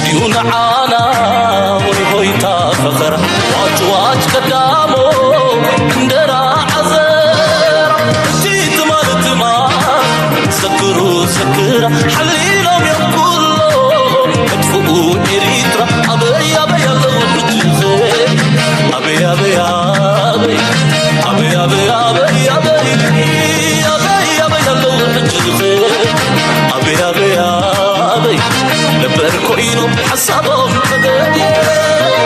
እዩ ንዓና ወይ ሆይታ ፈኸራ ዋጭ ዋጭ ቀዳሞ እንደራ ዓዘራ እቲ ትማል ትማል ዘክሩ ዘክራ ሓሊሎም እዮም ኩሎ መጥፍኡ ኤሪትራ ኣበይ ኣበይ ኣለዉ ሕጂ ኸ ኣበይ ኣበይ ኣበይ ኣበይ ኣበይ ኣበይ ኣበይ ኣበይ ኣበይ ኣለዉ ሕጂ ኸ ኣበይ ኣበይ ኣበይ ነበር ኮይኑ ሓሳቦም ተገዲ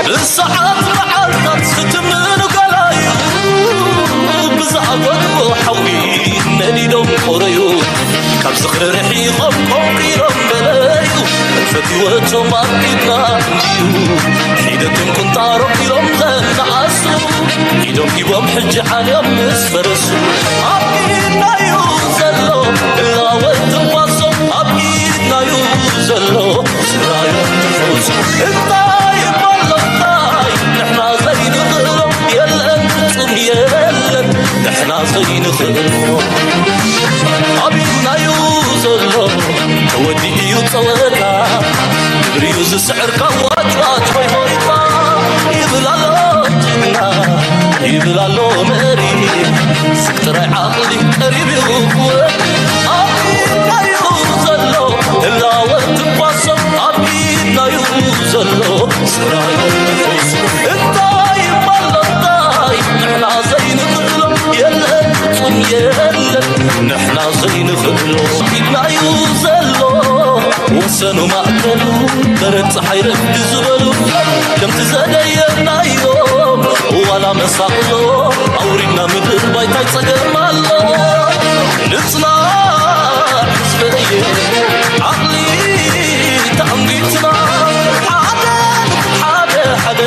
ብሰዓት መዓልታት ዝትምኑ ገላዩ ብዝኣፈትዎ ሓዊ ነዲዶም ቆረዩ ካብ ዝኽሪ ርሒቖም ቆንቂሎም በለዩ ፈትወቶም ኣብ ኢድና እንድዩ ሒደቶም ቁንጣሮም ኢሎም ዘነኣሱ ኢዶም ሂቦም ሕጂ ዓልዮም ምስ ፈረሱ ኣብ ኢድናዩ ዘሎ እላወ ትንፋሶም ኣብ ኢድናዩ ዘሎ ስራዮም ትፈውሱ እንታይ እሞ ኣሎ እንታይ ንሕና ዘይንኽእሎ የለን ፍጹም የለን ንሕና ዘይንኽእሎ ኣብ ኢድናዩ ዘሎ ተወዲኡ እዩ ጸወታ ግብሪዩ ዝስዕር ካብ ዋጭዋጭ ሆይ ሆይታ ይብል ኣሎ ጅግና ይብል ኣሎ መሪ ስብ ጥራይ ዓቕሊ ቀሪብ እዩ ክወድ ኣብ ኢድናዩ ዘሎ ህላወ ትንፋሶም ኣብ ኢድናዩ ዘሎ ስራዮም ትፈውሱ እንታይ እሞ ኣሎ እንታይ ንሕና ዘይንኽእሎ የለን ፍጹም የለን ንሕና ዘይንኽእሎ ኢድናዩ ዘሎ ወሰኑ ማእከሉ በረድ ፀሓይ ረፍዲ ዝበሉ ከምቲ ዘደየናዮም ዋላ መሳቕሎ ኣውሪድና ምድር ባይታይ ፀገም ኣሎ ንፅናዕ ህዝበየ ዓቕሊ ተኣንጊትና ሓደ ሓደ ሓደ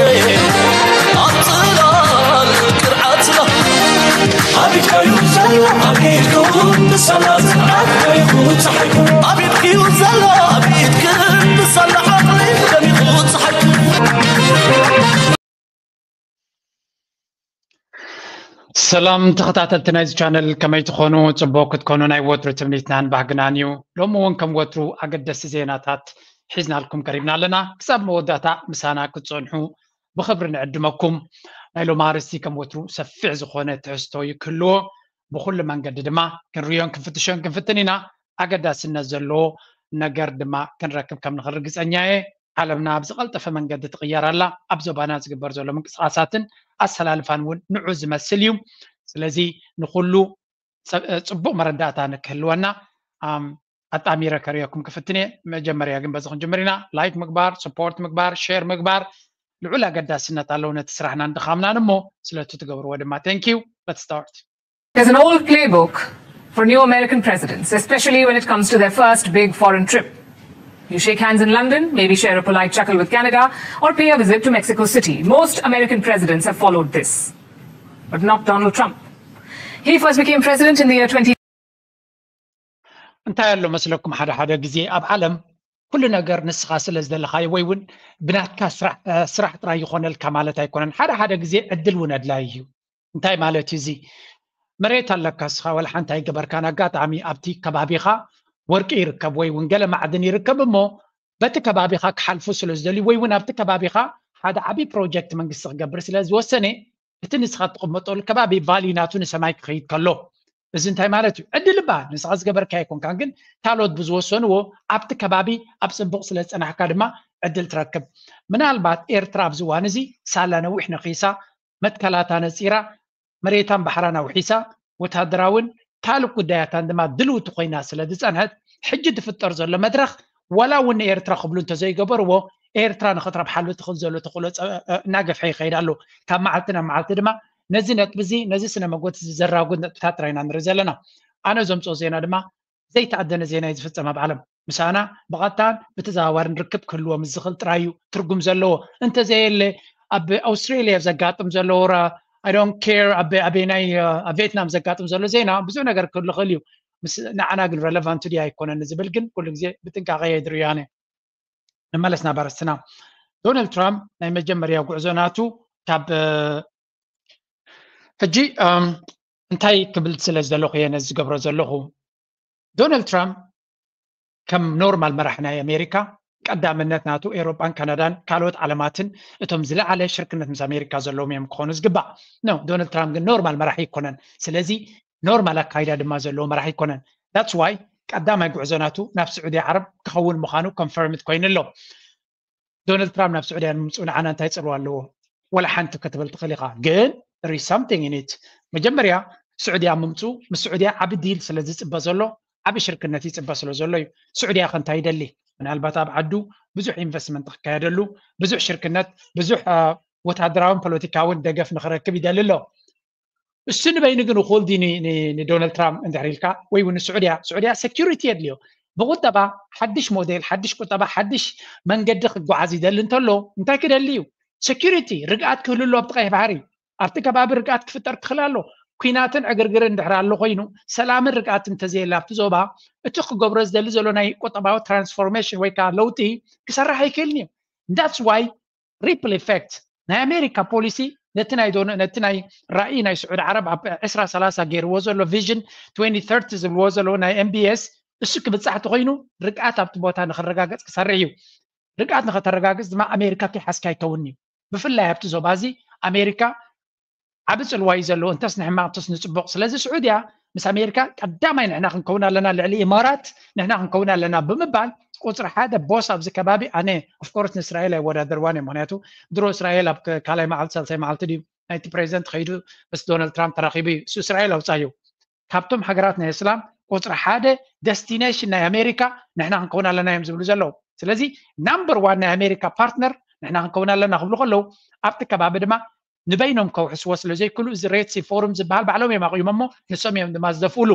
ኣብ ፅላል ቅርዓትና ኣብ ኢድካዩ ዘሎ ኣብ ኢድኩም ብሰላት ዓድካይኹ ፀሓይኩ ኣብ ኢድክዩ ዘሎ ኣብ ኢድክን ብሰላ ዓቕሊ ደሚኹ ፀሓይኩ ሰላም ተኸታተልቲ ናይዚ ቻነል ከመይ ትኾኑ? ፅቡቅ ክትኮኑ ናይ ወትሩ ትምኒትናን ባህግናን እዩ። ሎሚ እውን ከም ወትሩ ኣገደስቲ ዜናታት ሒዝናልኩም ቀሪብና ኣለና። ክሳብ መወዳእታ ምሳና ክትፀንሑ ብኽብሪ ንዕድመኩም። ናይ ሎሚ ኣርእስቲ ከም ወትሩ ሰፊሕ ዝኾነ ትሕዝቶ እዩ ክህልዎ። ብኹሉ መንገዲ ድማ ክንርእዮን ክንፍትሾን ክንፍትን ኢና። ኣገዳስነት ዘለዎ ነገር ድማ ክንረክብ ከም ንኽእል ርግፀኛ እየ። ዓለምና ብዝቐልጠፈ መንገዲ ትቕየር ኣላ። ኣብ ዞባና ዝግበር ዘሎ ምንቅስቓሳትን ኣሰላልፋን እውን ንዑ ዝመስል እዩ። ስለዚ ንኹሉ ፅቡቕ መረዳእታ ንክህልወና ኣጣሚረ ከርእየኩም ክፍትን እየ። መጀመርያ ግን በዚ ክንጅምር ኢና። ላይክ ምግባር፣ ስፖርት ምግባር፣ ሼር ምግባር ልዑል ኣገዳስነት ኣለዎ ነቲ ስራሕናን ድኻምናን እሞ ስለቲ ትገብርዎ ድማ thank you. Let's start. There's an old playbook for new American presidents, especially when it comes to their first big foreign trip. You shake hands in London, maybe share a polite chuckle with Canada, or pay a visit to Mexico City. Most American presidents have followed this, but not Donald Trump. He first became president in the year twenty. እንታይ ኣሎ መስለኩም ሓደ ሓደ ግዜ ኣብ ዓለም ኩሉ ነገር ንስኻ ስለ ዝደለኻዮ ወይ እውን ብናትካ ስራሕ ጥራይ ይኾነልካ ማለት ኣይኮነን። ሓደ ሓደ ግዜ ዕድል እውን ኣድላይ እዩ። እንታይ ማለት እዩ እዚ? መሬት ኣለካ እስኻ ወላ ሓንቲ ኣይገበርካን ኣጋጣሚ ኣብቲ ከባቢኻ ወርቂ ይርከብ ወይ እውን ገለ ማዕድን ይርከብ እሞ በቲ ከባቢኻ ክሓልፉ ስለ ዝደልዩ ወይ እውን ኣብቲ ከባቢኻ ሓደ ዓብዪ ፕሮጀክት መንግስቲ ክገብር ስለ ዝወሰነ እቲ ንስኻ እትቕመጠሉ ከባቢ ቫሊ ናቱ ንሰማይ ክኸይድ ከሎ እዚ እንታይ ማለት እዩ? ዕድል እባ ንስኻ ዝገበርካ ኣይኮንካን ግን ካልኦት ብዝወሰንዎ ኣብቲ ከባቢ ኣብ ፅቡቕ ስለ ዝፀናሕካ ድማ ዕድል ትረክብ። ምናልባት ኤርትራ ኣብዚ እዋን እዚ ሳላ ነዊሕ ነኺሳ መትከላታ ነፂራ መሬታን ባሕራን ኣውሒሳ ወታደራውን ካልእ ጉዳያታን ድማ ድልውቲ ኮይና ስለ ዝፀንሐት ሕጂ ዝፍጠር ዘሎ መድረኽ ዋላ እውን ንኤርትራ ክብሉ እንተዘይገበርዎ ኤርትራ ንኽትረብሓሉ ትኽእል ዘሎ ተኽእሎ እናገፍሐ ይኸይድ ኣሎ። ካብ መዓልቲ ናብ መዓልቲ ድማ ነዚ ነጥቢ እዚ ነዚ ስነ መጎት እዚ ዘራጉድ ነጥብታት ጥራይ ኢና ንርኢ ዘለና። ኣነ ዘምፅኦ ዜና ድማ ዘይተኣደነ ዜና እዩ ዝፍፀም ኣብ ዓለም። ምሳና ብቐጥታን ብተዘዋዋርን ርክብ ክህልዎ ምስ ዝኽእል ጥራይ እዩ ትርጉም ዘለዎ። እንተዘየለ ኣብ ኣውስትሬልያ ዘጋጥም ዘሎ ወራ I don't care ኣብ ኣበይናይ ኣብ ቬትናም ዘጋጥም ዘሎ ዜና ብዙሕ ነገር ክህሉ ይኽእል እዩ። ንዓና ግን ረለቫንት ድዩ ኣይኮነን ዝብል ግን ኩሉ ግዜ ብጥንቃቐ እየ ዝርእዮ ኣነ። ንመለስ ናብ ኣርእስትና። ዶናልድ ትራምፕ ናይ መጀመርያ ጉዕዞ ናቱ ካብ ሕጂ እንታይ ክብል ስለ ዝደለኹ እየ ነዚ ዝገብሮ ዘለኹ። ዶናልድ ትራምፕ ከም ኖርማል መራሒ ናይ ኣሜሪካ ቀዳምነት ናቱ ኤውሮጳን ካናዳን ካልኦት ዓለማትን እቶም ዝለዓለ ሽርክነት ምስ ኣሜሪካ ዘለዎም እዮም ክኾኑ ዝግባእ። ኖ፣ ዶናልድ ትራምፕ ግን ኖርማል መራሒ ኣይኮነን። ስለዚ ኖርማል ኣካይዳ ድማ ዘለዎ መራሒ ኣይኮነን። That's why ቀዳማይ ጉዕዞ ናቱ ናብ ስዑዲ ዓረብ ክኸውን ምዃኑ ኮንፈርምድ ኮይኑ ኣሎ። ዶናልድ ትራምፕ ናብ ስዑድያ ንምምፅኡ ንዓና እንታይ ፅልዋ ኣለዎ? ወላ ሓንቲ ክትብል ትኽእል ኢኻ፣ ግን there is something in it። መጀመርያ ስዑድያ ምምፅኡ ምስ ስዑድያ ዓቢ ዲል ስለ ዝፅበ ዘሎ፣ ዓቢ ሽርክነት ይፅበ ስለ ዘሎ እዩ። ስዑድያ ከ እንታይ ይደሊ? ምናልባት ኣብ ዓዱ ብዙሕ ኢንቨስትመንት ክካየደሉ፣ ብዙሕ ሽርክነት፣ ብዙሕ ወታደራውን ፖለቲካውን ደገፍ ንክረክብ ይደሊ ኣሎ። እሱ ንበይኑ ግን እኹል ድዩ ንዶናልድ ትራምፕ እንድሕር ኢልካ? ወይ እውን ንስዑድያ፣ ስዑድያ ሴኪሪቲ የድልዮ። ብቁጠባ ሓድሽ ሞዴል፣ ሓድሽ ቁጠባ፣ ሓድሽ መንገዲ ክጓዓዝ ይደሊ እንተሎ እንታይ ክደሊ እዩ? ሴኪሪቲ፣ ርግኣት ክህሉ ኣሎ ኣብቲ ቀይሕ ባሕሪ። ኣብቲ ከባቢ ርግኣት ክፍጠር ክኽእል ኣሎ። ኩናትን ዕግርግርን እንድሕር ኣሎ ኮይኑ፣ ሰላምን ርግኣትን እንተዘየላ ኣብቲ ዞባ፣ እቲ ክገብሮ ዝደሊ ዘሎ ናይ ቁጠባዊ ትራንስፎርሜሽን ወይ ከዓ ለውጢ ክሰርሕ ኣይክእልን እዩ። That's why ripple effect ናይ ኣሜሪካ ፖሊሲ ነቲ ናይ ዶነ ነቲ ናይ ራእይ ናይ ስዑድ ዓረብ ኣብ ዕስራ ሰላሳ ገይርዎ ዘሎ ቪዥን ትወንቲ ተርቲ ዝብልዎ ዘለዉ ናይ ኤምቢኤስ እሱ ክብጻሕ ተኮይኑ ርግኣት ኣብቲ ቦታ ንክረጋገጽ ክሰርሕ እዩ። ርግኣት ንከተረጋግጽ ድማ ኣሜሪካ ከይሓዝካ ኣይከውን እዩ። ብፍላይ ኣብቲ ዞባ እዚ ኣሜሪካ ዓቢ ጽልዋ እዩ ዘለዎ። እንተስ ንሕማቕ እንተስ ንጽቡቕ። ስለዚ ስዑድያ ምስ ኣሜሪካ ቀዳማይ ንሕና ክንከውን ኣለና፣ ልዕሊ ኢማራት ንሕና ክንከውን ኣለና ብምባል ቁጽሪ ሓደ ቦስ ኣብዚ ከባቢ ኣነ ኦፍኮርስ ንእስራኤል ኣይወዳደርዋን እየ። ምክንያቱ ድሮ እስራኤል ኣብ ካልኣይ መዓልቲ ሳልሳይ መዓልቲ ድዩ ናይቲ ፕሬዚደንት ከይዱ ምስ ዶናልድ ትራምፕ ተራኺቡ እዩ። እሱ እስራኤል ኣውፃዩ ካብቶም ሃገራት ናይ እስላም ቁፅሪ ሓደ ደስቲኔሽን ናይ ኣሜሪካ ንሕና ክንከውን ኣለና እዮም ዝብሉ ዘለዉ። ስለዚ ናምበር ዋን ናይ ኣሜሪካ ፓርትነር ንሕና ክንከውን ኣለና ክብሉ ከለዉ ኣብቲ ከባቢ ድማ ንበይኖም ከውሕስዎ ስለ ዘይክእሉ እዚ ሬድ ሲ ፎሩም ዝበሃል ባዕሎም እዮም ኣቑሞሞ ንሶም እዮም ድማ ዝደፍእሉ።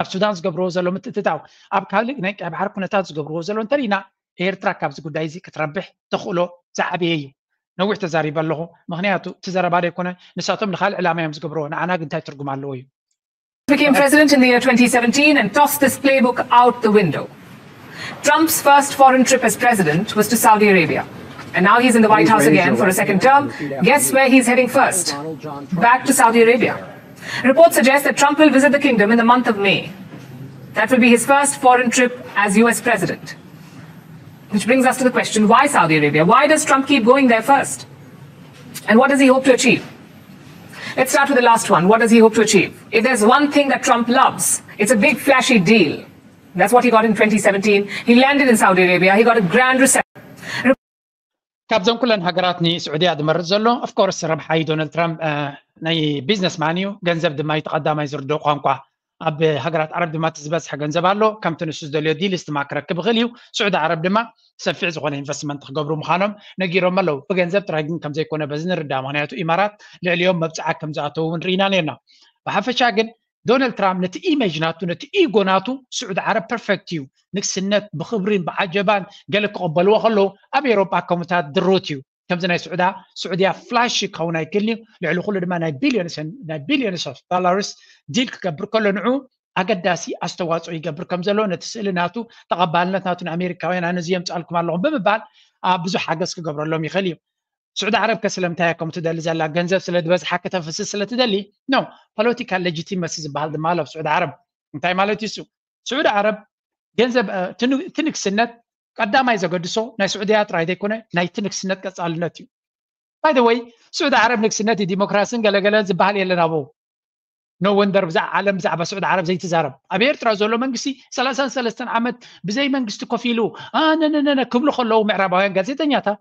ኣብ ሱዳን ዝገብርዎ ዘሎ ምትእትታው ኣብ ካልእ ናይ ቀይ ባሕሪ ኩነታት ዝገብርዎ ዘሎ እንተሪኢና ኤርትራ ካብዚ ጉዳይ እዚ ክትረብሕ ተኽእሎ ዝዓበየ እዩ። ነዊሕ ተዛሪበ ኣለኹ ምክንያቱ እቲ ዘረባ ዘይኮነ ንሳቶም ንካልእ ዕላማ እዮም ዝገብርዎ ንዓና ግን እንታይ ትርጉም ኣለዎ እዩ። Became president in the year twenty seventeen and tossed this playbook out the window. Trump's first foreign trip as president was to Saudi Arabia. And now he's in the White House again for a second term. Guess where he's heading first? Back to Saudi Arabia. Reports suggest that Trump will visit the kingdom in the month of May. That will be his first foreign trip as U S president. Which brings us to the question, why Saudi Arabia? Why does Trump keep going there first? And what does he hope to achieve? Let's start with the last one. What does he hope to achieve? If there's one thing that Trump loves, it's a big flashy deal. That's what he got in twenty seventeen. He landed in Saudi Arabia. He got a grand reception. ካብዘን ኩለን ሃገራት ንስዑድያ ዝመርፅ ዘሎ ኦፍኮርስ ረብሓ እዩ። ዶናልድ ትራምፕ ናይ ቢዝነስ ማን እዩ። ገንዘብ ድማ እዩ ተቐዳማይ ዝርድኦ ቋንቋ። ኣብ ሃገራት ዓረብ ድማ እቲ ዝበዝሐ ገንዘብ ኣሎ። ከምቲ ንሱ ዝደልዮ ዲልስ ድማ ክረክብ ይኽእል እዩ። ስዑዲ ዓረብ ድማ ሰፊሕ ዝኾነ ኢንቨስትመንት ክገብሩ ምዃኖም ነጊሮም ኣለዉ። ብገንዘብ ጥራይ ግን ከምዘይኮነ በዚ ንርዳእ። ምክንያቱ ኢማራት ልዕሊኦም መብፅዓ ከምዝኣተዉ እውን ርኢና ነርና። ብሓፈሻ ግን ዶናልድ ትራምፕ ነቲ ኢሜጅ ናቱ ነቲ ኢጎ ናቱ ስዑዲ ዓረብ ፐርፌክት እዩ። ንግስነት ብክብሪን ብዓጀባን ገለ ክቕበልዎ ከለዉ ኣብ ኤውሮጳ ከምኡታት ድሩት እዩ። ከምዚ ናይ ስዑዳ ስዑድያ ፍላሽ ክኸውን ኣይክእልን እዩ። ልዕሊ ኩሉ ድማ ናይ ቢልዮንስ ናይ ቢልዮንስ ኦፍ ዶላርስ ዲል ክገብር ከሎ ንዑ ኣገዳሲ ኣስተዋፅኦ ይገብር ከም ዘሎ ነቲ ስእሊ ናቱ ተቐባልነት ናቱ ንኣሜሪካውያን ኣነ እዚ የምፅኣልኩም ኣለኹም ብምባል ብዙሕ ሓገዝ ክገብረሎም ይኽእል እዩ። ስዑዲ ዓረብ ከ ስለምንታይ እያ ከምኡ ትደሊ ዘላ? ገንዘብ ስለ ዝበዝሓ ከተፍስስ ስለ ትደሊ? ኖ። ፖለቲካል ሌጂቲመሲ ዝበሃል ድማ ኣሎ ኣብ ስዑዲ ዓረብ። እንታይ ማለት እዩ እሱ? ስዑዲ ዓረብ ገንዘብ እቲ ንግስነት ቀዳማይ ዘገድሶ ናይ ስዑድያ ጥራይ ዘይኮነ ናይቲ ንግስነት ቀፃልነት እዩ። ባይ ወይ ስዑዲ ዓረብ ንግስነት ዲሞክራሲን ገለገለ ዝበሃል የለን ኣብኡ። ኖ ወንደር ብዛዕ ዓለም ብዛዕባ ስዑዲ ዓረብ ዘይትዛረብ። ኣብ ኤርትራ ዘሎ መንግስቲ ሰላሳን ሰለስተን ዓመት ብዘይ መንግስቲ ኮፍ ኢሉ ኣነነነነ ክብሉ ከለዉ ምዕራባውያን ጋዜጠኛታት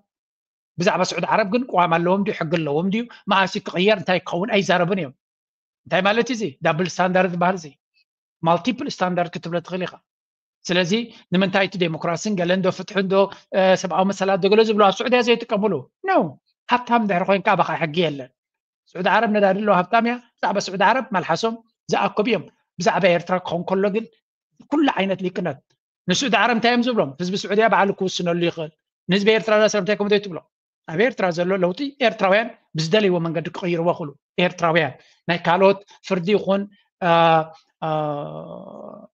ብዛዕባ ስዑዲ ዓረብ ግን ቅዋም ኣለዎም ድዩ ሕጊ ኣለዎም ድዩ መኣሲ ክቕየር እንታይ ክኸውን ኣይዛረብን እዮም። እንታይ ማለት እዚ ዳብል ስታንዳርድ ዝበሃል እዚ ማልቲፕል ስታንዳርድ ክትብሎ ትኽእል ኢኻ። ስለዚ ንምንታይ እቲ ዴሞክራሲን ገለ እንዶ ፍትሒ እንዶ ሰብኣዊ መሰላት ዶ ገለ ዝብሉ ኣብ ስዑድያ ዘይጥቀምሉ ነው? ሃብታም ድሕሪ ኮይንካ ኣባኻ ሕጊ የለን። ስዑዲ ዓረብ ነዳዲ ኣለዎ ሃብታም እያ። ብዛዕባ ስዑዲ ዓረብ መልሓሶም ዝኣከቡ እዮም። ብዛዕባ ኤርትራ ክኸውን ከሎ ግን ኩሉ ዓይነት ሊቅነት ንስዑዲ ዓረብ እንታይ እዮም ዝብሎም? ህዝቢ ስዑድያ ባዕሉ ክውስነሉ ይኽእል። ንህዝቢ ኤርትራ ዳ ሰብ እንታይ ከምቶ ትብሎ? ኣብ ኤርትራ ዘሎ ለውጢ ኤርትራውያን ብዝደለይዎ መንገዲ ክቕይርዎ ክእሉ ኤርትራውያን ናይ ካልኦት ፍርዲ ይኹን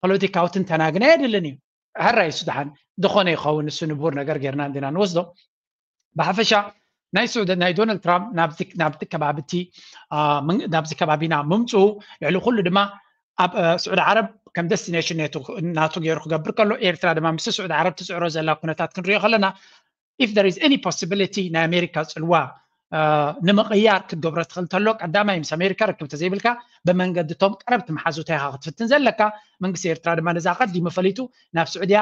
ፖለቲካዊ ትንተና ግን ኣየድልን እዩ። ሕራይ እሱ ደሓን ዝኾነ ይኸውን እሱ ንቡር ነገር ጌርና እንዲና ንወስዶ። ብሓፈሻ ናይ ስዑዲ ናይ ዶናልድ ትራምፕ ናብዚ ከባብቲ ናብዚ ከባቢና ምምፅኡ ልዕሊ ኩሉ ድማ ኣብ ስዑዲ ዓረብ ከም ደስቲኔሽን ናቱ ገይሩ ክገብር ከሎ፣ ኤርትራ ድማ ምስ ስዑዲ ዓረብ ትፅዕሮ ዘላ ኩነታት ክንሪኦ ከለና፣ if there is any possibility ናይ ኣሜሪካ ፅልዋ ንምቕያር ክትገብሮ ትኽእል ተሎ፣ ቀዳማይ ምስ ኣሜሪካ ርክብ ተዘይብልካ ብመንገዲ ቶም ቀረብቲ መሓዙታ ኢኻ ክትፍትን ዘለካ። መንግስቲ ኤርትራ ድማ ነዛ ቀዲሙ ፈሊጡ ናብ ስዑድያ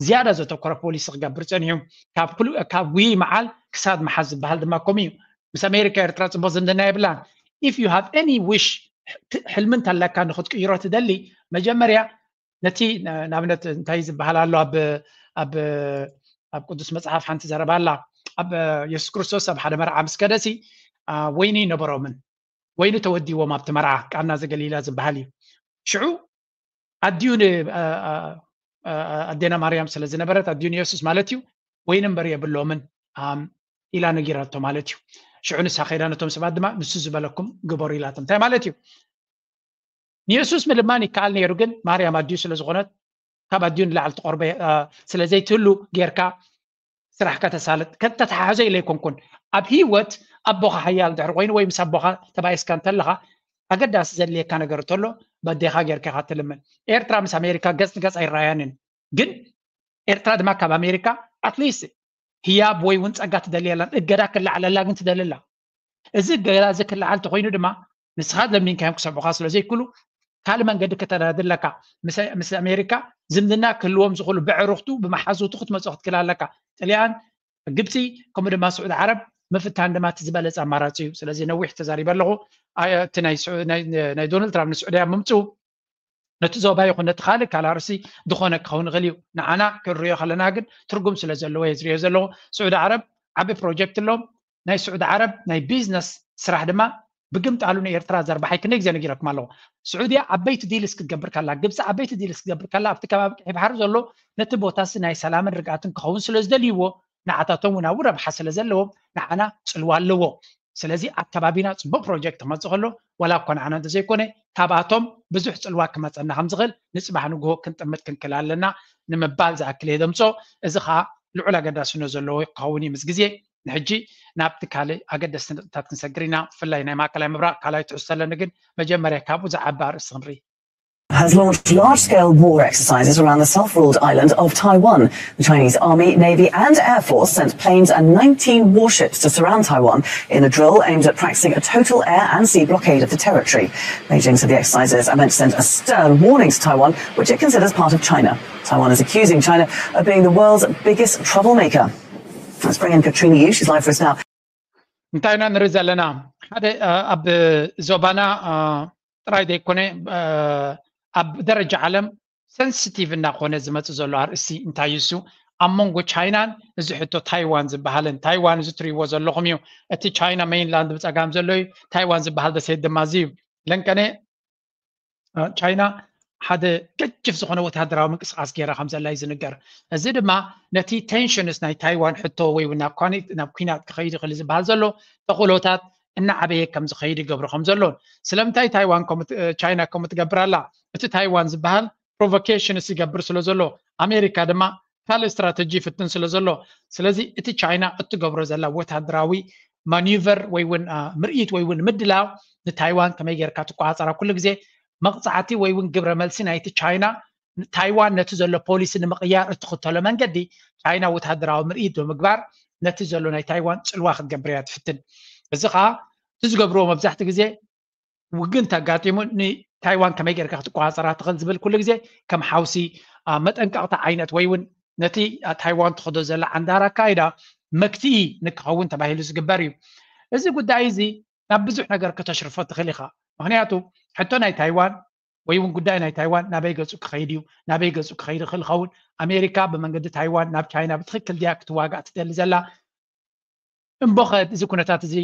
ዝያዳ ዘተኮረ ፖሊሲ ክገብር ፀኒሑ። ካብ ዊ መዓል ክሳድ መሓዝ ዝበሃል ድማ ከምኡ እዩ። ምስ ኣሜሪካ ኤርትራ ፅቡቅ ዝምድና የብላን። If you have any wish፣ ሕልሚ እንተለካ ንክትቅይሮ ትደሊ፣ መጀመርያ ነቲ ንኣብነት እንታይ ዝበሃል ኣሎ ኣብ ኣብ ኣብ ቅዱስ መጽሓፍ ሓንቲ ዘረባ ኣላ። ኣብ የሱስ ክርስቶስ ኣብ ሓደ መርዓ ምስ ከደሲ ወይኒ ይነበሮምን፣ ወይኒ ተወዲዎም ኣብቲ መርዓ፣ ቃና ዘገሊላ ዝበሃል እዩ። ሽዑ ኣዲኡ ኣዴና ማርያም ስለ ዝነበረት፣ ኣዲኡ ንየሱስ ማለት እዩ፣ ወይኒ እምበር የብሎምን ኢላ ነጊራቶ ማለት እዩ። ሽዑ ንሳ ከይዳ ነቶም ሰባት ድማ ንሱ ዝበለኩም ግበሩ ኢላቶም። እንታይ ማለት እዩ? ንየሱስ ምልማን ይከኣል ነይሩ፣ ግን ማርያም ኣዲኡ ስለ ዝኾነት፣ ካብ ኣዲኡ ንላዕሊ ትቐርበ ስለ ዘይትህሉ ጌርካ ስራሕ ከተሳልጥ ከተተሓሕዞ ኢለ ኣይኮንኩን። ኣብ ህይወት ኣቦኻ ሓያል ድሕሪ ኮይኑ ወይ ምስ ኣቦኻ ተባኢስካ እንተለኻ፣ ኣገዳሲ ዘድልየካ ነገር እንተሎ በዴኻ ጌርካ ኢኻ ትልምን። ኤርትራ ምስ ኣሜሪካ ገጽ ንገጽ ኣይረኣያንን፣ ግን ኤርትራ ድማ ካብ ኣሜሪካ ኣትሊስት ህያብ ወይ እውን ጸጋ ትደልየላን እገዳ ክለዓለላ ግን ትደልላ። እዚ እገዳ እዚ ክለዓል እንተኮይኑ ድማ ንስኻ ለሚንካዮም ክሰምዑኻ ስለ ዘይክሉ ካልእ መንገዲ ከተዳድል ኣለካ። ምስ ኣሜሪካ ዝምድና ክህልዎም ዝኽእሉ ብዕሩኽቱ ብመሓዙቱ ክትመፅኦ ክትክእል ኣለካ። ጥልያን፣ ግብፂ ከምኡ ድማ ስዑድ ዓረብ ምፍታን ድማ እቲ ዝበለፀ ኣማራፂ እዩ። ስለዚ ነዊሕ ተዛሪበ ኣለኹ። እቲ ናይ ዶናልድ ትራምፕ ንስዑድያ ምምፅኡ ነቲ ዞባ ይኹን ነቲ ካልእ ካልእ ኣርእሲ ዝኾነ ክኸውን ይኽእል እዩ። ንዓና ክንሪኦ ከለና ግን ትርጉም ስለ ዘለዎ እየ ዝሪኦ ዘለኹ። ስዑዲ ዓረብ ዓቢ ፕሮጀክት ኣለዎም። ናይ ስዑዲ ዓረብ ናይ ቢዝነስ ስራሕ ድማ ብግምጣሉ ንኤርትራ ዘርባሓይ ክንደይ ግዜ ነጊረኩም ኣለኹ። ስዑድያ ዓበይቲ ዲልስ ክትገብር ከላ፣ ግብፂ ዓበይቲ ዲልስ ክትገብር ከላ ኣብቲ ከባቢ ቀይሕ ባሕሪ ዘሎ ነቲ ቦታሲ ናይ ሰላምን ርግኣትን ክኸውን ስለ ዝደልይዎ ንዓታቶም እውን ኣብኡ ረብሓ ስለ ዘለዎም ንዓና ፅልዋ ኣለዎ። ስለዚ ኣብ ከባቢና ፅቡቅ ፕሮጀክት ክመፅእ ከሎ ዋላ እኳ ንዓና እንተዘይኮነ ካብኣቶም ብዙሕ ፅልዋ ክመፀና ከም ዝኽእል ንፅባሕ ንግሆ ክንጥምት ክንክእል ኣለና ንምባል ዝኣክል እየ ዘምፅኦ። እዚ ከዓ ልዑል ኣገዳስነት ዘለዎ ክኸውን እዩ ምስ ግዜ። ንሕጂ ናብቲ ካልእ ኣገደስቲ ነጥብታት ክንሰግር ኢና። ብፍላይ ናይ ማእከላይ ምብራቕ ካልኣይ ትሕዝቶ ኣለኒ፣ ግን መጀመርያ ካብኡ ዝዓቢ ኣርእስቲ ክንርኢ። has launched large-scale war exercises around the self-ruled island of Taiwan. The Chinese Army, Navy and Air Force sent planes and nineteen warships to surround Taiwan in a drill aimed at practicing a total air and sea blockade of the territory. Beijing said the exercises are meant to send a stern warning to Taiwan, which it considers part of China. Taiwan is accusing China of being the world's biggest troublemaker. Let's bring in Katrina Yu, she's live for us now. እንታይ ኢና ንርኢ ዘለና? ሓደ ኣብ ዞባና ጥራይ ዘይኮነ ኣብ ደረጃ ዓለም ሰንስቲቭ እናኾነ ዝመፅእ ዘሎ ኣርእስቲ እንታይ እዩ? እሱ ኣብ መንጎ ቻይናን እዚ ሕቶ ታይዋን ዝበሃልን፣ ታይዋን እዚ ትሪእዎ ዘለኹም እዩ። እቲ ቻይና ሜይንላንድ ብፀጋም ዘሎ እዩ። ታይዋን ዝበሃል ደሴት ድማ እዚ እዩ። ለንቀነ ቻይና ሓደ ገጅፍ ዝኾነ ወታደራዊ ምንቅስቃስ ገይራ ከም ዘላ እዩ ዝንገር። እዚ ድማ ነቲ ቴንሽንስ ናይ ታይዋን ሕቶ ወይ እውን ናብ ኳኒ- ናብ ኲናት ክኸይድ ይኽእል ዝበሃል ዘሎ ተኽእሎታት እናዓበየ ከም ዝኸይድ ይገብሮ ከም ዘሎን ስለምንታይ ታይዋን ከምኡ ት- ቻይና ከምኡ ትገብር ኣላ? እቲ ታይዋን ዝበሃል ፕሮቮኬሽንስ ይገብር ስለ ዘሎ ኣሜሪካ ድማ ካልእ ስትራተጂ ይፍትን ስለ ዘሎ ስለዚ እቲ ቻይና እትገብሮ ዘላ ወታደራዊ ማኒቨር ወይ እውን ምርኢት ወይ እውን ምድላው ንታይዋን ከመይ ጌርካ ትቆፃፀራ ኩሉ ግዜ መቕፃዕቲ ወይ እውን ግብረ መልሲ ናይቲ ቻይና ታይዋን ነቲ ዘሎ ፖሊሲ ንምቕያር እትኽተሎ መንገዲ ቻይና ወታደራዊ ምርኢት ብምግባር ነቲ ዘሎ ናይ ታይዋን ፅልዋ ክትገብር እያ ትፍትን። እዚ ከዓ እቲ ዝገብርዎ መብዛሕቲ ግዜ ውግን ተጋጢሙ ንታይዋን ከመይ ጌርካ ክትቆፃፀራ ትኽእል ዝብል ኩሉ ግዜ ከም ሓውሲ መጠንቀቕቲ ዓይነት ወይ እውን ነቲ ታይዋን ትኸዶ ዘላ ዓንዳር ኣካይዳ መክትኢ ንክኸውን ተባሂሉ ዝግበር እዩ። እዚ ጉዳይ እዚ ናብ ብዙሕ ነገር ከተሽርፎ ትኽእል ኢኻ። ምክንያቱ ሕቶ ናይ ታይዋን ወይ እውን ጉዳይ ናይ ታይዋን ናበይ ገፁ ክኸይድ እዩ፣ ናበይ ገፁ ክኸይድ ይኽእል ይኸውን? ኣሜሪካ ብመንገዲ ታይዋን ናብ ቻይና ብትኽክል ድያ ክትዋጋእ ትደሊ ዘላ? እምቦኸ እዚ ኩነታት እዚ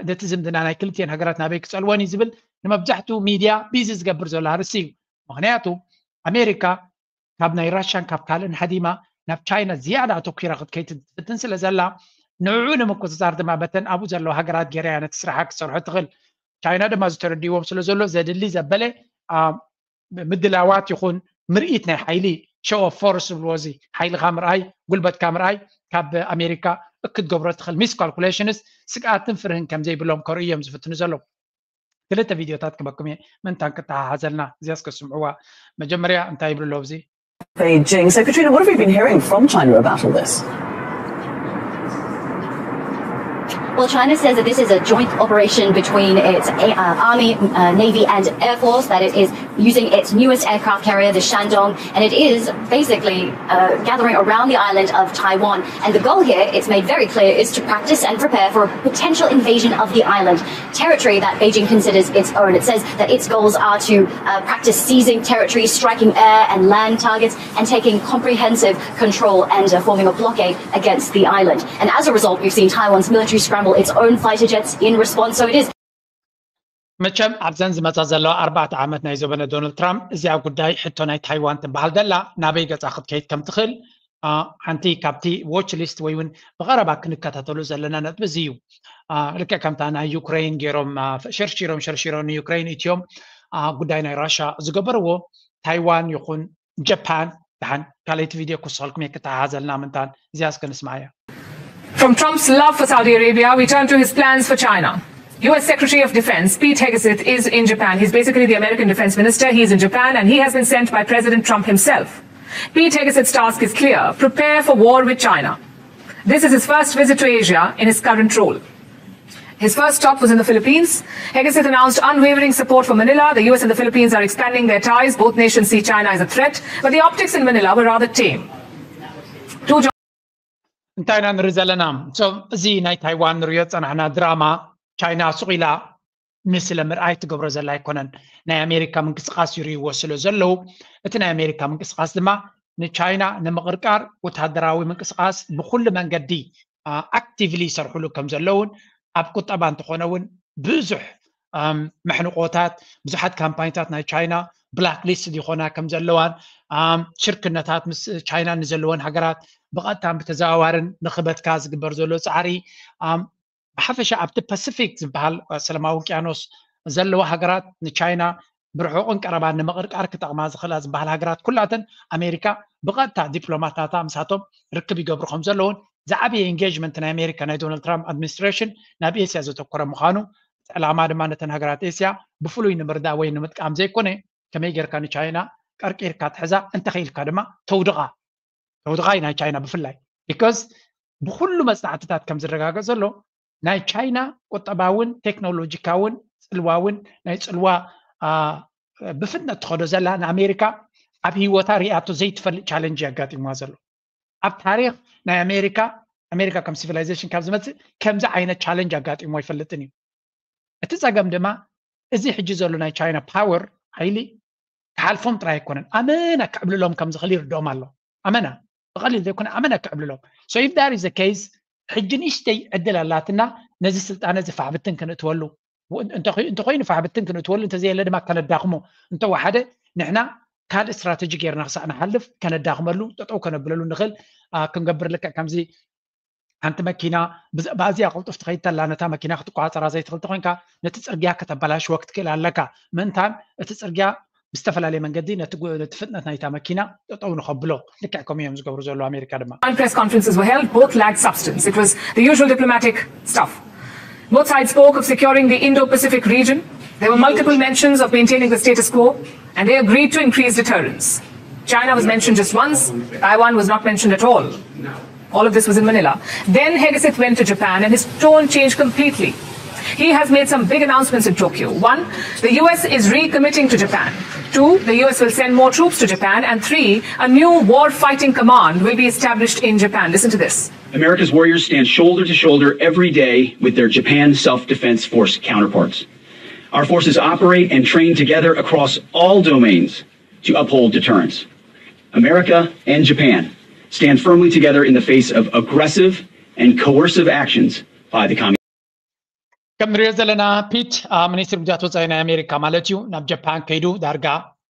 ነቲ ዝምድና ናይ ክልቲኤን ሃገራት ናበይ ክፀልወን እዩ ዝብል ንመብዛሕትኡ ሚድያ ቢዚ ዝገብር ዘሎ ኣርእስቲ እዩ። ምክንያቱ ኣሜሪካ ካብ ናይ ራሽያን ካብ ካልእን ሃዲማ ናብ ቻይና ዝያዳ ኣተኲራ ክትከይድ ትፍትን ስለ ዘላ ንዕኡ ንምቁፅፃር ድማ በተን ኣብኡ ዘለዋ ሃገራት ገይራ እያ ነቲ ስራሓ ክትሰርሖ ትኽእል። ቻይና ድማ ዝተረድእዎም ስለ ዘሎ ዘድሊ ዘበለ ምድላዋት ይኹን ምርኢት ናይ ሓይሊ ሾው ኦፍ ፎርስ ዝብልዎ እዚ ሓይልኻ ምርኣይ ጉልበትካ ምርኣይ ካብ ኣሜሪካ እክትገብሮ ትኽእል ሚስ ካልኩሌሽንስ ስግኣትን ፍርህን ከም ዘይብሎም ከርእዩ እዮም ዝፍትኑ ዘለዉ። ክልተ ቪድዮታት ክበኩም እየ ምንታን ክተሓሓዘልና እዚያስ ከስምዕዋ። መጀመርያ እንታይ ይብሉ ኣለዉ ኣብዚ? Beijing. So, Katrina, what have we been hearing from China about all this? Well, China says that this is a joint operation between its uh, army, uh, navy, and air force, that it is using its newest aircraft carrier, the Shandong, and it is basically uh, gathering around the island of Taiwan. And the goal here, it's made very clear, is to practice and prepare for a potential invasion of the island, territory that Beijing considers its own. It says that its goals are to uh, practice seizing territory, striking air and land targets, and taking comprehensive control and uh, forming a blockade against the island. And as a result, we've seen Taiwan's military scramble its own fighter jets in response. So it is መቸም ኣብዘን ዝመፃ ዘለዋ ኣርባዕተ ዓመት ናይ ዘበነ ዶናልድ ትራምፕ እዚኣ ጉዳይ ሕቶ ናይ ታይዋን ትበሃል ዘላ ናበይ ገፃ ክትከይድ ከም ትኽእል ሓንቲ ካብቲ ዎች ሊስት ወይ እውን ብቐረባ ክንከታተሉ ዘለና ነጥቢ እዚ እዩ። ልክዕ ከምታ ናይ ዩክሬን ገይሮም ሸርሺሮም ሸርሺሮም ንዩክሬን እትዮም ጉዳይ ናይ ራሻ ዝገበርዎ ታይዋን ይኹን ጀፓን ደሓን ካልኣይቲ ቪድዮ ክወስኸልኩም እየ ክተሓሓዘልና ምንታን እዚኣ እስከ ንስማዓያ። From Trump's love for Saudi Arabia, we turn to his plans for China. U S Secretary of Defense Pete Hegseth is in Japan. He's basically the American defense minister. He's in Japan and he has been sent by President Trump himself. Pete Hegseth's task is clear: prepare for war with China. This is his first visit to Asia in his current role. His first stop was in the Philippines. Hegseth announced unwavering support for Manila. The U S and the Philippines are expanding their ties. Both nations see China as a threat, but the optics in Manila were rather tame. Two እንታይ ኢና ንርኢ ዘለና? So እዚ ናይ ታይዋን ንሪኦ ዝፀናሕና ድራማ ቻይና ሱቕ ኢላ ንስለ ምርኣይ ትገብሮ ዘላ ኣይኮነን። ናይ ኣሜሪካ ምንቅስቃስ ይርእይዎ ስለ ዘለዉ እቲ ናይ ኣሜሪካ ምንቅስቃስ ድማ ንቻይና ንምቕርቃር ወታደራዊ ምንቅስቃስ ብኩሉ መንገዲ ኣክቲቭሊ ይሰርሕሉ ከም ዘለውን ኣብ ቁጠባ እንተኾነ እውን ብዙሕ መሕንቆታት ብዙሓት ካምፓኒታት ናይ ቻይና ብላክ ሊስት ይኾና ከም ዘለዋን ሽርክነታት ምስ ቻይና ንዘለወን ሃገራት ብቐጥታን ብተዘዋዋርን ንኽበትካ ዝግበር ዘሎ ፃዕሪ ብሓፈሻ ኣብቲ ፓሲፊክ ዝበሃል ሰላማዊ ውቅያኖስ ዘለዋ ሃገራት ንቻይና ብርሑቕን ቀረባን ንምቕርቃር ክጠቕማ ዝኽእላ ዝበሃል ሃገራት ኩላተን ኣሜሪካ ብቐጥታ ዲፕሎማት ናታ ምሳቶም ርክብ ይገብሩ ከም ዘለውን ዝዓበየ ኢንጌጅመንት ናይ ኣሜሪካ ናይ ዶናልድ ትራምፕ ኣድሚኒስትሬሽን ናብ ኤስያ ዘተኮረ ምዃኑ ዕላማ ድማ ነተን ሃገራት ኤስያ ብፍሉይ ንምርዳእ ወይ ንምጥቃም ዘይኮነ ከመይ ጌርካ ንቻይና ቀርቂርካ ትሕዛ እንተኽኢልካ ድማ ተውድቓ ተውድቓ እዩ ናይ ቻይና ብፍላይ because ብኩሉ መፅናዕትታት ከም ዝረጋገፅ ዘሎ ናይ ቻይና ቁጠባውን ቴክኖሎጂካውን ፅልዋውን ናይ ፅልዋ ብፍጥነት ትኸዶ ዘላ ንኣሜሪካ ኣብ ህይወታ ሪኣቶ ዘይትፈልጥ ቻለንጅ ኣጋጢምዋ ዘሎ ኣብ ታሪክ ናይ ኣሜሪካ ኣሜሪካ ከም ሲቪላይዜሽን ካብ ዝመፅእ ከምዚ ዓይነት ቻለንጅ ኣጋጢምዎ ኣይፈልጥን እዩ እቲ ፀገም ድማ እዚ ሕጂ ዘሎ ናይ ቻይና ፓወር ሓይሊ ክሓልፎም ጥራይ ኣይኮነን ኣመና ክዕብልሎም ከም ዝኽእል ይርድኦም ኣሎ ኣመና ብቐሊል ዘይኮነ ኣመና ክዕብልሎም so if that is the case ሕጂ ንእሽተይ ዕድል ኣላትና ነዚ ስልጣነ እዚ ፋሕብትን ክንእትወሉ እንተኮይኑ ፋሕብትን ክንእትወሉ እንተዘየለ ድማ ከነዳኽሞ እንተወሓደ ንሕና ካልእ ስትራተጂ ጌርና ክሳዕ ንሓልፍ ከነዳኽመሉ ጠጠው ከነብለሉ ንኽእል ክንገብር ልክዕ ከምዚ ሓንቲ መኪና ብኣዝያ ቅልጡፍ ትኸይድ ተላ ነታ መኪና ክትቆፃፀራ ዘይትኽእል ተኮይንካ ነቲ ፅርግያ ከተበላሽዎ ክትክእል ኣለካ ምእንታን እቲ ፅርግያ ብዝተፈላለየ መንገዲ ነቲ ፍጥነት ናይታ መኪና ጠጠው ንኸብሎ ልክዕ ከምኡ እዮም ዝገብሩ ዘለዉ ኣሜሪካ ድማ Press conferences were held, both lacked substance. It was the usual diplomatic stuff. Both sides spoke of securing the Indo-Pacific region. There were multiple mentions of maintaining the status quo, and they agreed to increase deterrence. China was mentioned just once, Taiwan was not mentioned at all. All of this was in Manila. Then Hegseth went to Japan and his tone changed completely. He has made some big announcements in Tokyo. One, the U S is recommitting to Japan. Two, the U S will send more troops to Japan. And three, a new war fighting command will be established in Japan. Listen to this. America's warriors stand shoulder to shoulder every day with their Japan Self Defense Force counterparts. Our forces operate and train together across all domains to uphold deterrence. America and Japan stand firmly together in the face of aggressive and coercive actions by the communist. ከም ንሪኦ ዘለና ፒት ሚኒስትር ጉዳያት ወፃኢ ናይ ኣሜሪካ ማለት እዩ ናብ ጃፓን ከይዱ ዳርጋ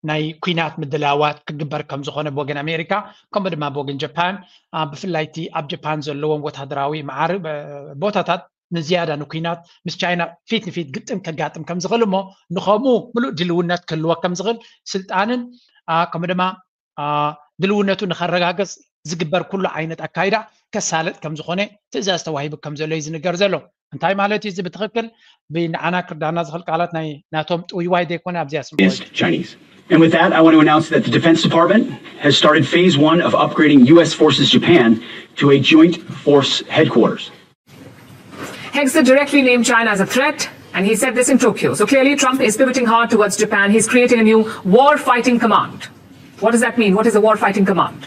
ናይ ኩናት ምድላዋት ክግበር ከም ዝኾነ ብወገን ኣሜሪካ ከምኡ ድማ ብወገን ጃፓን ብፍላይ እቲ ኣብ ጃፓን ዘለዎም ወታደራዊ መዓር ቦታታት ንዝያዳ ንኩናት ምስ ቻይና ፊት ንፊት ግጥም ከጋጥም ከም ዝኽእል እሞ ንኸምኡ ምሉእ ድልውነት ክህልዎ ከም ዝኽእል ስልጣንን ከምኡ ድማ ድልውነቱ ንኸረጋገፅ ዝግበር ኩሉ ዓይነት ኣካይዳ ከሳልጥ ከም ዝኾነ ትእዛዝ ተዋሂቡ ከም ዘሎ እዩ ዝንገር ዘሎ። እንታይ ማለት እዩ እዚ ብትኽክል? ብንዓና ክርዳና ዝኽእል ቃላት ናይ ናቶም ጥውይዋይ ዘይኮነ ኣብዚኣ ስምዕዎ። Against Chinese. And with that, I want to announce that the Defense Department has started phase one of upgrading U S Forces Japan to a joint force headquarters. Hegseth directly named China as a threat, and he said this in Tokyo. So clearly, Trump is pivoting hard towards Japan. He's creating a new war fighting command. What does that mean? What is a war fighting command?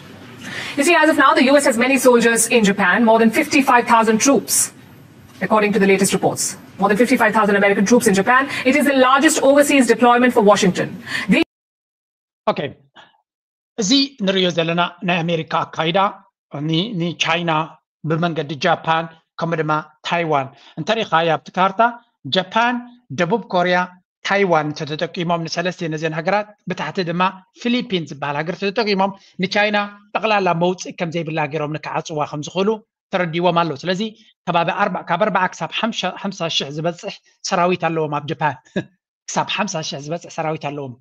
You see, as of now, the U S has many soldiers in Japan, more than fifty-five thousand troops, according to the latest reports. More than fifty-five thousand American troops in Japan. It is the largest overseas deployment for Washington. The ኦኬ፣ እዚ ንሪኦ ዘለና ናይ ኣሜሪካ ኣካይዳ ኒ- ንቻይና ብመንገዲ ጃፓን ከምኡ ድማ ታይዋን እንተሪኢኻዮ ኣብቲ ካርታ፣ ጃፓን፣ ደቡብ ኮርያ፣ ታይዋን እንተተጠቂሞም ንሰለስተ ነዘን ሃገራት፣ ብታሕቲ ድማ ፊሊፒን ዝበሃል ሃገር ተጠቂሞም ንቻይና ጠቕላላ መውፅእ ከም ዘይብላ ገይሮም ንክዓፅዋ ከም ዝኽእሉ ተረዲዎም ኣለዉ። ስለዚ ከባቢ ኣርባ- ካብ ኣርባዓ ክሳብ ሓምሳ ሓምሳ ሽሕ ዝበፅሕ ሰራዊት ኣለዎም ኣብ ጃፓን። ክሳብ ሓምሳ ሽሕ ዝበፅሕ ሰራዊት ኣለዎም።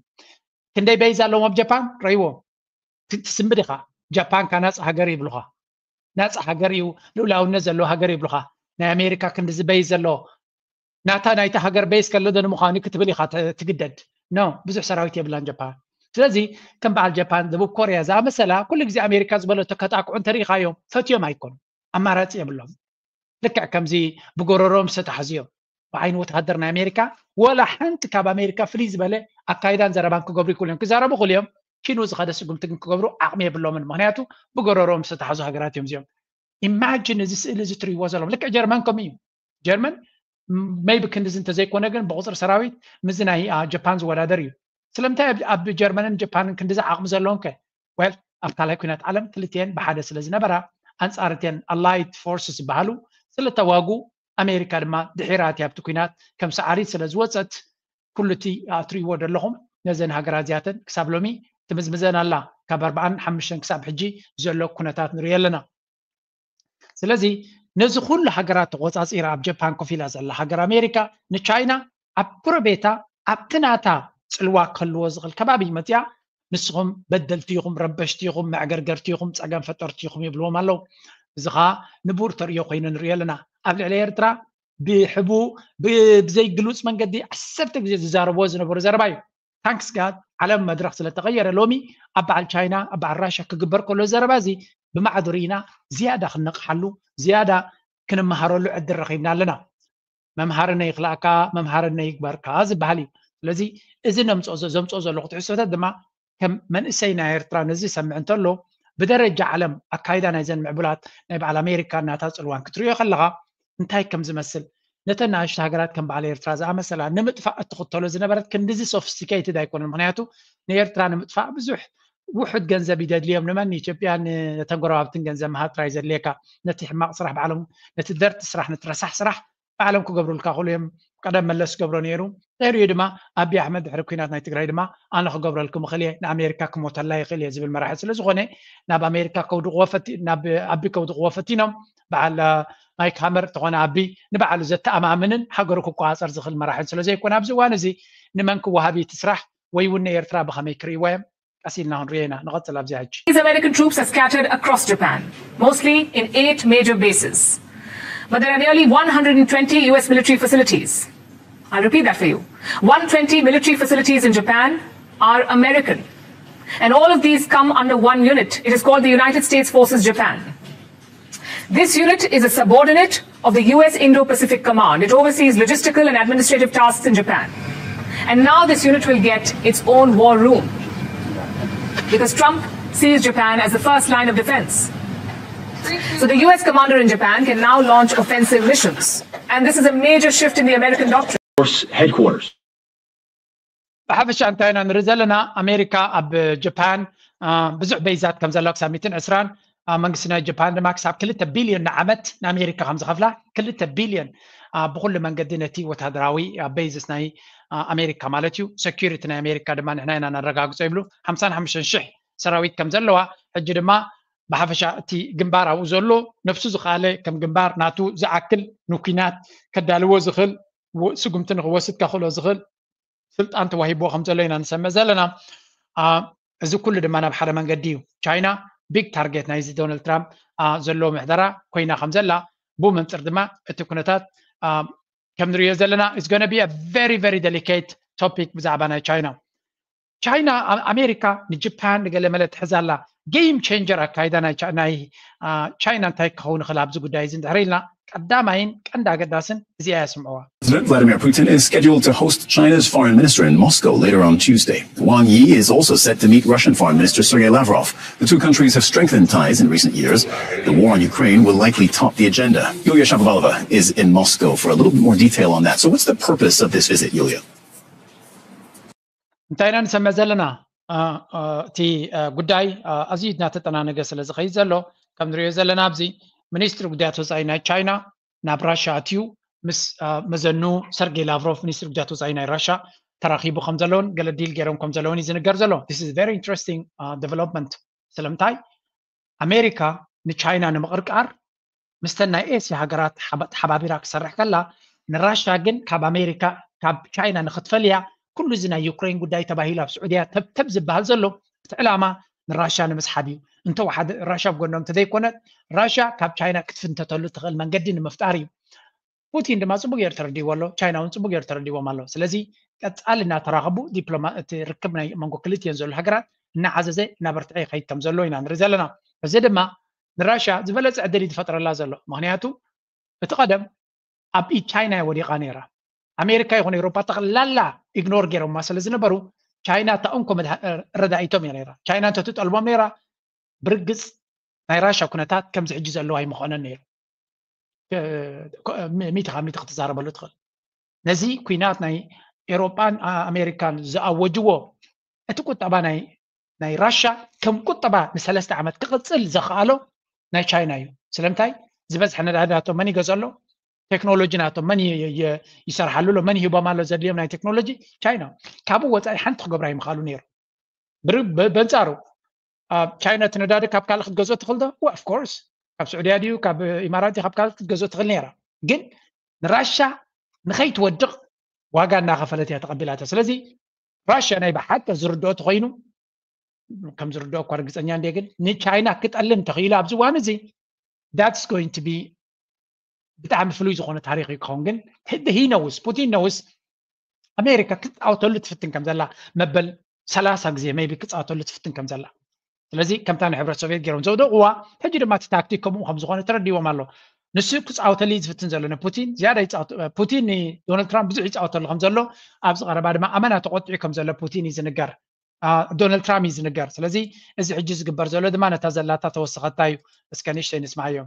ክንደይ ቤይዝ ኣለዎም ኣብ ጃፓን? ረይዎ ትስምብ ኢኻ። ጃፓን ካ ናፃ ሃገር ይብሉኻ። ናፃ ሃገር እዩ፣ ልኡላውነት ዘለዎ ሃገር ይብሉኻ። ናይ ኣሜሪካ ክንድዚ ቤይዝ ዘለዎ ናታ ናይቲ ሃገር ቤይዝ ከሎ ዶ ንምዃኑ ክትብል ኢኻ ተ- ትግደድ። ኖ፣ ብዙሕ ሰራዊት የብላን ጃፓን። ስለዚ ከም በዓል ጃፓን፣ ደቡብ ኮርያ ዝኣመሰላ ኩሉ ግዜ ኣሜሪካ ዝበለቶ ከተኣክዑ እንተሪኢኻዮም ፈትዮም ኣይኮኑ፣ ኣማራፂ የብሎም። ልክዕ ከምዚ ብጎረሮም ዝተታሕዙ እዮም። ብዓይኒ ወተሃደር ናይ ኣሜሪካ ወላ ሓንቲ ካብ ኣሜሪካ ፍልይ ዝበለ ኣካይዳን ዘረባን ክገብሩ ይክእሉ እዮም። ክዛረቡ ክእሉ እዮም። ኪኑ ዝኸደ ስጉምቲ ግን ክገብሩ ዓቕሚ የብሎምን። ምክንያቱ ብጎረሮም ዝተታሕዙ ሃገራት እዮም እዚኦም። ኢማጂን እዚ ስእሊ እዚ ትሪእዎ ዘለኹም ልክዕ ጀርመን ከምኡ እዩ። ጀርመን ሜይቢ ክንድዚ እንተዘይኮነ ግን ብቁፅሪ ሰራዊት ምስዚ ናይ አ፣ ጃፓን ዝወዳደር እዩ። ስለምንታይ ኣብ- ኣብ ጀርመንን ጃፓንን ክንድዚ ዓቕሚ ዘለዎም ከ? ወል ኣብ ካልኣይ ኩናት ዓለም ክልቲኤን ብሓደ ስለ ዝነበራ ኣንፃር እተን ኣላይድ ፎርስስ ዝበሃሉ ስለ ተዋጉ ኣሜሪካ ድማ ድሒራ እቲኣ ኣብቲ ኩናት ከም ሰዓሪት ስለ ዝወፀት ኩሉ እቲ ኣትሪእዎ ዘለኹም ነዘን ሃገራት እዚኣተን ክሳብ ሎሚ ትምዝምዘን ኣላ ካብ ኣርባዓን ሓሙሽተን ክሳብ ሕጂ ዘሎ ኩነታት ንሪኦ ኣለና። ስለዚ ነዚ ኩሉ ሃገራት ተቆፃፂራ ኣብ ጃፓን ኮፍ ኢላ ዘላ ሃገር ኣሜሪካ ንቻይና ኣብ ጎረቤታ ኣብቲ ናታ ፅልዋ ክህልዎ ዝኽእል ከባቢ መፅያ ንስኹም በደልቲ ኢኹም፣ ረበሽቲ ኢኹም፣ መዕገርገርቲ ኢኹም፣ ፀገም ፈጠርቲ ኢኹም ይብልዎም ኣለዉ። እዚ ኸዓ ንቡር ተርእዮ ኮይኑ ንሪኦ ኣለና። ኣብ ልዕሊ ኤርትራ ብሕቡ ብዘይግሉፅ መንገዲ ዓሰርተ ግዜ ዝዛረብዎ ዝነበሩ ዘረባ እዩ። ታንክስ ጋድ ዓለም መድረኽ ስለተቐየረ ሎሚ ኣብ በዓል ቻይና ኣብ በዓል ራሻ ክግበር ከሎ ዘረባ እዚ ብማዕዶ ርኢና ዝያዳ ክንነቕሓሉ ዝያዳ ክንመሃረሉ ዕድል ረኺብና ኣለና። መምሃርነ ይኽላእካ መምሃርነ ይግበርካ ዝበሃል እዩ። ስለዚ እዚ ነምፅኦ ዘ- ዘምፅኦ ዘለኹ ትሕዝቶታት ድማ ከም መንእሰይ ናይ ኤርትራ ነዚ ይሰምዕ እንተሎ ብደረጃ ዓለም ኣካይዳ ናይዘን ምዕቡላት ናይ በዓል ኣሜሪካ እናታ ፅልዋን ክትሪኦ ከለኻ እንታይ ከም ዝመስል ነተን ንኣሽቱ ሃገራት ከም በዓል ኤርትራ ዝኣመሰላ ንምጥፋእ እትኽተሎ ዝነበረት ክንድዚ ሶፊስቲኬትድ ኣይኮነን። ምክንያቱ ንኤርትራ ንምጥፋእ ብዙሕ ውሑድ ገንዘብ ይደድልዮም። ንመን ንኢትዮጵያ ነተን ጎረባብትን ገንዘብ ምሃብ ጥራይ ዘድልየካ። ነቲ ሕማቕ ስራሕ ባዕሎም ነቲ ደርቲ ስራሕ ነቲ ረሳሕ ስራሕ ባዕሎም ክገብሩልካ ክእሉ እዮም። ቀደም መለስ ክገብሮ ነይሩ። ድሕሪኡ ድማ ኣቢ ኣሕመድ ድሕሪ ኩናት ናይ ትግራይ ድማ ኣነ ክገብረልኩም እኽእል እየ ንኣሜሪካ ክሞተላ ይኽእል እየ ዝብል መራሒ ስለ ዝኾነ ናብ ኣሜሪካ ከውድቕዎ ፈቲ ናብ ኣቢ ከውድቕዎ ፈቲኖም። በዓል ማይክ ሃመር ተኾነ ኣቢ ንባዕሉ ዘተኣማምንን ሃገሩ ክቆፃፀር ዝኽእል መራሒ ስለ ዘይኮነ ኣብዚ እዋን እዚ ንመን ክወሃብ እዩ እቲ ስራሕ ወይ እውን ንኤርትራ ብኸመይ ክርእይዋ እዮም ቀስ ኢልና ክንሪኦ ኢና። ንቐፅል ኣብዚኣ ሕጂ። These American troops are scattered across Japan, mostly in eight major bases. But there are nearly one hundred twenty U S military facilities. I'll repeat that for you. One twenty military facilities in Japan are American. And all of these come under one unit. It is called the United States Forces Japan. This unit is a subordinate of the U S Indo-Pacific Command. It oversees logistical and administrative tasks in Japan. And now this unit will get its own war room because Trump sees Japan as the first line of defense. So the U S commander in Japan can now launch offensive missions. And this is a major shift in the American doctrine. Force headquarters. ብሓፈሻ እንታይ ኢና ንርኢ ዘለና? ኣሜሪካ ኣብ ጃፓን ብዙሕ ቤይዛት ከም ዘለዋ ክሳብ ሚእትን ዕስራን መንግስቲ ናይ ጃፓን ድማ ክሳብ ክልተ ቢልዮን ንዓመት ንኣሜሪካ ከም ዝኸፍላ ክልተ ቢልዮን ብኩሉ መንገዲ ነቲ ወታደራዊ ቤይዝስ ናይ ኣሜሪካ ማለት እዩ ሰኪሪቲ ናይ ኣሜሪካ ድማ ንሕና ኢና ነረጋግጾ ይብሉ። ሓምሳን ሓሙሽተን ሽሕ ሰራዊት ከም ዘለዋ ሕጂ ድማ ብሓፈሻ እቲ ግንባር ኣብኡ ዘሎ ነፍሱ ዝኸኣለ ከም ግንባር ናቱ ዝኣክል ንኩናት ከዳልዎ ዝኽእል ስጉምቲ ንክወስድ ከኽእሎ ዝኽእል ስልጣን ተዋሂብዎ ከም ዘሎ ኢና ንሰምዕ ዘለና። እዚ ኩሉ ድማ ናብ ሓደ መንገዲ እዩ። ቻይና ቢግ ታርጌት ናይዚ ዶናልድ ትራምፕ ዘለዎ ምሕደራ ኮይና ከም ዘላ ብኡ መንፅር ድማ እቲ ኩነታት ከም ንሪኦ ዘለና is gonna be a very very delicate topic ብዛዕባ ናይ ቻይና። ቻይና ኣሜሪካ ንጃፓን ንገለ መለ ትሕዛ ኣላ። Game changer ኣካይዳ ናይ ቻይና እንታይ ክኸውን ይኽእል ኣብዚ ጉዳይ እዚ እንድሕር ኢልና ቀዳማይን ቀንዲ ኣገዳስን እዚኣ እያ ስምዕዋ። President Vladimir Putin is scheduled to host China's foreign minister in Moscow later on Tuesday. Wang Yi is also set to meet Russian Foreign Minister Sergei Lavrov. The two countries have strengthened ties in recent years. The war in Ukraine will likely top the agenda. Yulia Shapovalova is in Moscow for a little bit more detail on that. So what's the purpose of this visit, Yulia? እንታይ ኢና ንሰምዕ ዘለና? እቲ ጉዳይ ኣዝዩ እናተጠናነገ ስለ ዝኸይድ ዘሎ፣ ከም ንሪኦ ዘለና ኣብዚ ሚኒስትሪ ጉዳያት ወፃኢ ናይ ቻይና ናብ ራሻ ኣትዩ ምስ መዘኑ ሰርጌይ ላቭሮቭ ሚኒስትሪ ጉዳያት ወፃኢ ናይ ራሻ ተራኺቡ ከም ዘለውን ገለ ዲል ገይሮም ከም ዘለውን እዩ ዝንገር ዘሎ። This is very interesting development። ስለምንታይ ኣሜሪካ ንቻይና ንምቕርቃር ምስተን ናይ ኤስያ ሃገራት ተሓባቢራ ክሰርሕ ከላ ንራሻ ግን ካብ ኣሜሪካ ካብ ቻይና ንክትፈልያ ኩሉ እዚ ናይ ዩክሬን ጉዳይ ተባሂሉ ኣብ ስዑድያ ተብተብ ዝበሃል ዘሎ እቲ ዕላማ ንራሻ ንምስሓብ እዩ። እንተወሓደ ራሻ ብጎኖም እንተዘይኮነት ራሻ ካብ ቻይና ክትፍንተተሉ ትኽእል መንገዲ ንምፍጣር እዩ። ፑቲን ድማ ፅቡቅ ገይሩ ተረዲዎ ኣሎ። ቻይና እውን ፅቡቅ ገይሩ ተረዲዎም ኣሎ። ስለዚ ቀፃሊ እናተራኸቡ ዲፕሎማ እቲ ርክብ ናይ መንጎ ክልቲኦን ዘሎ ሃገራት እናዓዘዘ እናበርትዐ ይኸይድ ከም ዘሎ ኢና ንርኢ ዘለና። እዚ ድማ ንራሻ ዝበለፀ ዕድል እዩ ዝፈጥረላ ዘሎ። ምክንያቱ እቲ ቀደም ኣብ ኢድ ቻይና እያ ወዲቓ ነይራ። ኣሜሪካ ይኹን ኤውሮፓ ጠቕላላ ኢግኖር ገይሮማ ስለ ዝነበሩ ቻይና እታ እንኮ ረዳኢቶም እያ ነይራ። ቻይና እንተትጠልቦም ነይራ ብርግፅ ናይ ራሻ ኩነታት ከምዚ ሕጂ ዘለዎ ኣይምኾነን ነይሩ። ሚእቲ ካብ ሚእቲ ክትዛረበሉ ትኽእል። ነዚ ኩናት ናይ ኤውሮጳን ኣሜሪካን ዝኣወጅዎ እቲ ቁጠባ ናይ ናይ ራሻ ከም ቁጠባ ንሰለስተ ዓመት ክቕፅል ዘኽኣሎ ናይ ቻይና እዩ። ስለምንታይ ዝበዝሐ ነዳዲ ናቶም መን ይገዝኦ ኣሎ? ቴክኖሎጂ ናቶም መን ይሰርሓሉ ኣሎ? መን ይህቦም ኣሎ ዘድልዮም ናይ ቴክኖሎጂ? ቻይና። ካብኡ ወፃኢ ሓንቲ ክገብራ ይምኽኣሉ ነይሩ። በንፃሩ ኣብ ቻይና እቲ ነዳዲ ካብ ካልእ ክትገዝኦ ትኽእል ዶ? Of course ካብ ስዑድያ ድዩ ካብ ኢማራት ካብ ካልእ ክትገዝኦ ትኽእል ነይራ። ግን ንራሻ ንኸይትወድቕ ዋጋ እናኸፈለት እያ ተቐቢላታ። ስለዚ ራሽያ ናይ ብሓቂ ዝርድኦ ተኮይኑ ከም ዝርድኦ እኳ ርግፀኛ እንደ ግን ንቻይና ክጠልም ተኽኢሉ ኣብዚ እዋን እዚ that's going to be ብጣዕሚ ፍሉይ ዝኾነ ታሪክ እዩ ክኸውን። ግን he knows ፑቲን knows ኣሜሪካ ክትፃወተሉ ትፍትን ከም ዘላ መበል ሰላሳ ግዜ maybe ክትፃወተሉ ትፍትን ከም ዘላ። ስለዚ ከምታ ንሕብረት ሶቪየት ገይሮም ዘውደቕዋ ሕጂ ድማ እቲ ታክቲክ ከምኡ ከም ዝኾነ ተረዲዎም ኣሎ። ንሱ ክፃወተሉ እዩ ዝፍትን ዘሎ ንፑቲን ዝያዳ ፑቲን ንዶናልድ ትራምፕ ብዙሕ ይፃወተሉ ከም ዘሎ ኣብዚ ቀረባ ድማ ኣመና ተቆጢዑ ከም ዘሎ ፑቲን እዩ ዝንገር። ዶናልድ ትራምፕ እዩ ዝንገር። ስለዚ እዚ ሕጂ ዝግበር ዘሎ ድማ ነታ ዘላታ ተወሰኸታ እዩ። እስከ ንእሽተይ ንስማዓዮ።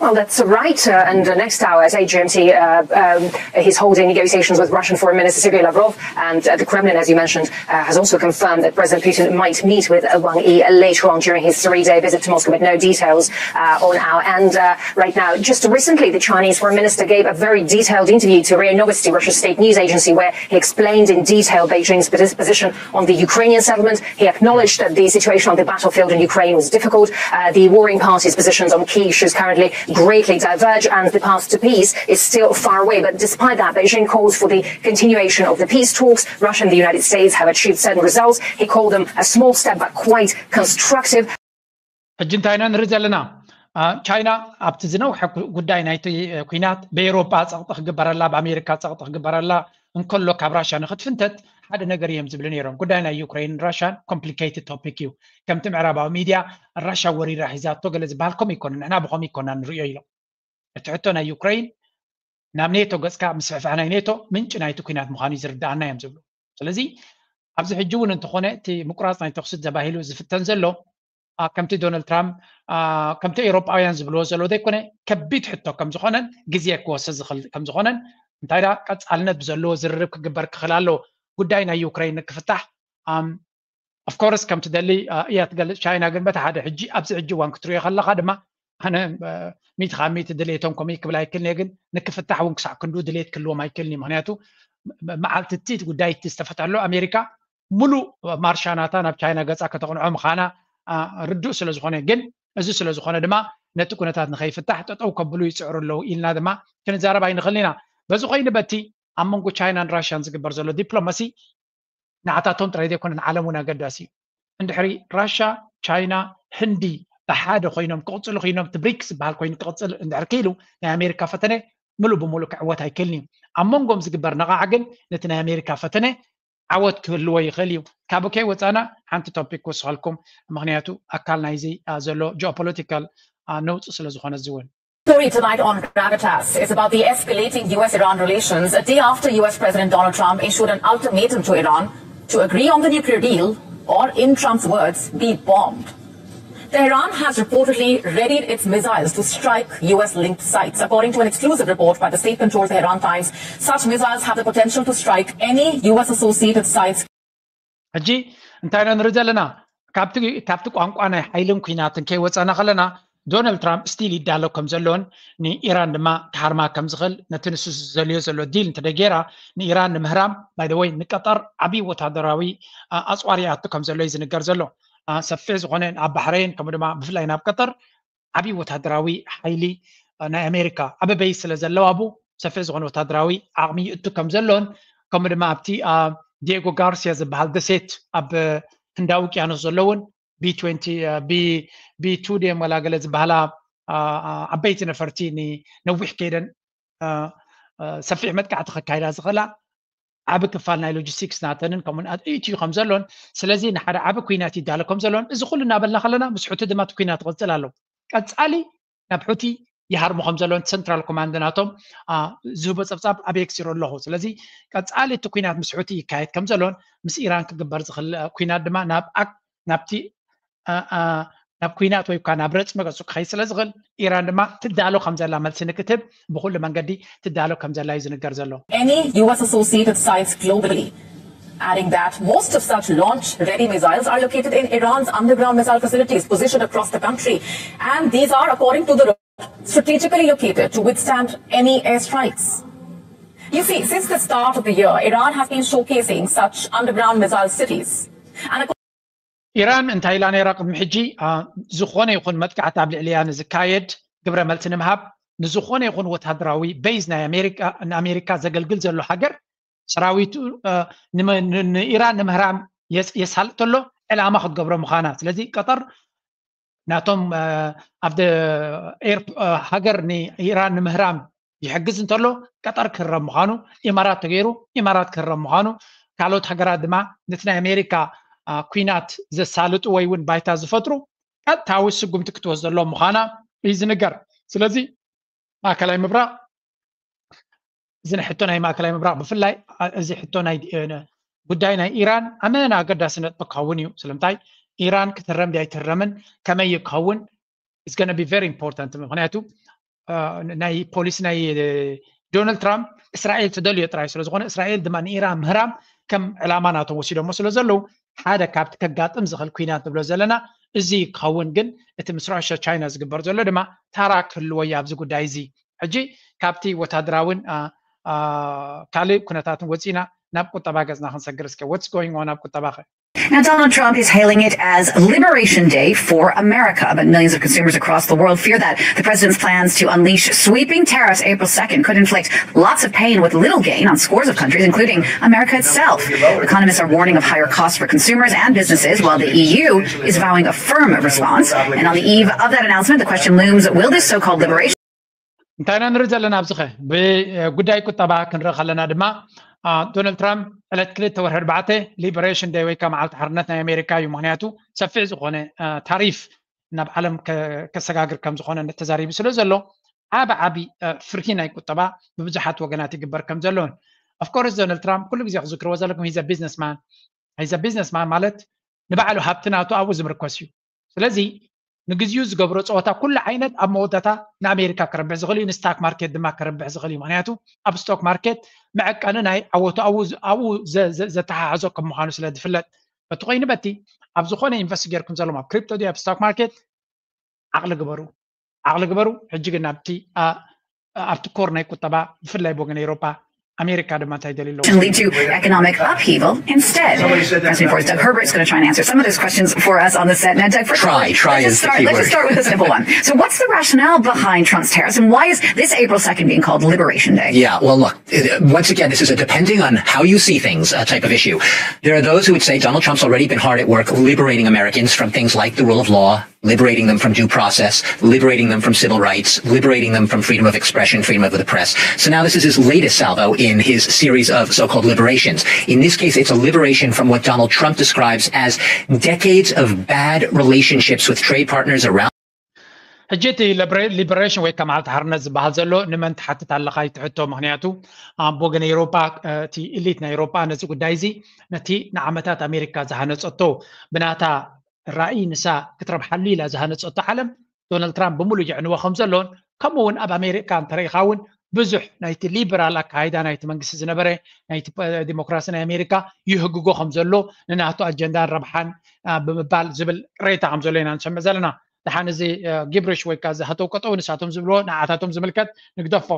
Well, that's right. Uh, and the next hour at eight G M T, uh, um, he's holding negotiations with Russian Foreign Minister Sergei Lavrov, and uh, the Kremlin, as you mentioned, uh, has also confirmed that President Putin might meet with uh, Wang Yi uh, later on during his three-day visit to Moscow, but no details uh, on our end uh, right now. Just recently, the Chinese Foreign Minister gave a very detailed interview to ria Novosti, Russia's state news agency, where he explained in detail Beijing's position on the Ukrainian settlement. He acknowledged that the situation on the battlefield in Ukraine was difficult. Uh, the warring parties' positions on key issues currently greatly diverge, and the path to peace is still far away. But despite that, Beijing calls for the continuation of the peace talks. Russia and the United States have achieved certain results. He called them a small step, but quite constructive. ሕጂ እንታይ ኢና ንርኢ ዘለና? ቻይና ኣብቲ ዝነውሐ ጉዳይ ናይቲ ኩናት ብኤውሮጳ ፀቕጢ ክግበረላ ብኣሜሪካ ፀቕጢ ክግበረላ እንከሎ ካብ ራሻ ንክትፍንተት ሓደ ነገር እዮም ዝብሉ ነይሮም። ጉዳይ ናይ ዩክሬን ራሻን complicated topic እዩ። ከምቲ ምዕራባዊ ሚድያ ራሻ ወሪራ ሒዛቶ ገለ ዝበሃል ከምኡ ይኮነ፣ ንሕና ብከምኡ ይኮና ንርእዮ ኢሎም። እቲ ሕቶ ናይ ዩክሬን ናብ ኔቶ ገፅካ ምስፍሕፋሕ ናይ ኔቶ ምንጪ ናይቲ ኩናት ምዃኑ እዩ ዝርድኣና እዮም ዝብሉ። ስለዚ ኣብዚ ሕጂ እውን እንተኾነ እቲ ምቁራፅ ናይ ተኩሲ ተባሂሉ ዝፍተን ዘሎ ከምቲ ዶናልድ ትራምፕ ከምቲ ኤውሮጳውያን ዝብልዎ ዘለዎ ዘይኮነ ከቢድ ሕቶ ከም ዝኾነን ግዜ ክወስድ ዝኽእል ከም ዝኾነን እንታይ ዳ ቀፃልነት ብዘለዎ ዝርርብ ክግበር ክኽእል ኣለዎ። ጉዳይ ናይ ዩክሬን ንክፍታሕ of course ከም ትደሊ እያ ትገልፅ ቻይና። ግን በቲ ሓደ ሕጂ ኣብዚ ሕጂ እዋን ክትሪኦ ከለካ ድማ ኣነ ሚእቲ ካብ ሚእቲ ድሌቶም ከምኡ ክብል ኣይክልን እየ። ግን ንክፍታሕ እውን ክሳዕ ክንዱ ድሌት ክህልዎም ኣይክልን እዩ። ምክንያቱ መዓልቲ እቲ ጉዳይ እቲ ዝተፈትሐሉ ኣሜሪካ ሙሉእ ማርሻ ናታ ናብ ቻይና ገፃ ከተቕንዖ ምዃና ርዱእ ስለ ዝኾነ ግን እዚ ስለ ዝኾነ ድማ ነቲ ኩነታት ንኸይፍታሕ ጠጠው ከብሉ ይፅዕሩ ኣለዉ ኢልና ድማ ክንዛረብ ኣይንኽእልን ኢና። በዚ ኮይኑ በቲ ኣብ መንጎ ቻይናን ራሽያን ዝግበር ዘሎ ዲፕሎማሲ ንዓታቶም ጥራይ ዘይኮነ ንዓለም እውን ኣገዳሲ እዩ። እንድሕሪ ራሻ፣ ቻይና፣ ህንዲ ብሓደ ኮይኖም ክቕፅሉ ኮይኖም እቲ ብሪክስ ዝበሃል ኮይኑ ክቕፅል እንድሕር ክኢሉ ናይ ኣሜሪካ ፈተነ ምሉእ ብምሉእ ክዕወት ኣይክእልን እዩ። ኣብ መንጎም ዝግበር ነቓዕ ግን ነቲ ናይ ኣሜሪካ ፈተነ ዓወት ክህልዎ ይኽእል እዩ። ካብ ከይ ወፃና ሓንቲ ቶፒክ ክውስኸልኩም፣ ምክንያቱ ኣካል ናይዚ ዘሎ ጂኦፖለቲካል ነውፂ ስለ ዝኾነ እዚ እውን። Story tonight on Gravitas is about the escalating U S Iran relations, a day after U S President Donald Trump issued an ultimatum to Iran to agree on the nuclear deal, or in Trump's words, be bombed. Tehran has reportedly readied its missiles to strike U S linked sites. According to an exclusive report by the state controlled Tehran Times, such missiles have the potential to strike any U S associated sites. ሕጂ እንታይ ኢና ንርኢ ዘለና? ካብቲ ቋንቋ ናይ ሓይልን ኩናትን ከይወፃና ከለና፣ ዶናልድ ትራምፕ ስቲል ይዳሎ ከም ዘሎን ንኢራን ድማ ክሃርማ ከም ዝኽእል፣ ነቲ ንሱ ዘልዮ ዘሎ ዲል እንተደጌራ ንኢራን ንምህራም፣ ባይ ወይ ንቀጠር ዓብዪ ወታደራዊ ኣፅዋር ይኣቱ ከም ዘሎ እዩ ዝንገር ዘሎ። ሰፊሕ ዝኾነ ኣብ ባሕረይን ከምኡ ድማ ብፍላይ ናብ ቀጠር ዓብዪ ወታደራዊ ሓይሊ ናይ ኣሜሪካ ኣበበይ ስለ ዘለዋ፣ ብኡ ሰፊሕ ዝኾነ ወታደራዊ ዓቕሚ ይእቱ ከም ዘሎን፣ ከምኡ ድማ ኣብቲ ዲየጎ ጋርሲያ ዝበሃል ደሴት ኣብ ህንዳዊ ውቅያኖስ ዘለውን ቢ ቱ ድዮም ወላ ገለ ዝበሃላ ዓበይቲ ነፈርቲ ንነዊሕ ከይደን ሰፊሕ መጥቃዕቲ ከካይዳ ዝኽእላ ዓቢ ክፋል ናይ ሎጂስቲክስ ናተንን ከምኡ ኣእትዩ ከም ዘሎን፣ ስለዚ ንሓደ ዓቢ ኩናት ይዳሎ ከም ዘሎን፣ እዚ ኩሉ እናበልና ከለና ምስ ሑቲ ድማ እቲ ኩናት ይቕጽል ኣሎ። ቀጻሊ ናብ ሑቲ ይሃርሙ ከም ዘሎን፣ ሰንትራል ኮማንድ ናቶም ዝህቦ ጸብጻብ ኣብ ኤክስ ይርኢ ኣለኹ። ስለዚ ቀጻሊ እቲ ኩናት ምስ ሑቲ ይካየድ ከም ዘሎን ምስ ኢራን ክግበር ዝኽእል ኩናት ድማ ናብ ናብቲ ናብ ኩናት ወይ ከዓ ናብ ረጽሚ ገጹ ክኸይድ ስለ ዝኽእል፣ ኢራን ድማ ትዳሎ ከም ዘላ መልሲ ንክትህብ ብኹሉ መንገዲ ትዳሎ ከም ዘላ እዩ ዝንገር ዘሎ። Any U S associated sites globally. Adding that most of such launch ready missiles are located in Iran's underground missile facilities positioned across the country. And these are, according to the report, strategically located to withstand any airstrikes. You see, since the start of the year, Iran has been showcasing such underground missile cities. And ኢራን እንታይ ኢላ ነይራ ቅድሚ ሕጂ? ዝኾነ ይኹን መጥቃዕቲ ኣብ ልዕሊያ ንዝካየድ ግብረ መልሲ ንምሃብ ንዝኾነ ይኹን ወታደራዊ ቤዝ ናይ ኣሜሪካ፣ ንኣሜሪካ ዘገልግል ዘሎ ሃገር ሰራዊቱ ንኢራን ንምህራም የሳልጥ ተሎ ዕላማ ክትገብሮ ምዃና። ስለዚ ቀጠር ናቶም ኣብ ሃገር ንኢራን ንምህራም ይሕግዝ እንተሎ ቀጠር ክህረም ምዃኑ፣ ኢማራት ተገይሩ ኢማራት ክህረም ምዃኑ፣ ካልኦት ሃገራት ድማ ነቲ ናይ ኣሜሪካ ኩናት ዘሳልጡ ወይ እውን ባይታ ዝፈጥሩ ቀጥታዊ ስጉምቲ ክትወስድ ዘሎ ምዃና እዩ ዝንገር። ስለዚ ማእከላይ ምብራቕ፣ እዚ ሕቶ ናይ ማእከላይ ምብራቕ ብፍላይ፣ እዚ ሕቶ ናይ ጉዳይ ናይ ኢራን ኣመና ኣገዳሲ ነጥቢ ክኸውን እዩ። ስለምንታይ ኢራን ክትህረም ድያ ኣይትህረምን ከመይ ክኸውን is gonna be very important። ምክንያቱ ናይ ፖሊሲ ናይ ዶናልድ ትራምፕ እስራኤል ትደልዮ ጥራይ ስለዝኾነ፣ እስራኤል ድማ ንኢራን ምህራም ከም ዕላማ ናቶም ወሲዶሞ ስለ ዘለዉ፣ ሓደ ካብቲ ከጋጥም ዝኽእል ኩናት ንብሎ ዘለና እዚ ክኸውን፣ ግን እቲ ምስ ራሽያ ቻይና ዝግበር ዘሎ ድማ ታራ ክህልዎ እዩ ኣብዚ ጉዳይ እዚ። ሕጂ ካብቲ ወታደራውን ካልእ ኩነታትን ወፂና ናብ ቁጠባ ገፅና ክንሰግር እስከ። What's going on ኣብ ቁጠባ ኸ? Now, Donald Trump is hailing it as Liberation Day for America, but millions of consumers across the world fear that the president's plans to unleash sweeping tariffs April second could inflict lots of pain with little gain on scores of countries, including America itself. Economists are warning of higher costs for consumers and businesses, while the E U is vowing a firm response. And on the eve of that announcement, the question looms, will this so-called liberation እንታይ ኢና ንርኢ ዘለና ኣብዚ ኸ? ብጉዳይ ቁጠባ ክንርኢ ከለና ድማ ዶናልድ ትራምፕ ዕለት ክልተ ወርሒ ኣርባዕተ ሊበሬሽን ደይ ወይ ከዓ መዓልቲ ሓርነት ናይ ኣሜሪካ እዩ። ምክንያቱ ሰፊሕ ዝኾነ ታሪፍ ናብ ዓለም ከሰጋግር ከም ዝኾነ ተዛሪቡ ስለ ዘሎ ዓቢ ዓቢ ፍርሂ ናይ ቁጠባ ብብዙሓት ወገናት ይግበር ከም ዘሎን። ኦፍኮርስ ዶናልድ ትራምፕ ኩሉ ግዜ ክዝክርዎ ዘለኩም he's a businessman። He's a businessman ማለት ንባዕሉ ሃብቲ ናቱ ኣብኡ ዝምርኮስ እዩ። ስለዚ ንግዚኡ ዝገብሮ ፀወታ ኩሉ ዓይነት ኣብ መወዳእታ ንኣሜሪካ ከረብሕ ዝኽእል እዩ፣ ንስታክ ማርኬት ድማ ከረብሕ ዝኽእል እዩ። ምክንያቱ ኣብ ስቶክ ማርኬት መዐቀኒ ናይ ዓወቱ ኣብኡ ዘተሓሕዞ ከም ምዃኑ ስለ ዝፍለጥ፣ በቲ ኮይኑ በቲ ኣብ ዝኾነ ኢንቨስት ጌርኩም ዘለኹም ኣብ ክሪፕቶ ድዩ ኣብ ስቶክ ማርኬት ዓቕሊ ግበሩ፣ ዓቕሊ ግበሩ። ሕጂ ግን ናብቲ ኣብቲ ኮር ናይ ቁጠባ ብፍላይ ብወገን ኤውሮጳ ኣሜሪካ ድማ እንታይ ደልዩ ኣለዎ? Can lead to economic upheaval instead. Press Report's Doug Herbert's going to try and answer some of those questions for us on the set. Now, Doug, first of all, Try, try let's is just the start, key let's just word. Start with a simple one. So, what's the rationale behind Trump's tariffs, and why is this April second being called Liberation Day? Yeah, well, look, uh, once again, this is a depending on how you see things uh, type of issue. There are those who would say Donald Trump's already been hard at work liberating Americans from things like the rule of law, liberating them from due process, liberating them from civil rights, liberating them from freedom of expression, freedom of the press. So now this is his latest salvo in his series of so-called liberations. In this case, it's a liberation from what Donald Trump describes as decades of bad relationships with trade partners around. ሕጂ እቲ ሊበሬሽን ወይ ከ መዓልቲ ሓርነት ዝበሃል ዘሎ ንመን ትሓትት ኣለኻ ይትሕቶ። ምክንያቱ ኣብ ወገን ኤሮጳ እቲ ኢሊት ናይ ኤሮጳ ነዚ ጉዳይ እዚ ነቲ ንዓመታት ኣሜሪካ ዝሃነፀቶ ብናታ ራእይ ንሳ ክትረብሓሉ ኢላ ዝሃነፀቶ ዓለም ዶናልድ ትራምፕ ብምሉእ የዕንዎ ከም ዘሎን ከምኡ እውን ኣብ ኣሜሪካ እንተረኢኻ እውን ብዙሕ ናይቲ ሊበራል ኣካይዳ ናይቲ መንግስቲ ዝነበረ ናይቲ ዲሞክራሲ ናይ ኣሜሪካ ይህግጎ ከም ዘሎ ንናቱ ኣጀንዳን ረብሓን ብምባል ዝብል ቅሬታ ከም ዘሎ ኢና ንሰምዕ ዘለና። ደሓን እዚ ጊብሪሽ ወይ ከዓ ዝሃተው ቀጠው ንሳቶም ዝብልዎ ንዓታቶም ዝምልከት ንግደፎ።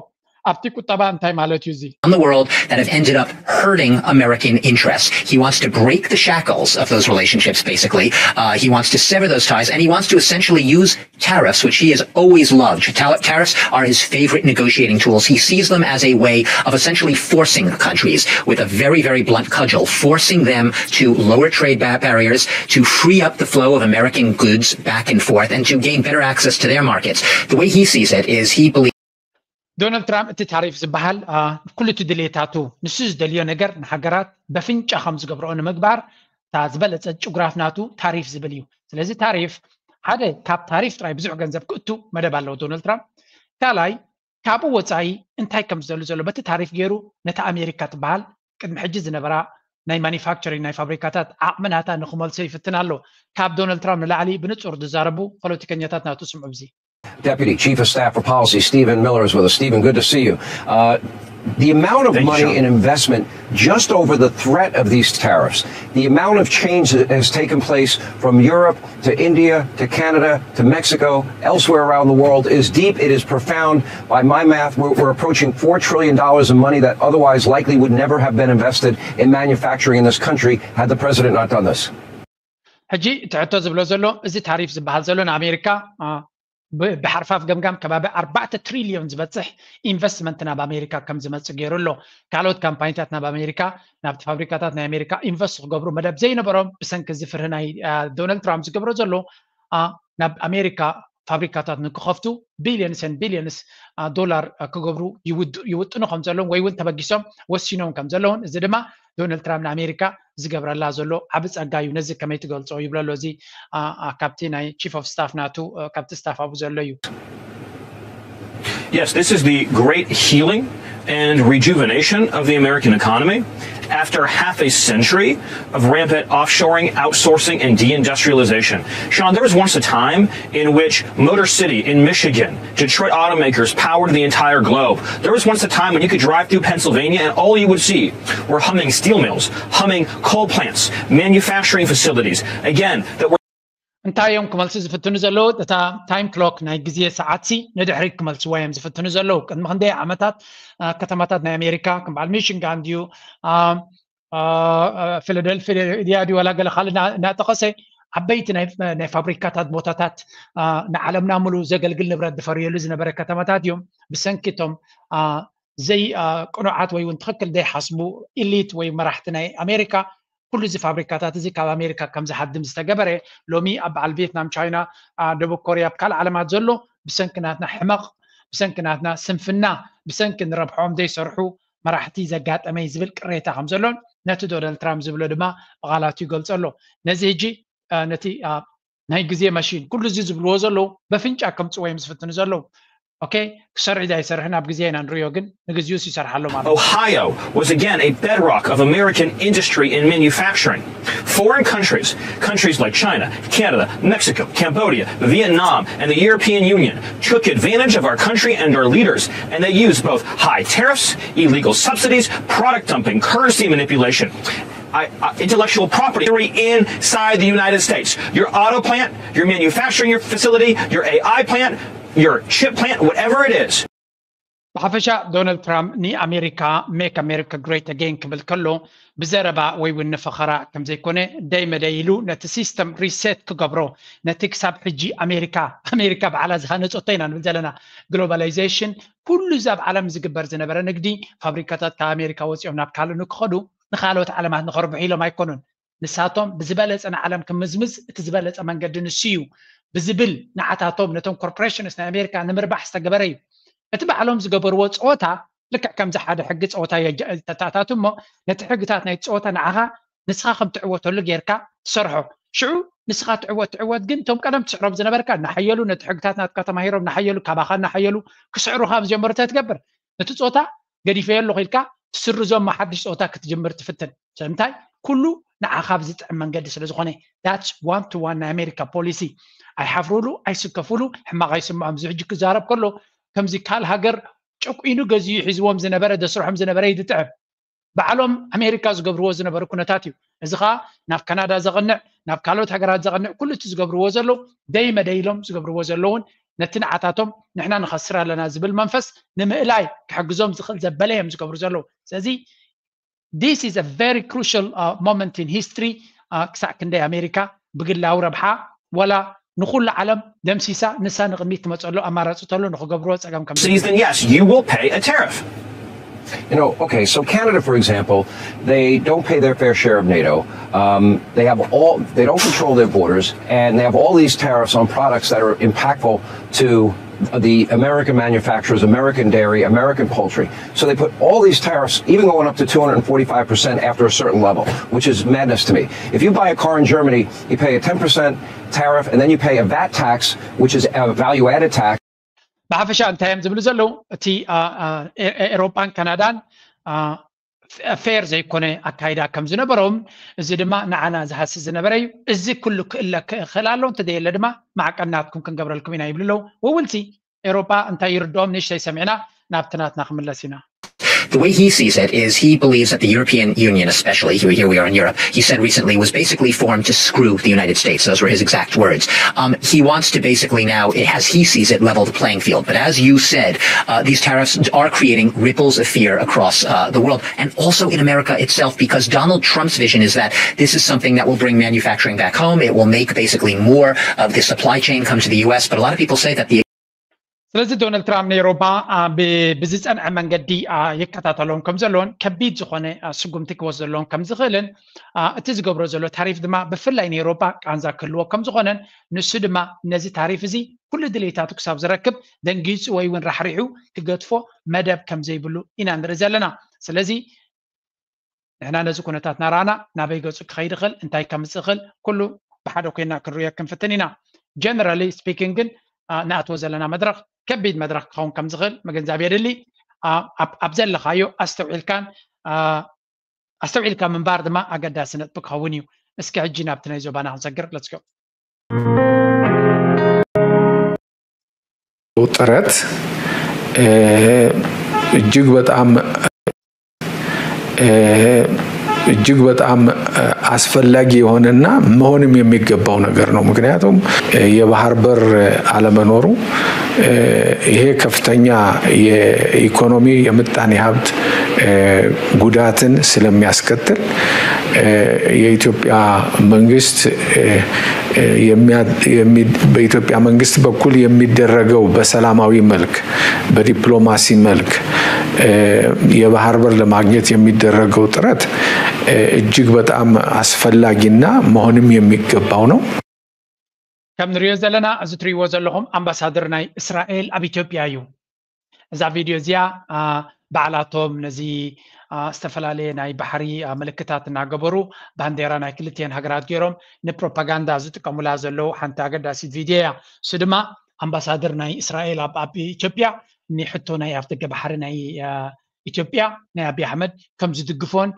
ኣብቲ ቁጠባ እንታይ ማለት እዩ እዚ? On the world that have ended up hurting American interests. He wants to break the shackles of those relationships, basically. Uh, he wants to sever those ties, and he wants to essentially use tariffs, which he has always loved. Tariffs are his favorite negotiating tools. He sees them as a way of essentially forcing countries with a very, very blunt cudgel, forcing them to lower trade barriers, to free up the flow of American goods back and forth, and to gain better access to their markets. The way he sees it is he believes ዶናልድ ትራምፕ እቲ ታሪፍ ዝበሃል ኩሉ እቲ ድሌታቱ ንሱ ዝደልዮ ነገር ንሃገራት በፍንጫ ከም ዝገብርኦ ንምግባር እታ ዝበለፀ ጭጉራፍ ናቱ ታሪፍ ዝብል እዩ። ስለዚ ታሪፍ ሓደ ካብ ታሪፍ ጥራይ ብዙሕ ገንዘብ ክእቱ መደብ ኣለዎ ዶናልድ ትራምፕ። ካልኣይ ካብኡ ወፃኢ እንታይ ከም ዝደሉ ዘሎ በቲ ታሪፍ ገይሩ ነቲ ኣሜሪካ ትበሃል ቅድሚ ሕጂ ዝነበራ ናይ ማኒፋክቸሪንግ ናይ ፋብሪካታት ዓቕሚ ናታ ንክመልሶ ይፍትን ኣሎ። ካብ ዶናልድ ትራምፕ ንላዕሊ ብንፁር ዝዛረቡ ፖለቲከኛታት ናቱ ስምዑ ብዚ። Deputy Chief of Staff for Policy Stephen Miller is with us. Stephen, good to see you. Uh, the amount of money and investment just over the threat of these tariffs, the amount of change that has taken place from Europe to India to Canada to Mexico, elsewhere around the world is deep. It is profound. By my math, we're, we're approaching four trillion dollars in money that otherwise likely would never have been invested in manufacturing in this country had the president not done this. ሕጂ እቲ ሕቶ ዝብሎ ዘሎ እዚ ታሪፍ ዝበሃል ዘሎ ንኣሜሪካ ብሓርፋፍ ገምጋም ከባቢ ኣርባዕተ ትሪልዮን ዝበፅሕ ኢንቨስትመንት ናብ ኣሜሪካ ከም ዝመፅእ ገይሩ ኣሎ። ካልኦት ካምፓኒታት ናብ ኣሜሪካ ናብቲ ፋብሪካታት ናይ ኣሜሪካ ኢንቨስት ክገብሩ መደብ ዘይነበሮም ብሰንኪ እዚ ፍርሂ ናይ ዶናልድ ትራምፕ ዝገብሮ ዘሎ ናብ ኣሜሪካ ፋብሪካታት ንክኸፍቱ ቢልዮንስ ን ቢልዮንስ ዶላር ክገብሩ ይውጥኑ ከም ዘለውን ወይ እውን ተበጊሶም ወሲኖም ከም ዘለውን እዚ ድማ ዶናልድ ትራምፕ ንኣሜሪካ ዝገብረላ ዘሎ ዓቢ ጸጋ እዩ። ነዚ ከመይ ትገልጾ ይብሎ ኣሎ። እዚ ካብቲ ናይ ቺፍ ኦፍ ስታፍ ናቱ ካብቲ ስታፍ ኣብኡ ዘሎ እዩ። Yes, this is the great healing and rejuvenation of the American economy after half a century of rampant offshoring, outsourcing, and deindustrialization. Sean, there was once a time in which Motor City in Michigan, Detroit automakers powered the entire globe. There was once a time when you could drive through Pennsylvania and all you would see were humming steel mills, humming coal plants, manufacturing facilities, again, that were እንታይ እዮም ክመልሱ ዝፍትኑ ዘለዉ? እታ ታይም ክሎክ ናይ ግዜ ሰዓትሲ ንድሕሪት ክመልስዋ እዮም ዝፍትኑ ዘለዉ። ቅድሚ ክንደይ ዓመታት ከተማታት ናይ ኣሜሪካ ከም በዓል ሚሽንጋን ድዩ ፊላደልፊያ ድዩ ዋላ ገለ ካልእ እናጠቐሰ ዓበይቲ ናይ ፋብሪካታት ቦታታት ንዓለምና ሙሉ ዘገልግል ንብረት ዝፈርየሉ ዝነበረ ከተማታት እዮም። ብሰንኪ እቶም ዘይቅኑዓት ወይ እውን ትኽክል ዘይሓስቡ ኢሊት ወይ መራሕቲ ናይ ኣሜሪካ ኩሉ እዚ ፋብሪካታት እዚ ካብ ኣሜሪካ ከም ዝሃድም ዝተገበረ ሎሚ ኣብ በዓል ቪየትናም፣ ቻይና፣ ደቡብ ኮርያ፣ ኣብ ካልእ ዓለማት ዘሎ ብሰንኪ ናትና ሕመቕ፣ ብሰንኪ ናትና ስንፍና፣ ብሰንኪ ንረብሖም ዘይሰርሑ መራሕቲ ዘጋጠመ እዩ ዝብል ቅሬታ ከም ዘሎን ነቲ ዶናልድ ትራምፕ ዝብሎ ድማ ብቓላቱ ይገልጾ ኣሎ። ነዚ ሕጂ ነቲ ናይ ግዜ መሽን ኩሉ እዚ ዝብልዎ ዘለዉ በፍንጫ ከምፅዎ እዮም ዝፍትኑ ዘለዉ። ኦኬ ክሰርሕ ዳይሰርሕን ኣብ ግዜ ኢና ንሪኦ ግን ንግዚኡስ ይሰርሓሎም ኣሎ። Ohio was again a bedrock of American industry and manufacturing. Foreign countries, countries like China, Canada, Mexico, Cambodia, Vietnam, and the European Union took advantage of our country and our leaders, and they used both high tariffs, illegal subsidies, product dumping, currency manipulation. I, uh, intellectual property inside the United States. Your auto plant, your manufacturing your facility, your A I plant, your chip plant, whatever it is. ብሓፈሻ ዶናልድ ትራምፕ ንኣሜሪካ ሜክ ኣሜሪካ ግሬት ኣጌን ክብል ከሎ ብዘረባ ወይ እውን ንፈኸራ ከም ዘይኮነ ደይ መደይ ኢሉ ነቲ ሲስተም ሪሴት ክገብሮ ነቲ ክሳብ ሕጂ ኣሜሪካ ኣሜሪካ ባዕላ ዝሃነፀቶ ኢና ንብል ዘለና ግሎባላይዜሽን ኩሉ እዚ ኣብ ዓለም ዝግበር ዝነበረ ንግዲ ፋብሪካታት ካብ ኣሜሪካ ወፂኦም ናብ ካልእ ንክኸዱ ንካልኦት ዓለማት ንኸርብሑ ኢሎም ኣይኮኑን። ንሳቶም ብዝበለፀ ንዓለም ክምዝምዝ እቲ ዝበለፀ መንገዲ ንሱ እዩ። ብዝብል ንዓታቶም ነቶም corporations ናይ ኣሜሪካ ንምርባሕ ዝተገበረ እዩ። እቲ ባዕሎም ዝገበርዎ ፀወታ ልክዕ ከምዚ ሓደ ሕጊ ፀወታ ተታታት እሞ ነቲ ሕግታት ናይ ፀወታ ንዓኻ ንስኻ ከም ትዕወተሉ ጌርካ ትሰርሖ። ሽዑ ንስኻ ትዕወት ትዕወት ግን እቶም ቀደም ትስዕሮም ዝነበርካ እናሓየሉ ነቲ ሕግታት ናትካ ተማሂሮም እናሓየሉ ካባኻ እናሓየሉ ክስዕሩኻ ምስ ጀመሩ እንታይ ትገብር? ነቲ ፆታ ገዲፈዮ ኣለኹ ኢልካ ትስርዞ እሞ ሓድሽ ፆታ ክትጅምር ትፍትን። ስለምንታይ? ኩሉ ንዓኻ ብዝጥዕም መንገዲ ስለ ዝኾነ። That's one to one ናይ ኣሜሪካ ፖሊሲ። ኣይሓፍሩሉ ኣይስከፉሉ። ሕማቕ ኣይስምዖም። እዚ ሕጂ ክዛረብ ከሎ ከምዚ ካል ሃገር ጨቁኑ ገዚኡ ሒዝዎም ዝነበረ ደስርሖም ዝነበረ ይድጥዕም። ባዕሎም ኣሜሪካ ዝገብርዎ ዝነበሩ ኩነታት እዩ። እዚ ከዓ ናብ ካናዳ ዘቕንዕ ናብ ካልኦት ሃገራት ዘቕንዕ ኩሉ እቲ ዝገብርዎ ዘለዉ ደይመደይ ኢሎም ዝገብርዎ ዘለውን ነቲ ንዓታቶም ንሕና ንኸስር ኣለና ዝብል መንፈስ ንምእላይ ክሕግዞም ዝኽእል ዘበለ እዮም ዝገብሩ ዘለዉ። ስለዚ this is a very crucial moment in history። ክሳዕ ክንደይ ኣሜሪካ ብግላዊ ረብሓ ወላ ንኹሉ ዓለም ደምሲሳ ንሳ ንቕድሚት ትመፀሉ ኣማራፂ ተሎ ንክገብርዎ ፀገም ከም Yes, you will pay a tariff. You know, okay, so Canada, for example, they don't pay their fair share of NATO. Um, they have all, they don't control their borders, and they have all these tariffs on products that are impactful to the American manufacturers, American dairy, American poultry. So they put all these tariffs, even going up to two hundred forty-five percent after a certain level, which is madness to me. If you buy a car in Germany, you pay a ten percent tariff, and then you pay a VAT tax, which is a value added tax. ብሓፈሻ እንታይ እዮም ዝብሉ ዘለዉ? እቲ ኤሮጳን ካናዳን ፌር ዘይኮነ ኣካይዳ ከም ዝነበሮም፣ እዚ ድማ ንዓና ዝሃሲ ዝነበረ እዩ። እዚ ኩሉ ክእለ ክእል ኣሎ፣ እንተዘየለ ድማ ማዕቀብ ናትኩም ክንገብረልኩም ኢና ይብሉ ኣለዉ። ውውልሲ ኤሮጳ እንታይ ይርድኦም ንእሽተይ ሰሚዕና ናብቲ ናትና ክምለስ ኢና። The way he sees it is he believes that the European Union, especially here, here we are in Europe, he said recently was basically formed to screw the United States. Those were his exact words. Um, he wants to basically now, as he sees it, level the playing field. But as you said, uh, these tariffs are creating ripples of fear across uh, the world and also in America itself, because Donald Trump's vision is that this is something that will bring manufacturing back home. It will make basically more of the supply chain come to the U S. But a lot of people say that the ስለዚ ዶናልድ ትራምፕ ንኤሮፓ ብዝፀንዐ መንገዲ ይከታተሎም ከም ዘለዎን ከቢድ ዝኾነ ስጉምቲ ክወስድ ዘለዎም ከም ዝኽእልን እቲ ዝገብሮ ዘሎ ታሪፍ ድማ ብፍላይ ንኤሮፓ ቃንዛ ክህልዎ ከም ዝኾነን ንሱ ድማ ነዚ ታሪፍ እዚ ኩሉ ድሌታቱ ክሳብ ዝረክብ ደንጊፁ ወይ እውን ራሕሪሑ ክገድፎ መደብ ከም ዘይብሉ ኢና ንርኢ ዘለና። ስለዚ ንሕና ነዚ ኩነታት ናራእና ናበይ ገፁ ክኸይድ ይኽእል እንታይ ከምፅእ ይኽእል ኩሉ ብሓደ ኮይና ክንርእዮ ክንፍትን ኢና። Generally speaking ግን ንኣትዎ ዘለና መድረኽ ከቢድ መድረኽ ክኸውን ከም ዝኽእል ምግንዛብ የድሊ። ኣብ ዘለኻዮ ኣስተውዒልካን ኣስተውዒልካ ምንባር ድማ ኣገዳሲ ነጥቢ ክኸውን እዩ። እስኪ ሕጂ ናብቲ ናይ ዞባና ክንሰግር። Let's go። ጥረት እጅግ በጣም እጅግ በጣም አስፈላጊ የሆነና መሆንም የሚገባው ነገር ነው። ምክንያቱም የባህር በር አለመኖሩ ይሄ ከፍተኛ የኢኮኖሚ የምጣኔ ሀብት ጉዳትን ስለሚያስከትል የኢትዮጵያ መንግስት በኢትዮጵያ መንግስት በኩል የሚደረገው በሰላማዊ መልክ በዲፕሎማሲ መልክ የባህር በር ለማግኘት የሚደረገው ጥረት እጅግ በጣም አስፈላጊና መሆንም የሚገባው ነው። ከም ንሪኦ ዘለና እዚ ትሪእዎ ዘለኹም ኣምባሳደር ናይ እስራኤል ኣብ ኢትዮጵያ እዩ። እዛ ቪድዮ እዚኣ ባዕላቶም ነዚ ዝተፈላለየ ናይ ባሕሪ ምልክታት እናገበሩ ባንዴራ ናይ ክልቲኤን ሃገራት ገይሮም ንፕሮፓጋንዳ ዝጥቀሙላ ዘለዉ ሓንቲ ኣገዳሲት ቪድዮ እያ። እሱ ድማ ኣምባሳደር ናይ እስራኤል ኣብ ኢትዮጵያ ንሕቶ ናይ ኣፍደገ ባሕሪ ናይ ኢትዮጵያ ናይ ኣብይ ኣሕመድ ከም ዝድግፎን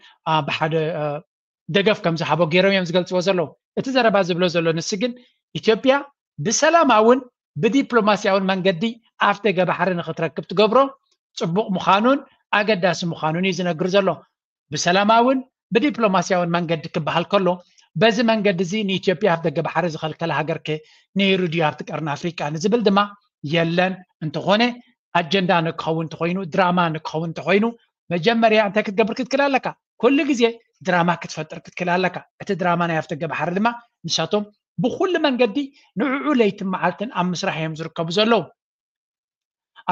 ብሓደ ደገፍ ከም ዝሃቦ ገይሮም እዮም ዝገልፅዎ ዘለዉ። እቲ ዘረባ ዝብሎ ዘሎ ንሱ ግን ኢትዮጵያ ብሰላማውን ብዲፕሎማሲያውን መንገዲ ኣፍደገ ባሕሪ ንክትረክብ ትገብሮ ፅቡቕ ምዃኑን ኣገዳሲ ምዃኑን እዩ ዝነግር ዘሎ። ብሰላማውን ብዲፕሎማሲያውን መንገዲ ክበሃል ከሎ በዚ መንገዲ እዚ ንኢትዮጵያ ኣፍደገ ባሕሪ ዝኸልከለ ሃገር ከ ነይሩ ድዩ ኣብቲ ቀርኒ ኣፍሪቃ ንዝብል ድማ የለን። እንተኾነ ኣጀንዳ ንክኸውን እንተኾይኑ ድራማ ንክኸውን እንተኾይኑ መጀመርያ እንታይ ክትገብር ክትክእል ኣለካ? ኩሉ ግዜ ድራማ ክትፈጥር ክትክእል ኣለካ። እቲ ድራማ ናይ ኣፍደገ ባሕሪ ድማ ንሳቶም ብኩሉ መንገዲ ንዕዑ ለይትን መዓልትን ኣብ ምስራሕ እዮም ዝርከቡ ዘለዉ።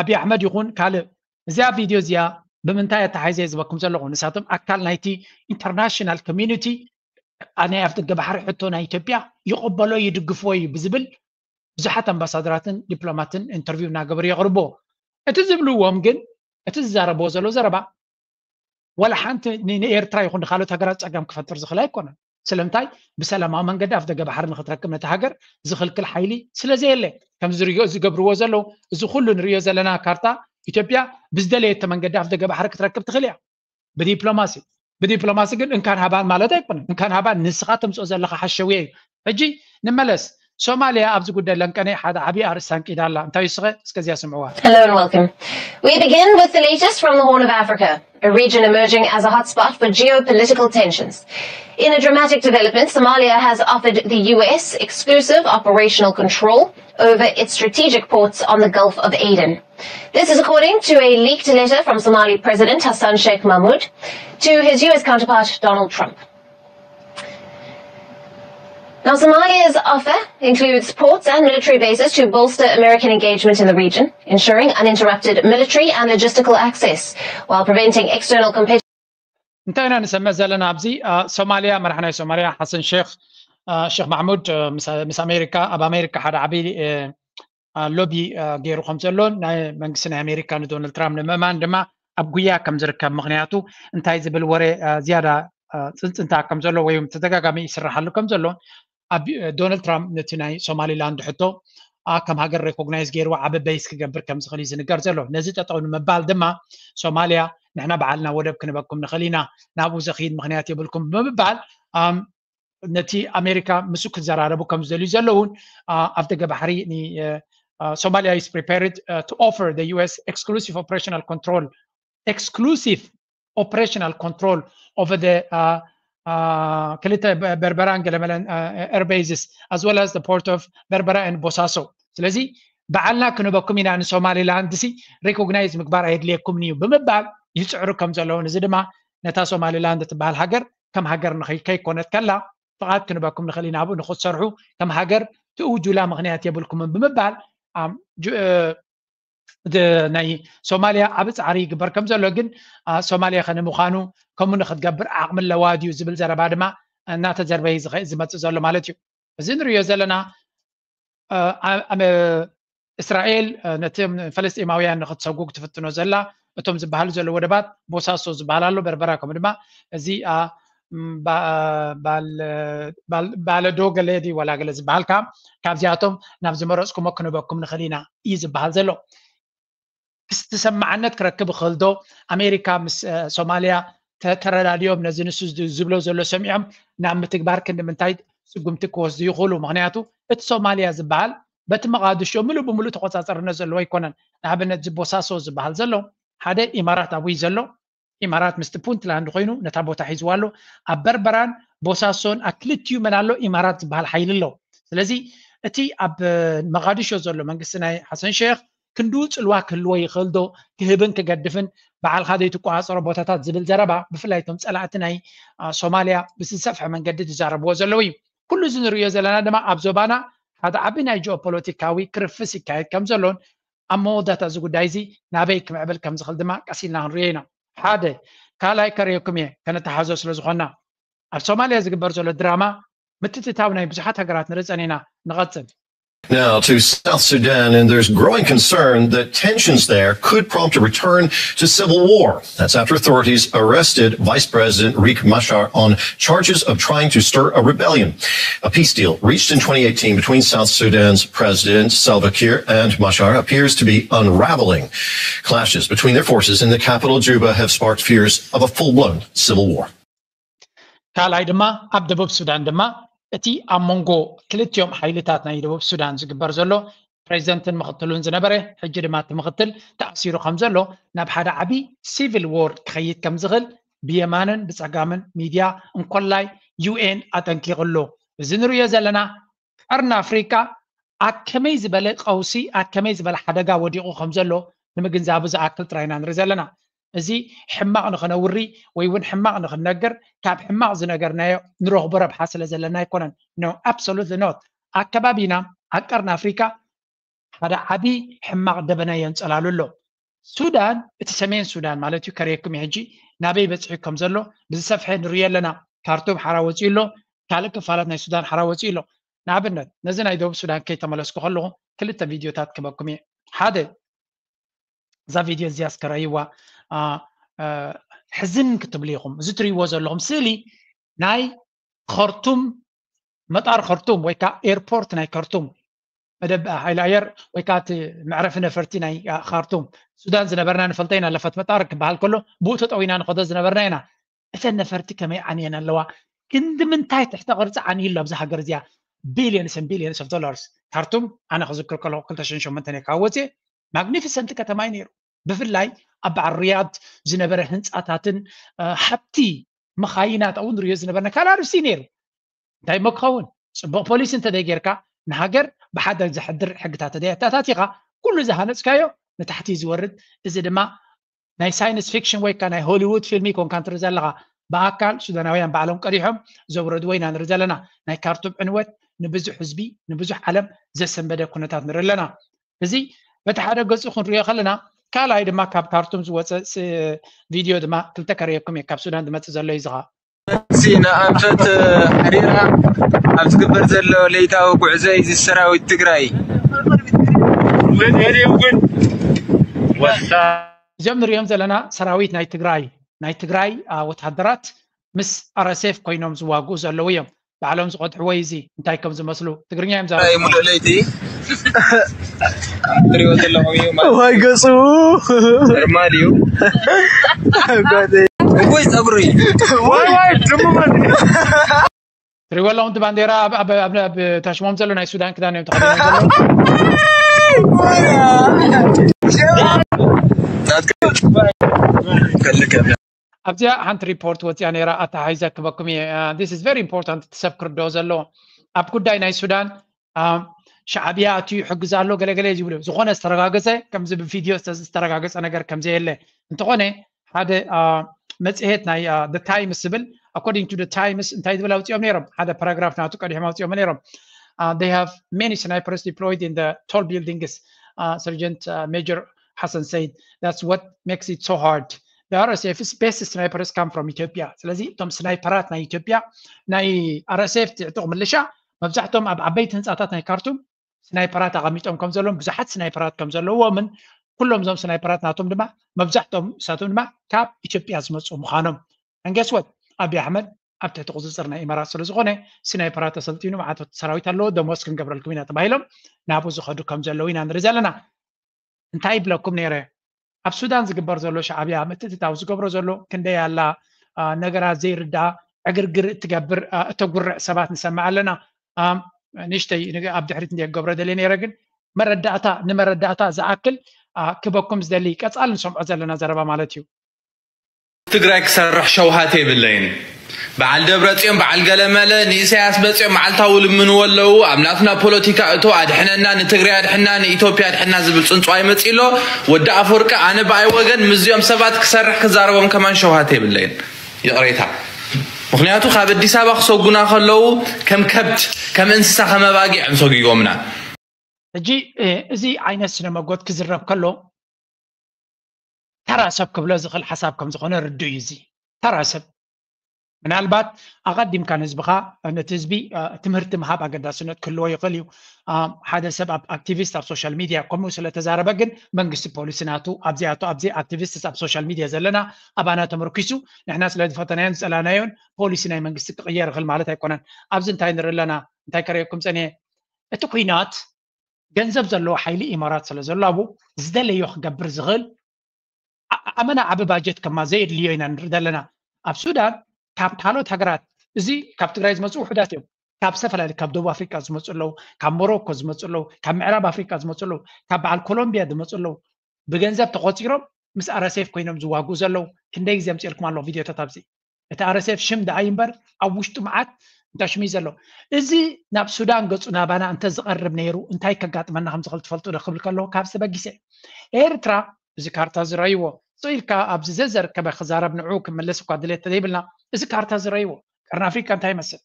ኣብይ ኣሕመድ ይኹን ካልእ እዚኣ ቪድዮ እዚኣ ብምንታይ ኣተሓይዘ ዝበኩም ዘለኹ ንሳቶም ኣካል ናይቲ ኢንተርናሽናል ኮሚኒቲ ናይ ኣፍደገ ባሕሪ ሕቶ ናይ ኢትዮጵያ ይቕበሎ ይድግፍዎ እዩ ብዝብል ብዙሓት ኣምባሳደራትን ዲፕሎማትን ኢንተርቪው እናገበሩ የቕርብዎ። እቲ ዝብልዎም ግን፣ እቲ ዝዛረብዎ ዘለዉ ዘረባ ዋላ ሓንቲ ን-፣ ንኤርትራ ይኹን ንኻልኦት ሃገራት ጸገም ክፈጥር ዝኽእል ኣይኮነን። ስለምንታይ? ብሰላማዊ መንገዲ ኣፍደገ ባሕሪ ንኽትረክብ ነቲ ሃገር ዝኽልክል ሓይሊ ስለ ዘየለ። ከምዚ ዝሪኦ፣ ዝገብርዎ ዘለዉ፣ እዚ ኩሉ ንሪኦ ዘለና ካርታ፣ ኢትዮጵያ ብዝደለየቶ መንገዲ ኣፍደገ ባሕሪ ክትረክብ ትኽእል እያ። ብዲፕሎማሲ፣ ብዲፕሎማሲ ግን እንካን ሃባን ማለት ኣይኮነን። እንካን ሃባን ንስኻ ተምጽኦ ዘለኻ ሓሸውየ እዩ። ሕጂ ንመለስ። ሶማልያ ኣብዚ ጉዳይ ለንቀነ ሓደ ዓብዪ ኣርእስቲ ኣንቂዳ ኣላ። እንታይ እዩ ስኸ? እስከዚያ ስምዕዋ። Hello and welcome. We begin with the latest from the Horn of Africa, a region emerging as a hotspot for geopolitical tensions. In a dramatic development, Somalia has offered the U S exclusive operational control over its strategic ports on the Gulf of Aden. This is according to a leaked letter from Somali President Hassan Sheikh Mahmoud to his U S counterpart Donald Trump. Now, Somalia's offer includes ports and military bases to bolster American engagement in the region, ensuring uninterrupted military and logistical access while preventing external competitors. እንታይ ኢና ንሰምዕ ዘለና ኣብዚ? ሶማልያ፣ መራሕ ናይ ሶማልያ ሓሰን ሼክ፣ ሼክ ማሕሙድ፣ ምስ ኣሜሪካ፣ ኣብ ኣሜሪካ ሓደ ዓብዪ ሎቢ ገይሩ ከም ዘሎን ናይ መንግስቲ ናይ ኣሜሪካ ንዶናልድ ትራምፕ ንምእማን ድማ ኣብ ጉያ ከም ዝርከብ፣ ምክንያቱ እንታይ ዝብል ወረ ዝያዳ ፅንፅንታ ከም ዘሎ ወይ ተደጋጋሚ ይስራሓሉ ከም ዘሎ፣ ዶናልድ ትራምፕ ነቲ ናይ ሶማሊላንድ ሕቶ ከም ሃገር ሬኮግናይዝ ገይርዋ ዓቢ ቤይስ ክገብር ከም ዝኽእል እዩ ዝንገር ዘሎ። ነዚ ጠጠው ንምባል ድማ ሶማልያ ንሕና ባዕልና ወደብ ክንበኩም ንኽእል ኢና፣ ናብኡ ዘኽይድ ምክንያት የብልኩም ብምባል ነቲ ኣሜሪካ ምስኡ ክዘራረቡ ከም ዝደልዩ ዘለውን ኣፍ ደገ ባሕሪ Somalia is prepared to offer the U S exclusive operational control exclusive operational control over the ክልተ በርበራን ገለመለን air bases as well as the port of Berbera and Bosaso። ስለዚ ባዕልና ክንበኩም ኢና፣ ንሶማሊላንድ ሲ ሪኮግናይዝ ምግባር ኣየድልየኩምን እዩ ብምባል ይፅዕሩ ከም ዘለውን፣ እዚ ድማ ነታ ሶማሊላንድ ትበሃል ሃገር ከም ሃገር ከይኮነት ከላ ፍቓድ ክንበኩም ንኽእል ኢና፣ ኣብኡ ንክትሰርሑ ከም ሃገር ትእውጁላ ምክንያት የብልኩምን ብምባል ናይ ሶማሊያ ዓቢ ፃዕሪ ይግበር ከም ዘሎ፣ ግን ሶማሊያ ከ ንምዃኑ ከምኡ ንክትገብር ዓቕሚ ኣለዋ ድዩ ዝብል ዘረባ ድማ እናተዘርበየ ዝመፅእ ዘሎ ማለት እዩ። እዚ ንሪኦ ዘለና እስራኤል ነቲ ፈለስጢማውያን ንክትሰጉግ ትፍትኖ ዘላ፣ እቶም ዝበሃሉ ዘሎ ወደባት ቦሳሶ ዝበሃል ኣሎ፣ በርበራ፣ ከምኡ ድማ እዚ ባለዶ ገለ ድዩ ዋላ ገለ ዝበሃል ከዓ ካብዚኣቶም ናብ ዝመረፅኩሞ ክንበኩም ንኽእል ኢና እዩ ዝበሃል ዘሎ። ክስተሰማዓነት ክረክብ ይኽእል ዶ? ኣሜሪካ ምስ ሶማልያ ተረዳዲኦም ነዚ ንሱ ዝብሎ ዘሎ ሰሚዖም ናብ ምትግባር ክንዲ ምንታይ ስጉምቲ ክወስዱ ይኽእሉ? ምክንያቱ እቲ ሶማልያ ዝበሃል በቲ መቓድሾ ምሉእ ብምሉእ ተቆፃፀርነት ዘለዎ ኣይኮነን። ንኣብነት እዚ ቦሳሶ ዝበሃል ዘሎ ሓደ ኢማራት ኣብይ ዘሎ ኢማራት ምስቲ ፑንትላንድ ኮይኑ ነታ ቦታ ሒዝዋ ኣሎ። ኣብ በርበራን ቦሳሶን ኣብ ክልቲኡ መን ኣሎ? ኢማራት ዝበሃል ሓይሊ ኣሎ። ስለዚ እቲ ኣብ መቓድሾ ዘሎ መንግስቲ ናይ ሓሰን ሼክ ክንድኡ ፅልዋ ክህልዎ ይኽእል ዶ? ክህብን ክገድፍን ባዕልካ ዘይትቆፃፀሮ ቦታታት ዝብል ዘረባ ብፍላይ እቶም ፀላእቲ ናይ ሶማልያ ብዝሰፍሐ መንገዲ ዝዛረብዎ ዘለዉ እዩ። ኩሉ እዚ ንሪኦ ዘለና ድማ ኣብ ዞባና ሓደ ዓቢ ናይ ጂኦፖለቲካዊ ክርፍስ ይካየድ ከም ዘሎን ኣብ መወዳእታ እዚ ጉዳይ እዚ ናበይ ክምዕብል ከም ዝኽእል ድማ ቀስ ኢልና ክንሪኦ ኢና። ሓደ ካልኣይ ከርእየኩም እየ፣ ከነተሓዞ ስለ ዝኾንና። ኣብ ሶማልያ ዝግበር ዘሎ ድራማ ምትእትታው ናይ ብዙሓት ሃገራት ንርኢ ጸኒሕና። ንቐጽል። Now to South Sudan, and there's growing concern that tensions there could prompt a return to civil war. That's after authorities arrested Vice President Riek Machar on charges of trying to stir a rebellion. A peace deal reached in twenty eighteen between South Sudan's President Salva Kiir and Machar appears to be unraveling. Clashes between their forces in the capital, Juba, have sparked fears of a full blown civil war. ካልኣይ ድማ ኣብ ደቡብ ሱዳን ድማ እቲ ኣብ መንጎ ክልቲኦም ሓይልታት ናይ ደቡብ ሱዳን ዝግበር ዘሎ ፕሬዚደንትን ምኽትሉን ዝነበረ ሕጂ ድማ እቲ ምኽትል ተኣሲሩ ከም ዘሎ ናብ ሓደ ዓቢ ሲቪል ዎር ክኸይድ ከም ዝኽእል ብየማንን ብጸጋምን ሚድያ እንኮላይ ዩ ኤን ኣጠንቂቑ ኣሎ። እዚ ንርእዮ ዘለና ቀርኒ ኣፍሪቃ ኣብ ከመይ ዝበለ ቀውሲ ኣብ ከመይ ዝበለ ሓደጋ ወዲቑ ከም ዘሎ ንምግንዛቡ ዝኣክል ጥራይ ኢና ንርኢ ዘለና። እዚ ሕማቕ ንኽነውሪ ወይ እውን ሕማቕ ንኽንነግር ካብ ሕማቕ ዝነገርናዮ ንረኽቦ ረብሓ ስለ ዘለና ኣይኮነን። No, absolutely not። ኣከባቢና ኣብ ቀርኒ ኣፍሪካ ሓደ ዓቢ ሕማቕ ደበና የንጸላሉ ኣሎ። ሱዳን፣ እቲ ሰሜን ሱዳን ማለት እዩ፣ ከርእየኩም ሕጂ ናበይ በፂሑ ከም ዘሎ ብዝሰፍሐ ንሪኦ ኣለና። ካርቱም ሓራ ወፂኡ ኣሎ፣ ካልእ ክፋላት ናይ ሱዳን ሓራ ወፂኡ ኣሎ። ንኣብነት ነዚ ናይ ደቡብ ሱዳን ከይተመለስኩ ከለኹ ክልተ ቪድዮታት ክበኩም እየ። ሓደ፣ እዛ ቪድዮ እዚኣ እስከ ረእይዋ። ሕዝን ክትብሉ ኢኹም። እዚ ትርእይዎ ዘለኹም ስእሊ ናይ ኸርቱም፣ መጣር ኸርቱም ወይ ከዓ ኤርፖርት ናይ ከርቱም፣ መደብ ሓይሊ ኣየር ወይ ከዓ እቲ መዕረፊ ነፈርቲ ናይ ካርቱም። ሱዳን ዝነበርና ንፈልጠ ኢና። ለፈት መጣር ክበሃል ከሎ ብኡ ተጠዊና ንኸዶ ዝነበርና ኢና። እተን ነፈርቲ ከመይ ዓንየን ኣለዋ? ክንዲ ምንታይ ትሕተ ቅርፂ ዓንዩ ኣሎ ኣብዚ ሃገር እዚኣ? Billions and billions of dollars። ካርቱም ኣነ ክዝክር ከለኹ ክልተ ሽሕን ሸሞንተን እየ ካብ ወፅየ። ማግኒፊሰንት ከተማ እዩ ነይሩ። ብፍላይ ኣብ በዓል ሪያድ ዝነበረ ህንፃታትን ሃብቲ መኻይናት ኣብኡ ንሪኦ ዝነበርና ካልእ ኣርእስቲ ነይሩ። እንታይ እሞ ክኸውን? ፅቡቕ ፖሊሲ እንተደይ ጌርካ፣ ንሃገር ብሓደ ዘሕድር ሕግታት ተደይ ኣተኣታቲኻ፣ ኩሉ ዝሃነፅካዮ ንታሕቲ ዝወርድ። እዚ ድማ ናይ ሳይንስ ፊክሽን ወይ ከዓ ናይ ሆሊውድ ፊልም ይኮንካ ንትርኢ ዘለኻ። ብኣካል ሱዳናውያን ባዕሎም ቀዲሖም ዘውረድዎ ኢና ንርኢ ዘለና። ናይ ካርቱም ዕንወት ንብዙሕ ህዝቢ፣ ንብዙሕ ዓለም ዘሰንበደ ኩነታት ንርኢ ኣለና። እዚ በቲ ሓደ ገፁ ክንሪኦ ከለና፣ ካልኣይ ድማ ካብ ካርቱም ዝወፀ ቪድዮ ድማ ክልተ ከርእየኩም እየ፣ ካብ ሱዳን ዝመፅእ ዘሎ እዩ። ዝኻ ንኣንፈት ሓሪራ ኣብ ዝግበር ዘሎ ለይታዊ ጉዕዞ እዩ ሰራዊት ትግራይ። እዚኦም ንሪኦም ዘለና ሰራዊት ናይ ትግራይ ናይ ትግራይ ወታደራት ምስ ኣረሴፍ ኮይኖም ዝዋግኡ ዘለዉ እዮም። ባዕሎም ዝቐድሕዎ እዩ። እዚ እንታይ ከም ዝመስሉ ትግርኛ እዮም ዛረቡ። ሙሉእ ለይቲ ትሪኦ ዘለኹም እዩ ማለት ዋይ ገፁ ኖርማል እዩ። ወይ ፀጉሪ ዋይ ዋይ ድሙ ትሪእዎ ኣለኹም እቲ ባንዴራ ኣብ ታሽሞም ዘሎ ናይ ሱዳን ክዳን እዮም ተኸዲኖም ዘለዉ። ኣብዚኣ ሓንቲ ሪፖርት ወፂኣ ነይራ፣ ኣተሓሒዘ ክበኩም እየ። This is very important፣ እቲ ሰብ ክርድኦ ዘለዎ ኣብ ጉዳይ ናይ ሱዳን። ሻዕብያ ኣትዩ ይሕግዝ ኣሎ ገለገለ ዝብሉ፣ ዝኾነ ዝተረጋገፀ ከምዚ ብቪድዮ ዝተረጋገፀ ነገር ከምዘየለ። እንተኾነ ሓደ መፅሄት ናይ ታይምስ ዝብል፣ according to the Times እንታይ ዝብል ኣውፅኦም ነይሮም? ሓደ ፓራግራፍ ናቱ ቀዲሖም ኣውፅኦም ነይሮም። They have many snipers deployed in the tall buildings, Sergeant Major Hassan said. That's what makes it so hard. The RSF's best snipers come from Ethiopia. ስለዚ እቶም ስናይፐራት ናይ ኢትዮጵያ ናይ RSF ትዕጡቕ ምልሻ መብዛሕቶም ኣብ ዓበይቲ ህንፃታት ናይ ካርቱም ስናይፐራት ኣቐሚጦም ከም ዘለዎም፣ ብዙሓት ስናይፐራት ከም ዘለዎምን ኩሎም እዞም ስናይፐራት ናቶም ድማ መብዛሕቶም እሳቶም ድማ ካብ ኢትዮጵያ ዝመፁ ምዃኖም። And guess what? ኣብይ ኣሕመድ ኣብ ትሕቲ ቁፅፅር ናይ ኢማራት ስለ ዝኾነ ስናይፐራት ተሰልጢኑ መዓት ሰራዊት ኣለዎ፣ ደሞዝ ክንገብረልኩም ኢና ተባሂሎም ናብኡ ዝኸዱ ከም ዘለዉ ኢና ንርኢ ዘለና። እንታይ ይብለኩም ነይረ? ኣብ ሱዳን ዝግበር ዘሎ ሻዕብያ ምትእትታው ዝገብሮ ዘሎ ክንደይ ኣላ ነገራት ዘይርዳእ ዕግርግር እትገብር እተጉርዕ ሰባት ንሰምዕ ኣለና። ንሽተይ ኣብ ድሕሪት እንደ ክገብሮ ደልየ ነይረ፣ ግን መረዳእታ ንመረዳእታ ዝኣክል ክበኩም ዝደሊ ቀፃል ንሰምዖ ዘለና ዘረባ ማለት እዩ። ትግራይ ክሰርሕ ሸውሃት የብለይን። በዓል ደብረፅዮን በዓል ገለመለ ንኢሳያስ በፂኦም መዓልታዊ ልምንዎ ኣለዉ። ኣብ ናትና ፖለቲካ እቶ ኣድሕነና፣ ንትግራይ ኣድሕና፣ ንኢትዮጵያ ኣድሕና ዝብል ፅንፅዋይ መፂ ኣሎ። ወዲ ኣፈወርቂ ኣነ ብኣይ ወገን ምስዚኦም ሰባት ክሰርሕ ክዛረቦም ከማን ሸውሃት የብለይን። ይቕሬታ። ምኽንያቱ ካብ ኣዲስ ኣበባ ክሰጉና ከለዉ ከም ከብት ከም እንስሳ ከም ኣባጊዕ እዮም ሰጒጎምና። ሕጂ እዚ ዓይነት ስነ መጎት ክዝረብ ከሎ ተራ ሰብ ክብሎ ዝኽእል ሓሳብ ከም ዝኾነ ርዱእ እዩ። እዚ ተራ ሰብ ምናልባት ኣቐዲምካ ንህዝብኻ ነቲ ህዝቢ ትምህርቲ ምሃብ ኣገዳስነት ክህልዎ ይኽእል እዩ። ሓደ ሰብ ኣብ ኣክቲቪስት ኣብ ሶሻል ሚድያ ከምኡ ስለተዛረበ ግን መንግስቲ ፖሊሲ ናቱ ኣብዚኣቶ ኣብዚ ኣክቲቪስትስ ኣብ ሶሻል ሚድያ ዘለና ኣባና ተመርኪሱ ንሕና ስለ ዝፈተናዮን ዝፀላናዮን ፖሊሲ ናይ መንግስቲ ክቕየር ይኽእል ማለት ኣይኮነን። ኣብዚ እንታይ ንርኢ ኣለና? እንታይ ከርእየኩም ፀኒሐ? እቲ ኩናት ገንዘብ ዘለዎ ሓይሊ ኢማራት ስለ ዘሎ ኣብኡ ዝደለዮ ክገብር ዝኽእል ኣመና ዓቢ ባጀት ከማ ዘየድልዮ ኢና ንርኢ ዘለና። ኣብ ሱዳን ካብ ካልኦት ሃገራት እዚ ካብ ትግራይ ዝመፁ ውሑዳት እዮም። ካብ ዝተፈላለዩ ካብ ደቡብ ኣፍሪቃ ዝመፁ ኣለዉ፣ ካብ ሞሮኮ ዝመፁ ኣለዉ፣ ካብ ምዕራብ ኣፍሪቃ ዝመፁ ኣለዉ፣ ካብ በዓል ኮሎምቢያ ዝመፁ ኣለዉ። ብገንዘብ ተቆፂሮም ምስ ኣረሴፍ ኮይኖም ዝዋግኡ ዘለዉ ክንደይ ግዜ ኣምፅኤልኩም ኣለኹ ቪድዮታት ኣብዚ። እቲ ኣረሴፍ ሽም ደኣ እዩ እምበር ኣብ ውሽጡ መዓት እንታይ ሽም እዩ ዘሎ። እዚ ናብ ሱዳን ገፁ ናባና እንተዝቐርብ ነይሩ እንታይ ከጋጥመና ከም ዝኽእል ትፈልጡ ዶ ክብል ከለኹ ካብዚ ተበጊሰ። ኤርትራ እዚ ካርታ ዝረእይዎ ስቕ ኢልካ ኣብዚ ዘዘርከበ ክዛረብ ንዕኡ ክምልስ እኳ ድሌት ተዘይብልና እዚ ካርታ ዝረእይዎ ቀርኒ ኣፍሪቃ እንታይ ይመስል?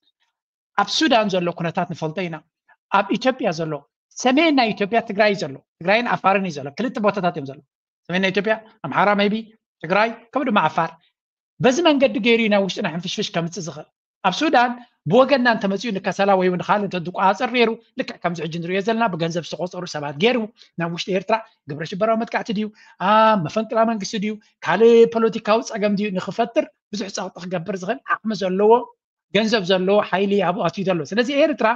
ኣብ ሱዳን ዘሎ ኩነታት ንፈልጦ ኢና። ኣብ ኢትዮጵያ ዘሎ ሰሜን ናይ ኢትዮጵያ ትግራይ እዩ ዘሎ፣ ትግራይን ዓፋርን እዩ ዘሎ፣ ክልተ ቦታታት እዮም ዘሎ። ሰሜን ናይ ኢትዮጵያ ኣምሓራ maybe ትግራይ ከምኡ ድማ ዓፋር። በዚ መንገዲ ገይሩ እዩ ናብ ውሽጥና ሕንፍሽፍሽ ከምፅእ ዝኽእል። ኣብ ሱዳን ብወገንና እንተመፂኡ ንከሰላ ወይ እውን ካልእ እንተዝቆፃፀር ነይሩ፣ ልክዕ ከምዚ ሕጂ ንሪኦ ዘለና ብገንዘብ ዝተቆፀሩ ሰባት ገይሩ ናብ ውሽጢ ኤርትራ ግብረ ሽበራዊ መጥቃዕቲ ድዩ፣ ኣ፣ መፈንቅላ መንግስቲ ድዩ፣ ካልእ ፖለቲካዊ ፀገም ድዩ ንክፈጥር ብዙሕ ፀቕጢ ክገብር ዝኽእል ዓቕሚ ዘለዎ፣ ገንዘብ ዘለዎ ሓይሊ ኣብኡ ኣትዩ ዘሎ። ስለዚ ኤርትራ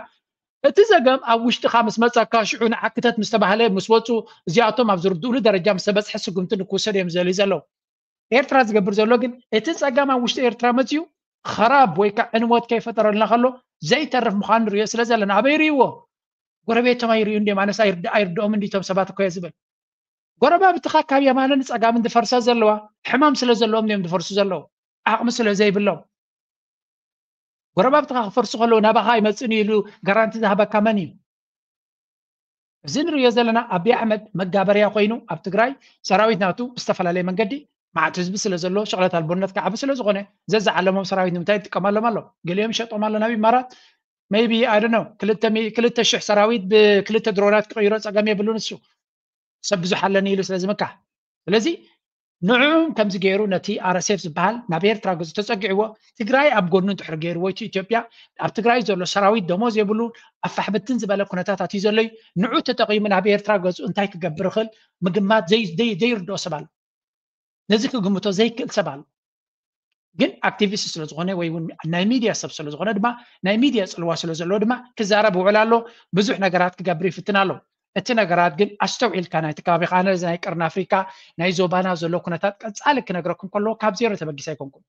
እቲ ዘገም ኣብ ውሽጥኻ ምስ መፀካ ሽዑ ንዓክተት ምስ ተባህለ ምስ ወፁ እዚኣቶም ኣብ ዝርድኡሉ ደረጃ ምስ ተበፅሐ ስጉምቲ ንክውሰድ እዮም ዝደልዩ ዘለዉ። ኤርትራ ዝገብር ዘሎ ግን እቲ ፀገም ኣብ ውሽጢ ኤርትራ መፅዩ ኸራብ ወይ ከዓ ዕንወት ከይፈጠረልና ከሎ ዘይተርፍ ምዃኑ ንሪኦ ስለ ዘለና ኣበይ ርእይዎ? ጎረቤቶም ኣይርእዩ እንዲዮም። ኣነስ ኣይርድ- ኣይርድኦም እንዲቶም ሰባት እኮ እየ ዝብል። ጎረባብትኻ ካብ የማንን ፀጋምን ዝፈርሳ ዘለዋ ሕማም ስለ ዘለዎም እዮም ዝፈርሱ ዘለዉ፣ ዓቕሚ ስለ ዘይብሎም። ጎረባብትኻ ክፈርሱ ከለዉ ናባኻ ኣይመፅን እዩ ኢሉ ጋራንቲ ዝሃበካ መን እዩ? እዚ ንሪኦ ዘለና ኣብይ ኣሕመድ መጋበርያ ኮይኑ ኣብ ትግራይ ሰራዊት ናቱ ብዝተፈላለየ መንገዲ መዓት ህዝቢ ስለ ዘሎ ሸቕለት ኣልቦነት ክዓቢ ስለ ዝኾነ ዘዝዓለሞም ሰራዊት ንምንታይ ይጥቀመሎም ኣሎ? ገሊኦም ይሸጦም ኣሎ ናብ ኢማራት። Maybe I don't know ክልተ ሚ- ክልተ ሽሕ ሰራዊት ብክልተ ድሮናት ክቕይሮ ፀገም የብሉን እሱ ሰብ ብዙሕ ኣለኒ ኢሉ ስለ ዝምካሕ። ስለዚ ንዕኡም ከምዚ ገይሩ ነቲ ኣር ኤስ ኤፍ ዝበሃል ናብ ኤርትራ ገጹ ተጸጊዕዎ ትግራይ ኣብ ጎኑ እንድሕር ገይርዎ እቲ ኢትዮጵያ ኣብ ትግራይ ዘሎ ሰራዊት ደሞዝ የብሉ ኣብ ፋሕብትን ዝበለ ኩነታት ኣትዩ ዘሎ እዩ። ንዑ ተጠቒሙ ናብ ኤርትራ ገጹ እንታይ ክገብር ይኽእል ምግማት ዘይ- ዘይ- ዘይርድኦ ሰብ ኣሎ። ነዚ ክግምቶ ዘይክእል ሰብ ኣሎ። ግን ኣክቲቪስት ስለ ዝኾነ ወይ እውን ናይ ሚድያ ሰብ ስለ ዝኾነ ድማ ናይ ሚድያ ጽልዋ ስለ ዘለዎ ድማ ክዛረብ ይውዕል ኣሎ። ብዙሕ ነገራት ክገብር ይፍትን ኣሎ። እቲ ነገራት ግን ኣስተውዒልካ ናይቲ ከባቢኻ ነዚ ናይ ቀርኒ ኣፍሪካ ናይ ዞባና ዘሎ ኩነታት ቀጻሊ ክነግረኩም ከለዎ ካብ ዜሮ ተበጊሰ ኣይኮንኩም።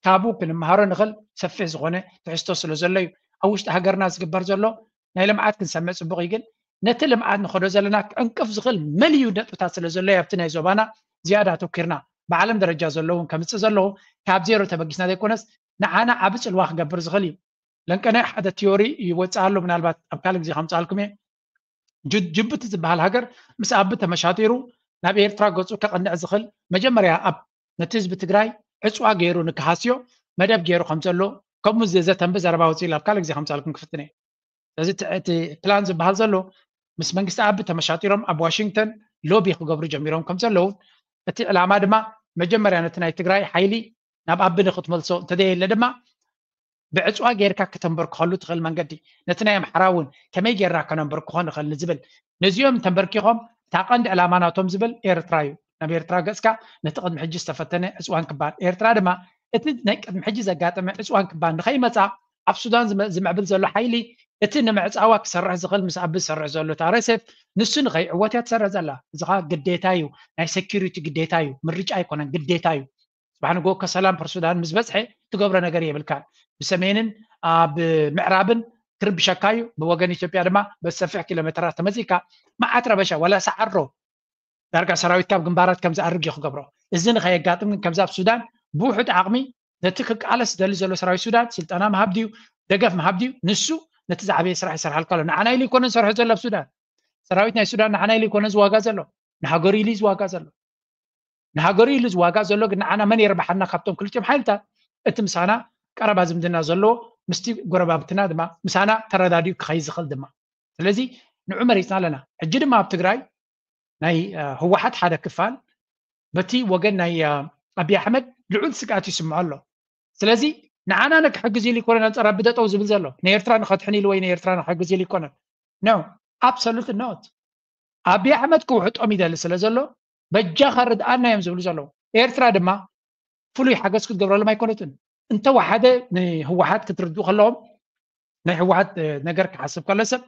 ካብኡ ክንመሃሮ ንኽእል ሰፊሕ ዝኾነ ትሕዝቶ ስለ ዘሎ እዩ። ኣብ ውሽጢ ሃገርና ዝግበር ዘሎ ናይ ልምዓት ክንሰምዕ ጽቡቕ እዩ፣ ግን ነቲ ልምዓት ንኸዶ ዘለና ክዕንቅፍ ዝኽእል መሊዩ ነጥብታት ስለ ዘሎ እዩ ኣብቲ ናይ ዞባና ዝያዳ ኣተኪርና ብዓለም ደረጃ ዘሎ እውን ከምጽእ ዘለኹ ካብ ዜሮ ተበጊስና ዘይኮነስ ንዓና ዓቢ ጽልዋ ክገብር ዝኽእል እዩ። ለንቀነ ሓደ ቲዮሪ ይወፅእ ኣሎ ምናልባት ኣብ ካልእ ግዜ ከምፅኣልኩም እየ። ጅቡቲ ዝበሃል ሃገር ምስ ኣቢ ተመሻጢሩ ናብ ኤርትራ ገፁ ከቐንዕ ዝኽእል መጀመርያ ኣብ ነቲ ህዝቢ ትግራይ ዕፅዋ ገይሩ ንክሃስዮ መደብ ገይሩ ከም ዘሎ ከምኡ ዘተንቢ ዘረባ ወፂኡ ኣብ ካልእ ግዜ ከምፅኣልኩም ክፍትን እየ። ስለዚ እቲ ፕላን ዝበሃል ዘሎ ምስ መንግስቲ ኣቢ ተመሻጢሮም ኣብ ዋሽንግተን ሎቢ ክገብሩ ጀሚሮም ከም ዘለውን እቲ ዕላማ ድማ መጀመርያ ነቲ ናይ ትግራይ ሓይሊ ናብ ኣቢ ንክትመልሶ እንተዘየለ ድማ ብዕፅዋ ጌርካ ከተንበርክኸሉ ትኽእል መንገዲ ነቲ ናይ ኣምሓራ እውን ከመይ ጌርና ከነንበርክኾ ንኽእል ንዝብል ነዚኦም ተንበርኪኾም እታ ቀንዲ ዕላማ ናቶም ዝብል ኤርትራ እዩ። ናብ ኤርትራ ገፅካ ነቲ ቅድሚ ሕጂ ዝተፈተነ ዕፅዋን ክባን ኤርትራ ድማ እቲ ናይ ቅድሚ ሕጂ ዘጋጠመ ዕፅዋን ክባን ንኸይመፃ ኣብ ሱዳን ዝምዕብል ዘሎ ሓይሊ እቲ ንምዕፃዋ ክሰርሕ ዝኽእል ምስ ኣቢ ዝሰርሕ ዘሎ ታረሴፍ ንሱ ንኸይዕወት እያ ትሰርሕ ዘላ። እዚ ከዓ ግዴታ እዩ፣ ናይ ሴኪሪቲ ግዴታ እዩ፣ ምርጫ ኣይኮነን፣ ግዴታ እዩ። ስብሓ ንጎ ከሰላም ፐርሱዳን ምስ በፅሐ ትገብሮ ነገር የብልካን። ብሰሜንን ኣብ ምዕራብን ክርብሸካ እዩ። ብወገን ኢትዮጵያ ድማ በሰፊሕ ኪሎ ሜትራት ተመፂካ መዓት ረበሻ ዋላ ሰዓሮ ዳርጋ ሰራዊት ካብ ግንባራት ከም ዝኣርግ እዩ ክገብሮ። እዚ ንኸየጋጥም ግን ከምዚ ኣብ ሱዳን ብውሑድ ዓቕሚ ነቲ ክቃለስ ዝደሊ ዘሎ ሰራዊት ሱዳን ስልጠና ምሃብ ድዩ ደገፍ ምሃብ ድዩ ንሱ ነቲ ዝዓበየ ስራሕ ይሰርሓልካ ኣሎ። ንዓና ኢሉ ይኮነ ዝሰርሖ ዘሎ ኣብ ሱዳን ሰራዊት ናይ ሱዳን ንዓና ኢሉ ይኮነ ዝዋጋ ዘሎ ንሃገሩ ኢሉ እዩ ዝዋጋ ዘሎ። ንሃገሩ ኢሉ ዝዋጋ ዘሎ ግን ንዓና መን የርብሓና ካብቶም ክልቲኦም ሓይልታት እቲ ምሳና ቀረባ ዝምድና ዘለዎ ምስቲ ጎረባብትና ድማ ምሳና ተረዳዲኡ ክኸይ ዝኽእል ድማ ስለዚ ንዑ መሪፅና ኣለና። ሕጂ ድማ ኣብ ትግራይ ናይ ህወሓት ሓደ ክፋል በቲ ወገን ናይ ኣብይ ኣሕመድ ልዑል ስግኣት ይስምዖ ኣሎ። ስለዚ ንዓና ንክሕግዝ ኢሉ ይኮነ ናብ ፀረ ኣቢ ደጠው ዝብል ዘሎ ንኤርትራ ንኸድሕን ኢሉ ወይ ንኤርትራ ንክሕግዝ ኢሉ ይኮነ no absolutely not። ኣብይ ኣሕመድ ክውሕጦም ይደሊ ስለ ዘሎ በጃኻ ርድኣና እዮም ዝብሉ ዘለዉ። ኤርትራ ድማ ፍሉይ ሓገዝ ክትገብረሎም ኣይኮነትን። እንተወሓደ ንህወሓት ክትርድኡ ከለዎም ናይ ህወሓት ነገር ክሓስብ ከሎ ሰብ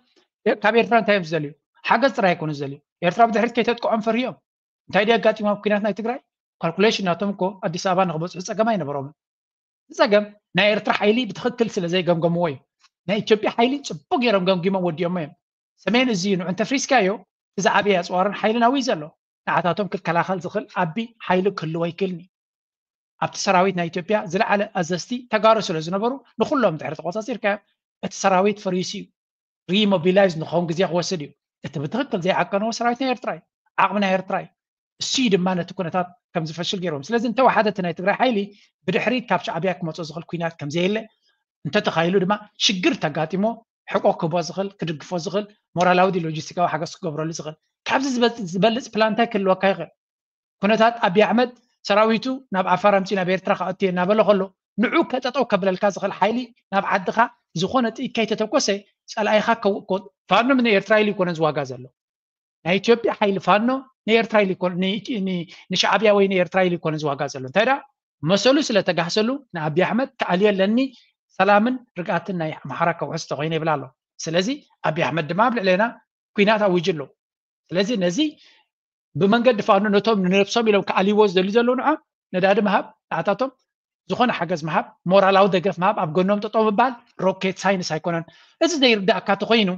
ካብ ኤርትራ እንታይ እዮም ዝደልዩ? ሓገዝ ጥራይ ኣይኮኑ ዝደልዩ። ኤርትራ ብድሕሪት ከይተጥቅዖም ፈርዮም እንታይ ድዩ ኣጋጢሞም ኣብ ኩናት ናይ ትግራይ? ካልኩሌሽን ናቶም እኮ ኣዲስ ኣበባ ንክበፅሑ ፀገም ኣይነበሮምን። እቲ ፀገም ናይ ኤርትራ ሓይሊ ብትኽክል ስለ ዘይገምገምዎ እዩ። ናይ ኢትዮጵያ ሓይሊ ፅቡቅ ገይሮም ገምጊሞም ወዲኦሞ እዮም። ሰሜን እዚ እዩ ንዑ እንተፍሪስካዮ እቲ ዝዓበየ ኣፅዋርን ሓይልን ኣብኡ እዩ ዘሎ። ንዓታቶም ክከላኸል ዝኽእል ዓቢ ሓይሊ ክህልዎ ኣይክእልን እዩ። ኣብቲ ሰራዊት ናይ ኢትዮጵያ ዝለዓለ ኣዘዝቲ ተጋሩ ስለ ዝነበሩ ንኩሎም ድሕሪ ተቆፃፂርካዮም እቲ ሰራዊት ፈሪሱ እዩ። ሪሞቢላይዝ ንክኸውን ግዜ ክወስድ እዩ። እቲ ብትኽክል ዘይዓቀንዎ ሰራዊት ናይ ኤርትራ እዩ። ዓቕሚ ናይ ኤርትራ እዩ። እሱ እዩ ድማ ነቲ ኩነታት ከም ዝፈሽል ገይርዎም። ስለዚ እንተወሓደ እቲ ናይ ትግራይ ሓይሊ ብድሕሪት ካብ ሻዕብያ ክመፆ ዝኽእል ኩናት ከም ዘየለ እንተተኻይሉ ድማ ሽግር ተጋጢሞ ሕቆ ክህቦ ዝኽእል ክድግፎ ዝኽእል ሞራላዊ ድዩ ሎጂስቲካዊ ሓገዝ ክገብረሉ ዝኽእል ካብዚ ዝበልፅ ፕላን እንታይ ክህልወካ ይኽእል? ኩነታት ኣብይ ኣሕመድ ሰራዊቱ ናብ ዓፋር ኣምፂኡ ናብ ኤርትራ ክኣቱ እየ እናበለ ከሎ ንዑ ከጠጠው ከብለልካ ዝኽእል ሓይሊ ናብ ዓድኻ ዝኾነ ጥይት ከይተተኮሰ ጸላኢኻ ፋኖ ንኤርትራ ኢሉ ይኮነን ዝዋጋ ዘሎ ናይ ኢትዮጵያ ሓይሊ ፋኖ ንኤርትራ ኢሉ ይኮነ ንሻዕብያ ወይ ንኤርትራ ኢሉ ይኮነ ዝዋጋ ዘሎ እንታይ ዳ መሰሉ ስለተጋህሰሉ ንኣብይ ኣሕመድ ክኣልዮ ኣለኒ ሰላምን ርግኣትን ናይ ኣምሓራ ከውሕስ ተኮይነ ይብል ኣሎ ስለዚ ኣብይ ኣሕመድ ድማ ኣብ ልዕሌና ኩናት ኣውጅ ኣሎ ስለዚ ነዚ ብመንገዲ ፋኖ ነቶም ንነብሶም ኢሎም ክኣልይዎ ዝደልዩ ዘለዉ ንዖም ነዳዲ ምሃብ ንዓታቶም ዝኾነ ሓገዝ ምሃብ ሞራላዊ ደገፍ ምሃብ ኣብ ጎኖም ጠጠው ምባል ሮኬት ሳይንስ ኣይኮነን እዚ ዘይርዳእካ ተኮይኑ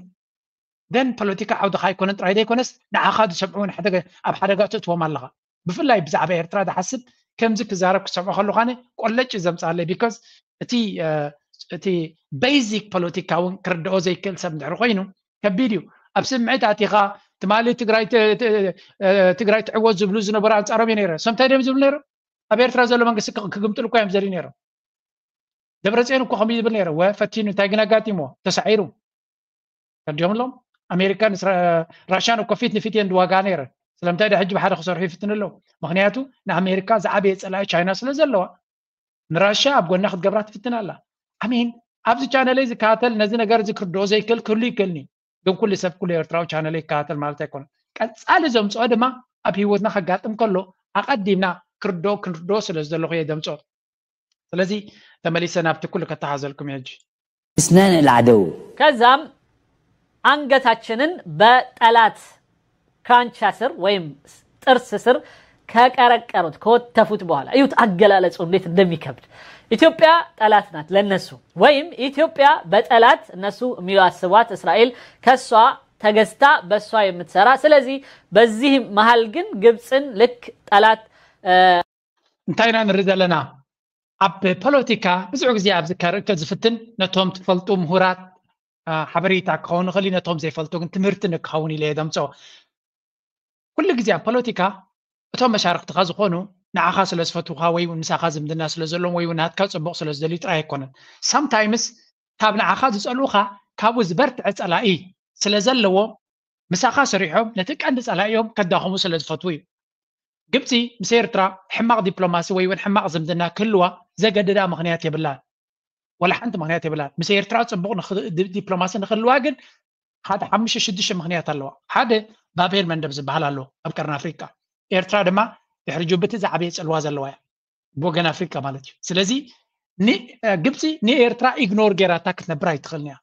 ደን ፖለቲካ ዓውድኻ ኣይኮነን ጥራይ ዘይኮነስ ንዓኻ ዝሰምዑ እውን ኣብ ሓደጋ ተእትዎም ኣለኻ ብፍላይ ብዛዕባ ኤርትራ ዝሓስብ ከምዚ ክዛረብ ክሰምዖ ከለኳነ ቆለጭ ዘምፃለይ because እቲ እቲ ቤዚክ ፖለቲካ እውን ክርድኦ ዘይክእል ሰብ እንድሕር ኮይኑ ከቢድ እዩ ኣብ ስምዒት ኣቲኻ ትማሊ ትግራይ ትዕወት ዝብሉ ዝነበሩ ኣንፃሮም እዩ ነይረ ሰምታይ ደም ዝብሉ ነይሮም ኣብ ኤርትራ ዘሎ መንግስቲ ክግምጥል እኳ እዮም ዘርኢ ነይሮም ደብረፅዮን እኮ ከምኡ ይብል ነይረ ወ ፈቲኑ እንታይ ግን ኣጋጢሞ ተሳዒሩ ከዲኦም ኣሎም ኣሜሪካን ራሽያን እኮ ፊት ንፊት እየን ዝዋጋ ነይረ ስለምንታይ ዳ ሕጂ ብሓደ ክሰርሑ ይፍትን ኣለዉ ምክንያቱ ንኣሜሪካ ዝዓበየ ፀላኢ ቻይና ስለ ዘለዋ ንራሽያ ኣብ ጎና ክትገብራ ትፍትን ኣላ ኣሜን ኣብዚ ቻነለይ ዝከታተል ነዚ ነገር እዚ ክርድኦ ዘይክእል ክህሉ ይክእልኒ ግን ኩሉ ሰብ ኩሉ ኤርትራዊ ቻነለይ ይከታተል ማለት ኣይኮነን ቀፃሊ ዘምፅኦ ድማ ኣብ ህይወትና ከጋጥም ከሎ ኣቐዲምና ክርድኦ ክንርድኦ ስለ ዝደለኹ እየ ዘምፅኦ ስለዚ ተመሊሰ ናብቲ ኩሉ ከተሓዘልኩም ሕጂ እስናን العدو ከዛም አንገታችንን በጠላት ክራንቻ ስር ወይም ጥርስ ስር ከቀረቀሩት ከወተፉት በኋላ እዩት አገላለጹ እንዴት እንደሚከብድ ኢትዮጵያ ጠላት ናት ለነሱ ወይም ኢትዮጵያ በጠላት እነሱ የሚያስቧት እስራኤል ከሷ ተገዝታ በሷ የምትሰራ ስለዚህ በዚህ መሀል ግን ግብፅን ልክ ጠላት እንታይ ኢና ንርኢ ዘለና ኣብ ፖለቲካ ብዙሕ ግዜ ኣብዚ ከርእከ ዝፍትን ነቶም ትፈልጡ ምሁራት ሓበሬታ ክኸውን ይኽእል ነቶም ዘይፈልጡ ግን ትምህርቲ ንክኸውን ኢለ የደምፆ ኩሉ ግዜ ኣብ ፖለቲካ እቶም መሻርክትኻ ዝኾኑ ንዓኻ ስለ ዝፈትውኻ ወይ እውን ምሳኻ ዝምድና ስለ ዘለዎም ወይ እውን ናትካ ፅቡቕ ስለ ዝደልዩ ጥራይ ኣይኮነን ሳምታይምስ ካብ ንዓኻ ዝፀልኡኻ ካብኡ ዝበርትዐ ፀላኢ ስለ ዘለዎ ምሳኻ ሰሪሖም ነቲ ቀንዲ ፀላኢኦም ከዳኽሙ ስለ ዝፈትዉ እዩ ግብፂ ምስ ኤርትራ ሕማቕ ዲፕሎማሲ ወይ እውን ሕማቕ ዝምድና ክህልዋ ዘገድዳ ምክንያት የብላን ወላ ሓንቲ ምክንያት የብላን ምስ ኤርትራ ፅቡቕ ዲፕሎማሲ ንክህልዋ ግን ሓደ ሓሙሽተ ሽዱሽተ ምክንያት ኣለዋ ሓደ ባቤል መንደብ ዝበሃል ኣሎ ኣብ ቀርኒ ኣፍሪቃ ኤርትራ ድማ ድሕሪ ጅቡቲ ዝዓበየ ፅልዋ ዘለዋ እያ ብወገን ኣፍሪቃ ማለት እዩ ስለዚ ግብፂ ንኤርትራ ኢግኖር ገይራታ ክትነብር ኣይትኽእልን እያ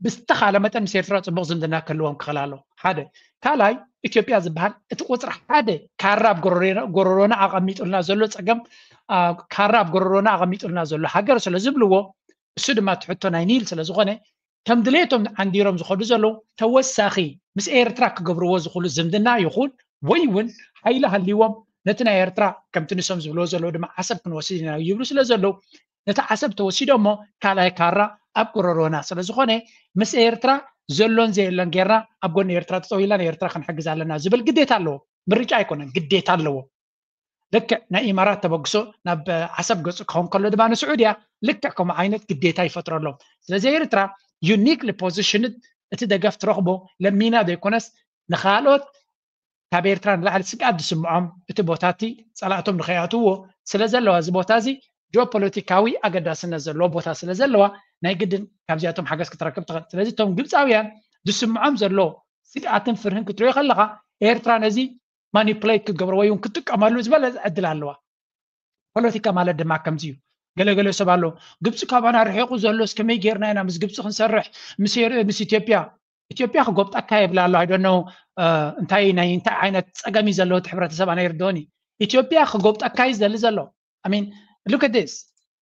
ብዝተኻለ መጠን ምስ ኤርትራ ፅቡቕ ዝምድና ክህልዎም ክኽእል ኣለዎ ሓደ ካልኣይ ኢትዮጵያ ዝበሃል እቲ ቁፅሪ ሓደ ካራ ኣብ ጎረሮና ኣቐሚጡልና ዘሎ ፀገም ካራ ኣብ ጎረሮና ኣቐሚጡልና ዘሎ ሃገር ስለ ዝብልዎ እሱ ድማ ትሕቶ ናይ ኒል ስለ ዝኾነ ከም ድሌቶም ዓንዲሮም ዝኸዱ ዘለዉ ተወሳኺ ምስ ኤርትራ ክገብርዎ ዝኽእሉ ዝምድና ይኹን ወይ እውን ሓይሊ ሃልይዎም ነቲ ናይ ኤርትራ ከምቲ ንሶም ዝብልዎ ዘለዉ ድማ ዓሰብ ክንወስድ ኢና ይብሉ ስለ ዘለዉ ነቲ ዓሰብ ተወሲዶ እሞ ካልኣይ ካራ ኣብ ጎረሮና ስለ ዝኾነ ምስ ኤርትራ ዘሎን ዘየለን ጌርና ኣብ ጎኒ ኤርትራ ጠጠው ኢልና ንኤርትራ ክንሕግዝ ኣለና ዝብል ግዴታ ኣለዎ ምርጫ ኣይኮነን ግዴታ ኣለዎ ልክዕ ናይ ኢማራት ተበግሶ ናብ ዓሰብ ገፁ ክኸውን ከሎ ድማ ንስዑድያ ልክዕ ከምኡ ዓይነት ግዴታ ይፈጥረሎም ስለዚ ኤርትራ ዩኒክሊ ፖዚሽንድ እቲ ደገፍ ትረኽቦ ለሚና ዘይኮነስ ንካልኦት ካብ ኤርትራ ንላዕሊ ስግኣት ዝስምዖም እቲ ቦታ እቲ ፀላእቶም ንኸይኣትውዎ ስለ ዘለዋ እዚ ቦታ እዚ ጂኦፖለቲካዊ ኣገዳስነት ዘለዎ ቦታ ስለ ዘለዋ ናይ ግድን ካብዚኣቶም ሓገዝ ክትረክብ ትኽእል ስለዚ እቶም ግብፃውያን ዝስምዖም ዘሎ ስግኣትን ፍርህን ክትሪኦ ከለካ ኤርትራ ነዚ ማኒፕሌት ክገብሮ ወይ እውን ክጥቀመሉ ዝበለፀ ዕድል ኣለዋ ፖለቲካ ማለት ድማ ከምዚ እዩ ገለገለ ሰብ ኣሎ ግብፂ ካባና ርሒቁ ዘሎስ ከመይ ጌርና ኢና ምስ ግብፂ ክንሰርሕ ምስ ኢትዮጵያ ኢትዮጵያ ክጎብጠካ የብላ ኣሎ ኣይደኖ እንታይ ናይ እንታይ ዓይነት ፀገም እዩ ዘለዎ እቲ ሕብረተሰብ ኣነ ይርድኦኒ ኢትዮጵያ ክጎብጠካ እዩ ዝደሊ ዘሎ ኣሚን ሉክ ዲስ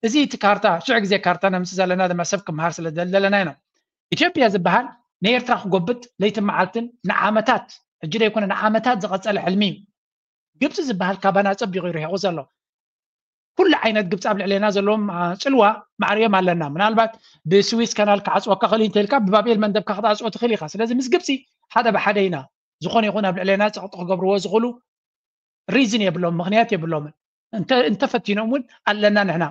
እዚ እቲ ካርታ ሽዑ ግዜ ካርታ ነምስ ዘለና ድማ ሰብ ክምሃር ስለ ዘለና ኢና ኢትዮጵያ ዝበሃል ንኤርትራ ክጎብጥ ለይትን መዓልትን ንዓመታት ሕጂ ዘይኮነ ንዓመታት ዝቐፀለ ሕልሚ እዩ ግብፂ ዝበሃል ካባና ፀቢቑ ይርሒቑ ዘሎ ኩሉ ዓይነት ግብፂ ኣብ ልዕሌና ዘለዎም ፅልዋ ማዕርዮም ኣለና ምናልባት ብስዊስ ካናል ክዓፅወካ ክእል እንተልካ ብባቤል መንደብካ ክትዓፅዎ ትኽእል ኢኻ ስለዚ ምስ ግብፂ ሓደ ብሓደ ኢና ዝኾነ ይኹን ኣብ ልዕሌና ፀቕጢ ክገብርዎ ዝኽእሉ ሪዝን የብሎም ምክንያት የብሎምን እንተፈቲኖም እውን ኣለና ንሕና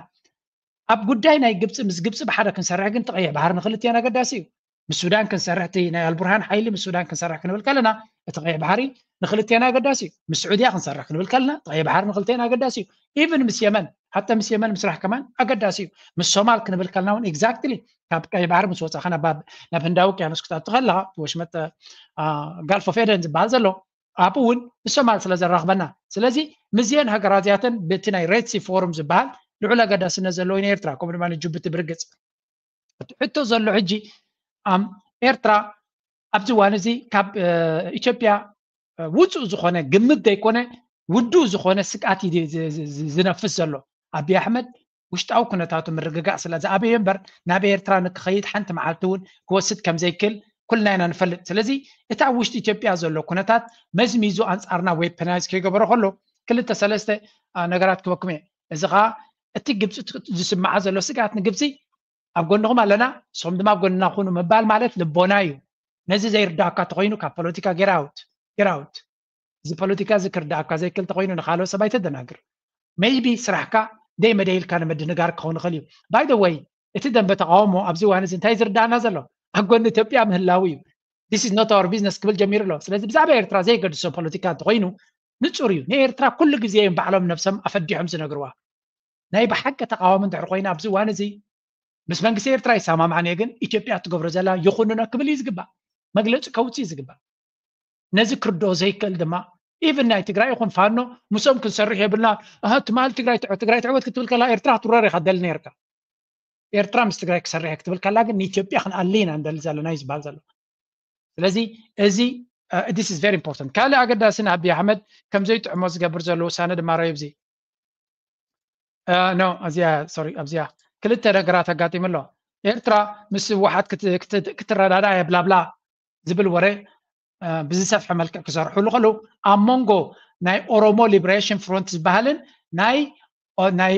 ኣብ ጉዳይ ናይ ግብፂ ምስ ግብፂ ብሓደ ክንሰርሕ ግን ተቐይሕ ባህር ንክልትያን ኣገዳሲ እዩ ምስ ሱዳን ክንሰርሕ እቲ ናይ ኣልቡርሃን ሓይሊ ምስ ሱዳን ክንሰርሕ ክንብል ከለና እቲ ቀይሕ ባሕሪ ንክልቴና ኣገዳሲ እዩ። ምስ ስዑድያ ክንሰርሕ ክንብል ከለና ቀይ ባሕሪ ንክልቴና ኣገዳሲ እዩ። ኢቭን ምስ የመን፣ ሓታ ምስ የመን ምስራሕ ከማን ኣገዳሲ እዩ። ምስ ሶማል ክንብል ከለና እውን exactly ካብ ቀይ ባሕሪ ምስ ወፃኻ ናብ ናብ ህንዳዊ ውቅያኖስ ክትኣቱ ከለካ ወሽመጥ ጋልፍ ኦፍ ኤደን ዝበሃል ዘሎ ኣብኡ እውን ምስ ሶማል ስለ ዘራኽበና፣ ስለዚ ምስዚአን ሃገራት እዚኣተን በቲ ናይ ሬድ ሲ ፎሩም ዝበሃል ልዑል ኣገዳስነት ዘለዎ እዩ ንኤርትራ፣ ከምኡ ድማ ንጅቡቲ ብርግፅ። እቲ ሕቶ ዘሎ ሕጂ ኣም ኤርትራ ኣብዚ እዋን እዚ ካብ ኢትዮጵያ ውፁእ ዝኾነ ግምት ዘይኮነ ውዱእ ዝኾነ ስግኣት እዩ ዝነፍስ ዘሎ። ኣብይ ኣሕመድ ውሽጣዊ ኩነታቱ ምርግጋእ ስለ ዝኣበዮ እምበር ናብ ኤርትራ ንክኸይድ ሓንቲ መዓልቲ እውን ክወስድ ከም ዘይክእል ኩልና ኢና ንፈልጥ። ስለዚ እቲ ኣብ ውሽጢ ኢትዮጵያ ዘሎ ኩነታት መዝሚዙ ኣንጻርና ዌፐናይዝ ከይገበሮ ከሎ ክልተ ሰለስተ ነገራት ክበኩም እየ። እዚ ከዓ እቲ ግብፂ ዝስምዓ ዘሎ ስግኣት ንግብፂ ኣብ ጎንኹም ኣለና፣ ንስኹም ድማ ኣብ ጎንና ኩኑ ምባል ማለት ልቦና እዩ። ነዚ ዘይርዳእካ ተኮይኑ ካብ ፖለቲካ ጌራውት ጌራውት እዚ ፖለቲካ እዚ ክርዳእካ ዘይክእል ተኮይኑ ንካልኦ ሰብ ኣይተደናግር። ሜይቢ ስራሕካ ደይ መደይ ኢልካ ንምድንጋር ክኸውን ይኽእል እዩ። ባይ ዘ ወይ እቲ ደንበ ተቃውሞ ኣብዚ እዋን እዚ እንታይ ዝርዳእና ዘሎ ኣብ ጎኒ ኢትዮጵያ ምህላው እዩ። This is not our business ክብል ጀሚሩ ኣሎ። ስለዚ ብዛዕባ ኤርትራ ዘይገድሶ ፖለቲካ እንተኮይኑ ንጹር እዩ። ንኤርትራ ኩሉ ግዜ እዮም ባዕሎም ነብሶም ኣፈዲሖም ዝነግርዋ። ናይ ብሓቂ ተቃዋሚ እንድሕር ኮይና ኣብዚ እዋን እዚ ምስ መንግስቲ ኤርትራ ይሰማማዕን እየ፣ ግን ኢትዮጵያ እትገብሮ ዘላ ይኹንኖ ክብል እዩ ዝግባእ። መግለፂ ከውፅእ እዩ ዝግባእ። ነዚ ክርድኦ ዘይክእል ድማ ኢቭን ናይ ትግራይ ይኹን ፋኖ ምስኦም ክንሰርሕ የብልና። ኣህ፣ ትማል ትግራይ ትዕ- ትግራይ ትዕወት ክትብል ከላ ኤርትራ ክትውረር ኢኻ ደሊ ነርካ። ኤርትራ ምስ ትግራይ ክሰርሕ ክትብል ከላ ግን ንኢትዮጵያ ክንኣሊ ኢና እንደሊ ዘለና እዩ ዝበሃል ዘሎ። ስለዚ እዚ this is very important። ካልእ ኣገዳሲ ንኣብይ ኣሕመድ ከም ዘይጥዕሞ ዝገብር ዘሎ ውሳነ ድማ ረዩ ብዚ ኖ እዚኣ ሶሪ ኣብዚኣ ክልተ ነገራት ኣጋጢሙ ኣሎ። ኤርትራ ምስ ህወሓት ክትረዳዳ እየ ብላብላ ዝብል ወረ ብዝሰፍሐ መልክዕ ክሰርሕሉ ከለዉ ኣብ መንጎ ናይ ኦሮሞ ሊበሬሽን ፍሮንት ዝበሃልን ናይ ናይ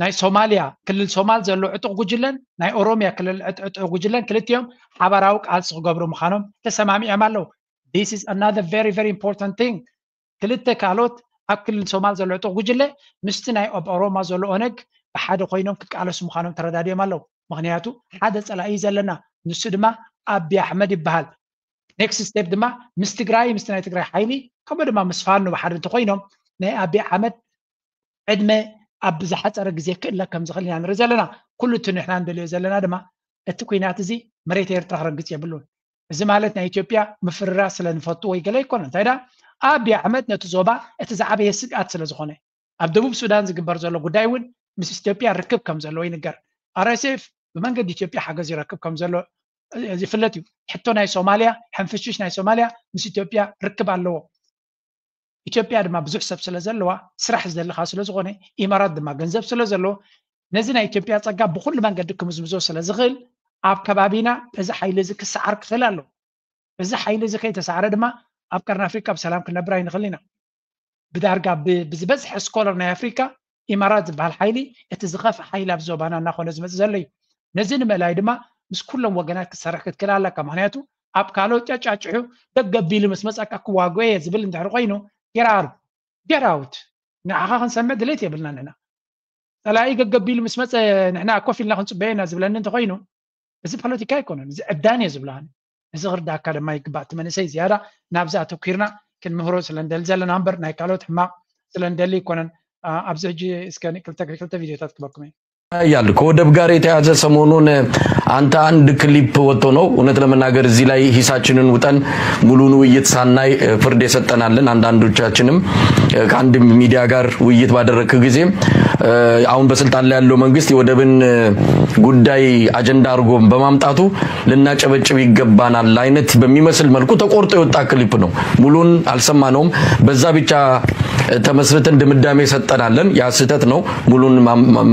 ናይ ሶማሊያ ክልል ሶማል ዘሎ ዕጡቕ ጉጅለን ናይ ኦሮሚያ ክልል ዕጡቕ ጉጅለን ክልቲኦም ሓባራዊ ቃልሲ ክገብሩ ምዃኖም ተሰማሚዖም ኣለዉ። This is another very very important thing። ክልተ ካልኦት ኣብ ክልል ሶማል ዘሎ ዕጡቕ ጉጅለ ምስቲ ናይ ኣብ ኦሮማ ዘሎ ኦነግ ብሓደ ኮይኖም ክቃለሱ ምዃኖም ተረዳዲኦም ኣለዉ። ምኽንያቱ ሓደ ጸላኢ እዩ ዘለና፣ ንሱ ድማ ኣብይ ኣሕመድ ይበሃል። ኔክስት ስቴፕ ድማ ምስ ትግራይ ምስቲ ናይ ትግራይ ሓይሊ ከምኡ ድማ ምስ ፋኖ ብሓደ እንተኮይኖም ናይ ኣብይ ኣሕመድ ዕድመ ኣብ ዝሓፀረ ግዜ ክእለ ከም ዝኽእል ኢና ንርኢ ዘለና። ኩሉ እቲ ንሕና ንደልዮ ዘለና ድማ እቲ ኩናት እዚ መሬት ኤርትራ ክረግፅ የብሉን። እዚ ማለት ናይ ኢትዮጵያ ምፍርራስ ስለ ንፈቱ ወይ ገለ ኣይኮነን። እንታይ ደኣ ኣብይ ኣሕመድ ነቲ ዞባ እቲ ዝዓበየ ስግኣት ስለ ዝኾነ ኣብ ደቡብ ሱዳን ዝግበር ዘሎ ጉዳይ እውን ምስ ኢትዮጵያ ርክብ ከም ዘለዎ ይንገር። ኣር ኤስ ኤፍ ብመንገዲ ኢትዮጵያ ሓገዝ ይረክብ ከም ዘሎ ዝፍለጥ እዩ። ሕቶ ናይ ሶማልያ ሕንፍሽሽ ናይ ሶማልያ ምስ ኢትዮጵያ ርክብ ኣለዎ። ኢትዮጵያ ድማ ብዙሕ ሰብ ስለ ዘለዋ ስራሕ ዝደልኻ ስለ ዝኾነ ኢማራት ድማ ገንዘብ ስለ ዘለዎ ነዚ ናይ ኢትዮጵያ ፀጋ ብኩሉ መንገዲ ክምዝምዞ ስለ ዝኽእል ኣብ ከባቢና እዚ ሓይሊ እዚ ክሰዓር ክኽእል ኣለዎ። እዚ ሓይሊ እዚ ከይተሰዓረ ድማ ኣብ ቀርኒ ኣፍሪካ ብሰላም ክንነብር ኣይንኽእል ኢና። ብዳርጋ ብዝበዝሐ ስኮለር ናይ ኣፍሪካ ኢማራት ዝበሃል ሓይሊ እቲ ዝኸፍእ ሓይሊ ኣብ ዞባና እናኾነ ዝመፅእ ዘሎ እዩ። ነዚ ንምእላይ ድማ ምስ ኩሎም ወገናት ክትሰርሕ ክትክእል ኣለካ። ምክንያቱ ኣብ ካልኦት ጫጫጭሑ ደገቢሉ ምስ መፀካ ክዋግኦ እየ ዝብል እንድሕር ኮይኑ ጌራሩ ጌራውት ንዓኻ ክንሰምዕ ድሌት የብልና ንሕና። ፀላኢ ገገቢሉ ምስ መፀ ንሕና ኮፍ ኢልና ክንፅበዮ ኢና ዝብለኒ እንተኮይኑ እዚ ፖለቲካ ኣይኮነን፣ እዚ ዕብዳን እየ ዝብሎ ኣነ። እዚ ክርዳእካ ድማ ይግባእ። እቲ መንእሰይ ዝያዳ ናብዚ ኣተኲርና ክንምህሮ ስለ ንደሊ ዘለና እምበር ናይ ካልኦት ሕማቕ ስለ ንደሊ ኣይኮነን። ኣብዚ ሕጂ እስከ ክልተ ክልተ ቪዲዮታት ክበኩም እየ። ያል ከወደብ ጋር የተያዘ ሰሞኑን አንተ አንድ ክሊፕ ወጥቶ ነው። እውነት ለመናገር እዚህ ላይ ሂሳችንን ውጠን ሙሉን ውይይት ሳናይ ፍርድ የሰጠናለን። አንዳንዶቻችንም ከአንድ ሚዲያ ጋር ውይይት ባደረግክ ጊዜ አሁን በስልጣን ላይ ያለው መንግስት የወደብን ጉዳይ አጀንዳ አድርጎ በማምጣቱ ልናጨበጭብ ይገባናል አይነት በሚመስል መልኩ ተቆርጦ የወጣ ክሊፕ ነው። ሙሉን አልሰማነውም። በዛ ብቻ ተመስርተን ድምዳሜ ሰጠናለን። ያ ስህተት ነው። ሙሉን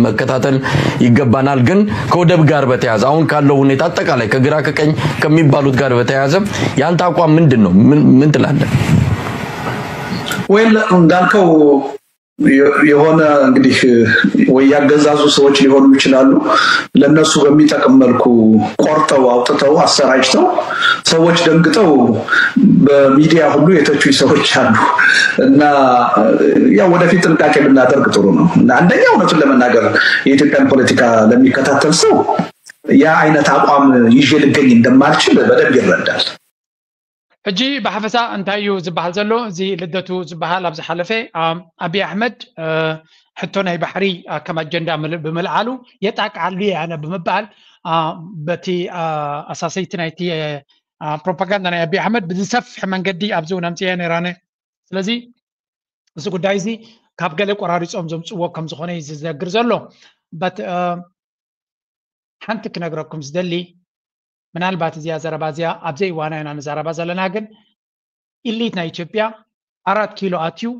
መከታተል ይገባናል። ግን ከወደብ ጋር በተያያዘ አሁን ካለው ሁኔታ አጠቃላይ ከግራ ከቀኝ ከሚባሉት ጋር በተያያዘ ያንተ አቋም ምንድን ነው? ምን ትላለህ? ወይል እንዳልከው የሆነ እንግዲህ ወይ ያገዛዙ ሰዎች ሊሆኑ ይችላሉ። ለነሱ በሚጠቅም መልኩ ቆርጠው አውጥተው አሰራጭተው ሰዎች ደንግጠው በሚዲያ ሁሉ የተቹኝ ሰዎች አሉ እና ያው ወደፊት ጥንቃቄ ብናደርግ ጥሩ ነው። አንደኛ እውነቱን ለመናገር የኢትዮጵያን ፖለቲካ ለሚከታተል ሰው ያ አይነት አቋም ይዤ ልገኝ እንደማልችል በደንብ ይረዳል። ሕጂ ብሓፈሳ እንታይ እዩ ዝበሃል ዘሎ? እዚ ልደቱ ዝበሃል ኣብ ዝሓለፈ ኣቢ ኣሕመድ ሕቶ ናይ ባሕሪ ከም ኣጀንዳ ብምልዓሉ የጣቅዓሉ ኣነ ብምባል በቲ ኣሳሰይቲ ናይቲ ፕሮፓጋንዳ ናይ ኣቢ ኣሕመድ ብዝሰፍሕ መንገዲ ኣብዚ እውን ኣምፅያ ነይራነ። ስለዚ እዚ ጉዳይ እዚ ካብ ገለ ቆራሪፆም ዘምፅዎ ከም ዝኾነ እዩ ዝዘግር ዘሎ። ሓንቲ ክነግረኩም ዝደሊ ምናልባት እዚኣ ዘረባ እዚኣ ኣብዘይ እዋና ኢና ንዛረባ ዘለና፣ ግን ኢሊት ናይ ኢትዮጵያ ኣራት ኪሎ ኣትዩ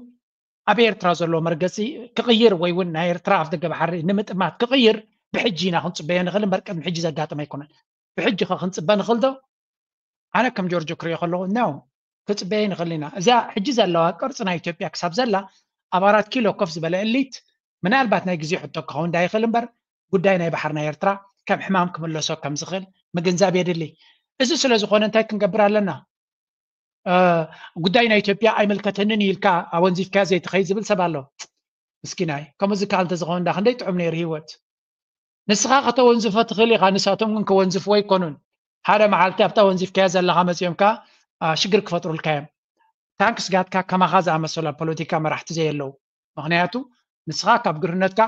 ኣብ ኤርትራ ዘሎ መርገፂ ክቕይር ወይ እውን ናይ ኤርትራ ኣፍ ደገ ባሕሪ ንምጥማት ክቕይር ብሕጂ ኢና ክንፅበዮ ንኽእል እምበር ቅድሚ ሕጂ ዘጋጥም ኣይኮነን። ብሕጂ ኸ ክንፅበ ንኽእል ዶ? ኣነ ከም ጆርጆ ክሪኦ ከለኹ ነው ክፅበየ ንኽእል ኢና። እዚኣ ሕጂ ዘለዋ ቅርፂ ናይ ኢትዮጵያ ክሳብ ዘላ ኣብ ኣራት ኪሎ ኮፍ ዝበለ እሊት ምናልባት ናይ ግዜ ሕቶ ክኸውን ዳ ይኽእል እምበር ጉዳይ ናይ ባሕሪ ናይ ኤርትራ ከም ሕማም ክምለሶ ከም ዝኽእል ምግንዛብ የድሊ። እዚ ስለ ዝኾነ እንታይ ክንገብር ኣለና? ጉዳይ ናይ ኢትዮጵያ ኣይምልከተንን ኢልካ ኣወንዚፍካ ዘይትኸይድ ዝብል ሰብ ኣሎ። ምስኪናይ ከምዚ ከዓ እንተዝኸውን ዳ ክንደይ ጥዑም ነይሩ ህይወት። ንስኻ ከተወንዝፎ ትኽእል ኢኻ፣ ንሳቶም ግን ከወንዝፍዎ ኣይኮኑን። ሓደ መዓልቲ ኣብታ ወንዚፍካያ ዘለኻ መፂኦም ከዓ ሽግር ክፈጥሩልካ እዮም። ታንክስ ጋትካ ከማኻ ዝኣመሰሉ ኣብ ፖለቲካ መራሕቲ ዘየለዉ። ምክንያቱ ንስኻ ካብ ግርነትካ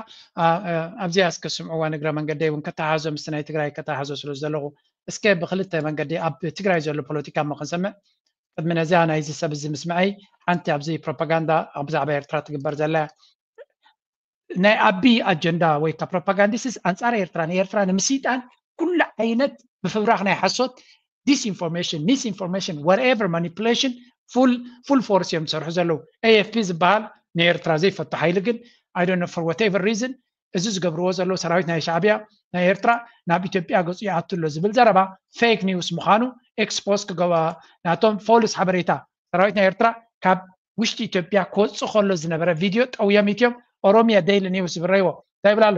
ኣብዚኣ እስከ ስምዕዋ ንግረ መንገደይ እውን ከተሓዞ ምስቲ ናይ ትግራይ ከተሓዞ ስለ ዘለኹ እስከ ብክልተ መንገዲ ኣብ ትግራይ ዘሎ ፖለቲካ እሞ ክንሰምዕ ቅድሚ ነዚኣ ናይዚ ሰብ እዚ ምስምዐይ ሓንቲ ኣብዚ ፕሮፓጋንዳ ብዛዕባ ኤርትራ ትግበር ዘላ ናይ ኣቢ ኣጀንዳ ወይ ካ ፕሮፓጋንዲስትስ ኣንጻር ኤርትራ ንኤርትራ ንምስይጣን ኩሉ ዓይነት ምፍብራኽ ናይ ሓሶት disinformation misinformation whatever manipulation full force እዮም ዝሰርሑ ዘለዉ። ኤኤፍፒ ዝበሃል ንኤርትራ ዘይፈቱ ሓይሊ ግን I don't know for whatever reason እዚ ዝገብርዎ ዘለዉ ሰራዊት ናይ ሻዕብያ ናይ ኤርትራ ናብ ኢትዮጵያ ገፁ ይኣቱ ኣሎ ዝብል ዘረባ fake news ምዃኑ expose ክገባ ናቶም false ሓበሬታ ሰራዊት ናይ ኤርትራ ካብ ውሽጢ ኢትዮጵያ ክወፅእ ከሎ ዝነበረ ቪድዮ ጠውዮም ኢትዮም ኦሮሚያ daily news ዝብረይዎ እንታይ ይብል ኣሎ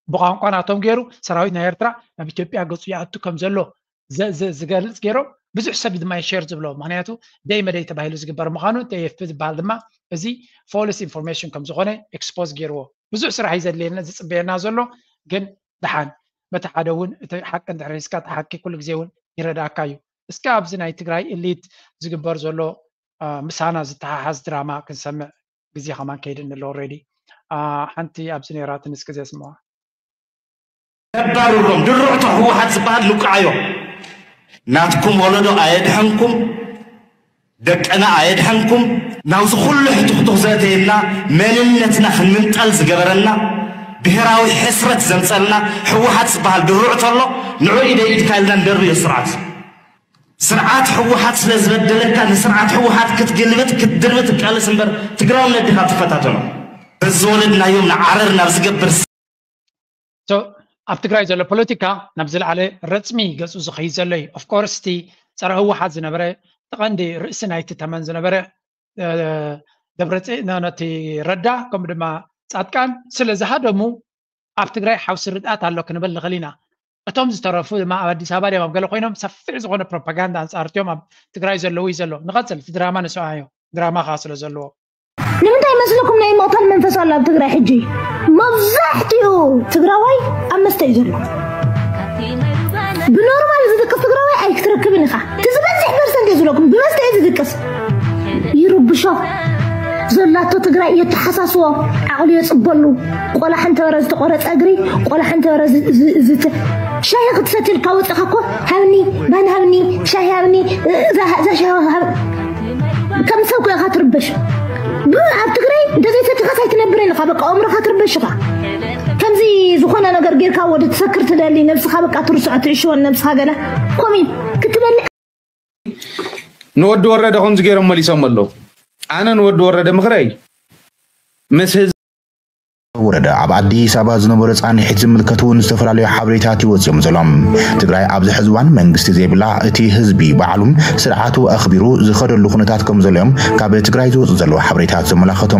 ብቋንቋ ናቶም ገይሩ ሰራዊት ናይ ኤርትራ ናብ ኢትዮጵያ ገፁ ይኣቱ ከም ዘሎ ዝገልፅ ገይሮም ብዙሕ ሰብ ድማ ሸር ዝብሎ ምክንያቱ ደይ መደይ ተባሂሉ ዝግበር ምዃኑ እቲ ኤኤፍፒ ዝበሃል ድማ እዚ false information ከም ዝኾነ expose ገይርዎ ብዙሕ ስራሕ እዩ ዘድልየና ዝፅበየና ዘሎ ግን ደሓን በቲ ሓደ እውን እቲ ሓቂ እንድሕር ሒዝካ እቲ ሓቂ ኩሉ ግዜ እውን ይረዳእካ እዩ እስከ ኣብዚ ናይ ትግራይ elite ዝግበር ዘሎ ምሳና ዝተሓሓዝ ድራማ ክንሰምዕ ግዜ ከማን ከይድኒ ኣሎ already ሓንቲ ኣብዚ ነይራትን እስከ ዘስምዋ ነባርሮም ድርዕቶ ህወሓት ዝበሃል ንውቅዓዮ ናትኩም ወለዶ ኣየድሐንኩም ደቅና ኣየድሐንኩም ናብዚ ኩሉ ሕቱክቱክ ዘእተየና መንነትና ክንምንጠል ዝገበረና ብሄራዊ ሕስረት ዘምፀልና ህወሓት ዝበሃል ድርዕቶ ኣሎ ንዑ ኢደ ኢድካ ኢልና ንደርብዮ ስርዓት ስርዓት ህወሓት ስለ ዝበደለካ ንስርዓት ህወሓት ክትግልብጥ ክትድርቢ ትቃለስ እምበር ትግራውነት ዲኻ ትፈታተኖ በዝወለድናዮም ንዓረር ናብ ዝገብር ኣብ ትግራይ ዘሎ ፖለቲካ ናብ ዝለዓለ ረፅሚ ገፁ ዝኸይድ ዘሎ እዩ of course እቲ ፀረ ህወሓት ዝነበረ ተቐንዲ ርእሲ ናይቲ ተመን ዝነበረ ደብረፅእ ነቲ ረዳ ከምኡ ድማ ፃጥቃን ስለ ዝሃደሙ ኣብ ትግራይ ሓውሲ ርድኣት ኣሎ ክንብል ንኽእል ኢና እቶም ዝተረፉ ድማ ኣብ ኣዲስ ኣበባ ድዮም ኣብ ገለ ኮይኖም ሰፊሕ ዝኾነ ፕሮፓጋንዳ ኣንፃር እትዮም ኣብ ትግራይ ዘለዉ እዩ ዘሎ ንቐፅል እቲ ድራማ ንስኣዮ ድራማ ከዓ ስለ ዘለዎ ንምንታይ መስለኩም ናይ ምቕታል መንፈስ ኣሎ ኣብ ትግራይ ሕጂ መብዛሕትኡ ትግራዋይ ኣብ መስተ እዩ ዘሎ ብኖርማል ዝድቅስ ትግራዋይ ኣይክትረክብን ኢኻ እቲ ዝበዝሕ ፐርሰንት እየ ዝብለኩም ብመስተ እዩ ዝድቅስ ይርብሾ ዘላቶ ትግራይ የተሓሳስቦ ዓቕሉ የፅበሉ ቆላሕ እንተበረ ዝተቆረፀ እግሪ ቆላሕ እንተበረ ዝተ ሻሂ ክትሰትልካ ወፅኻ እኮ ሃብኒ ባን ሃብኒ ሻሂ ሃብኒ እዛ ሻሂ ሃብ ከም ሰብ እኮ ኢኻ ትርበሽ ኣብ ትግራይ እንተዘይሰቲኻስ ኣይትነብርን ኢኻ በቃ ኣእምሮኻ ትርበሽ ኢኻ ከምዚ ዝኾነ ነገር ጌርካ ወደ ትሰክር ትደሊ ነብስኻ በቃ ትርስዖ ትዕሽወን ነብስኻ ገለ ኮሚን ክትበልዕ ንወዲ ወረደ ከምዚ ገይሮም መሊሶም ኣለዉ ኣነ ንወዲ ወረደ ምኽረይ ምስ ህዝቢ ወረደ ኣብ ኣዲስ ኣበባ ዝነበሩ ፃንሒት ዝምልከቱ እውን ዝተፈላለዩ ሓበሬታት ይወፅዮም ዘሎ ትግራይ ኣብዚ ሕዚ እዋን መንግስቲ ዘይብላ እቲ ህዝቢ ባዕሉ ስርዓቱ ኣኽቢሩ ዝኸደሉ ኩነታት ከም ዘሎ እዮም ካብ ትግራይ ዝወፁ ዘለዉ ሓበሬታት ዘመላኸቱ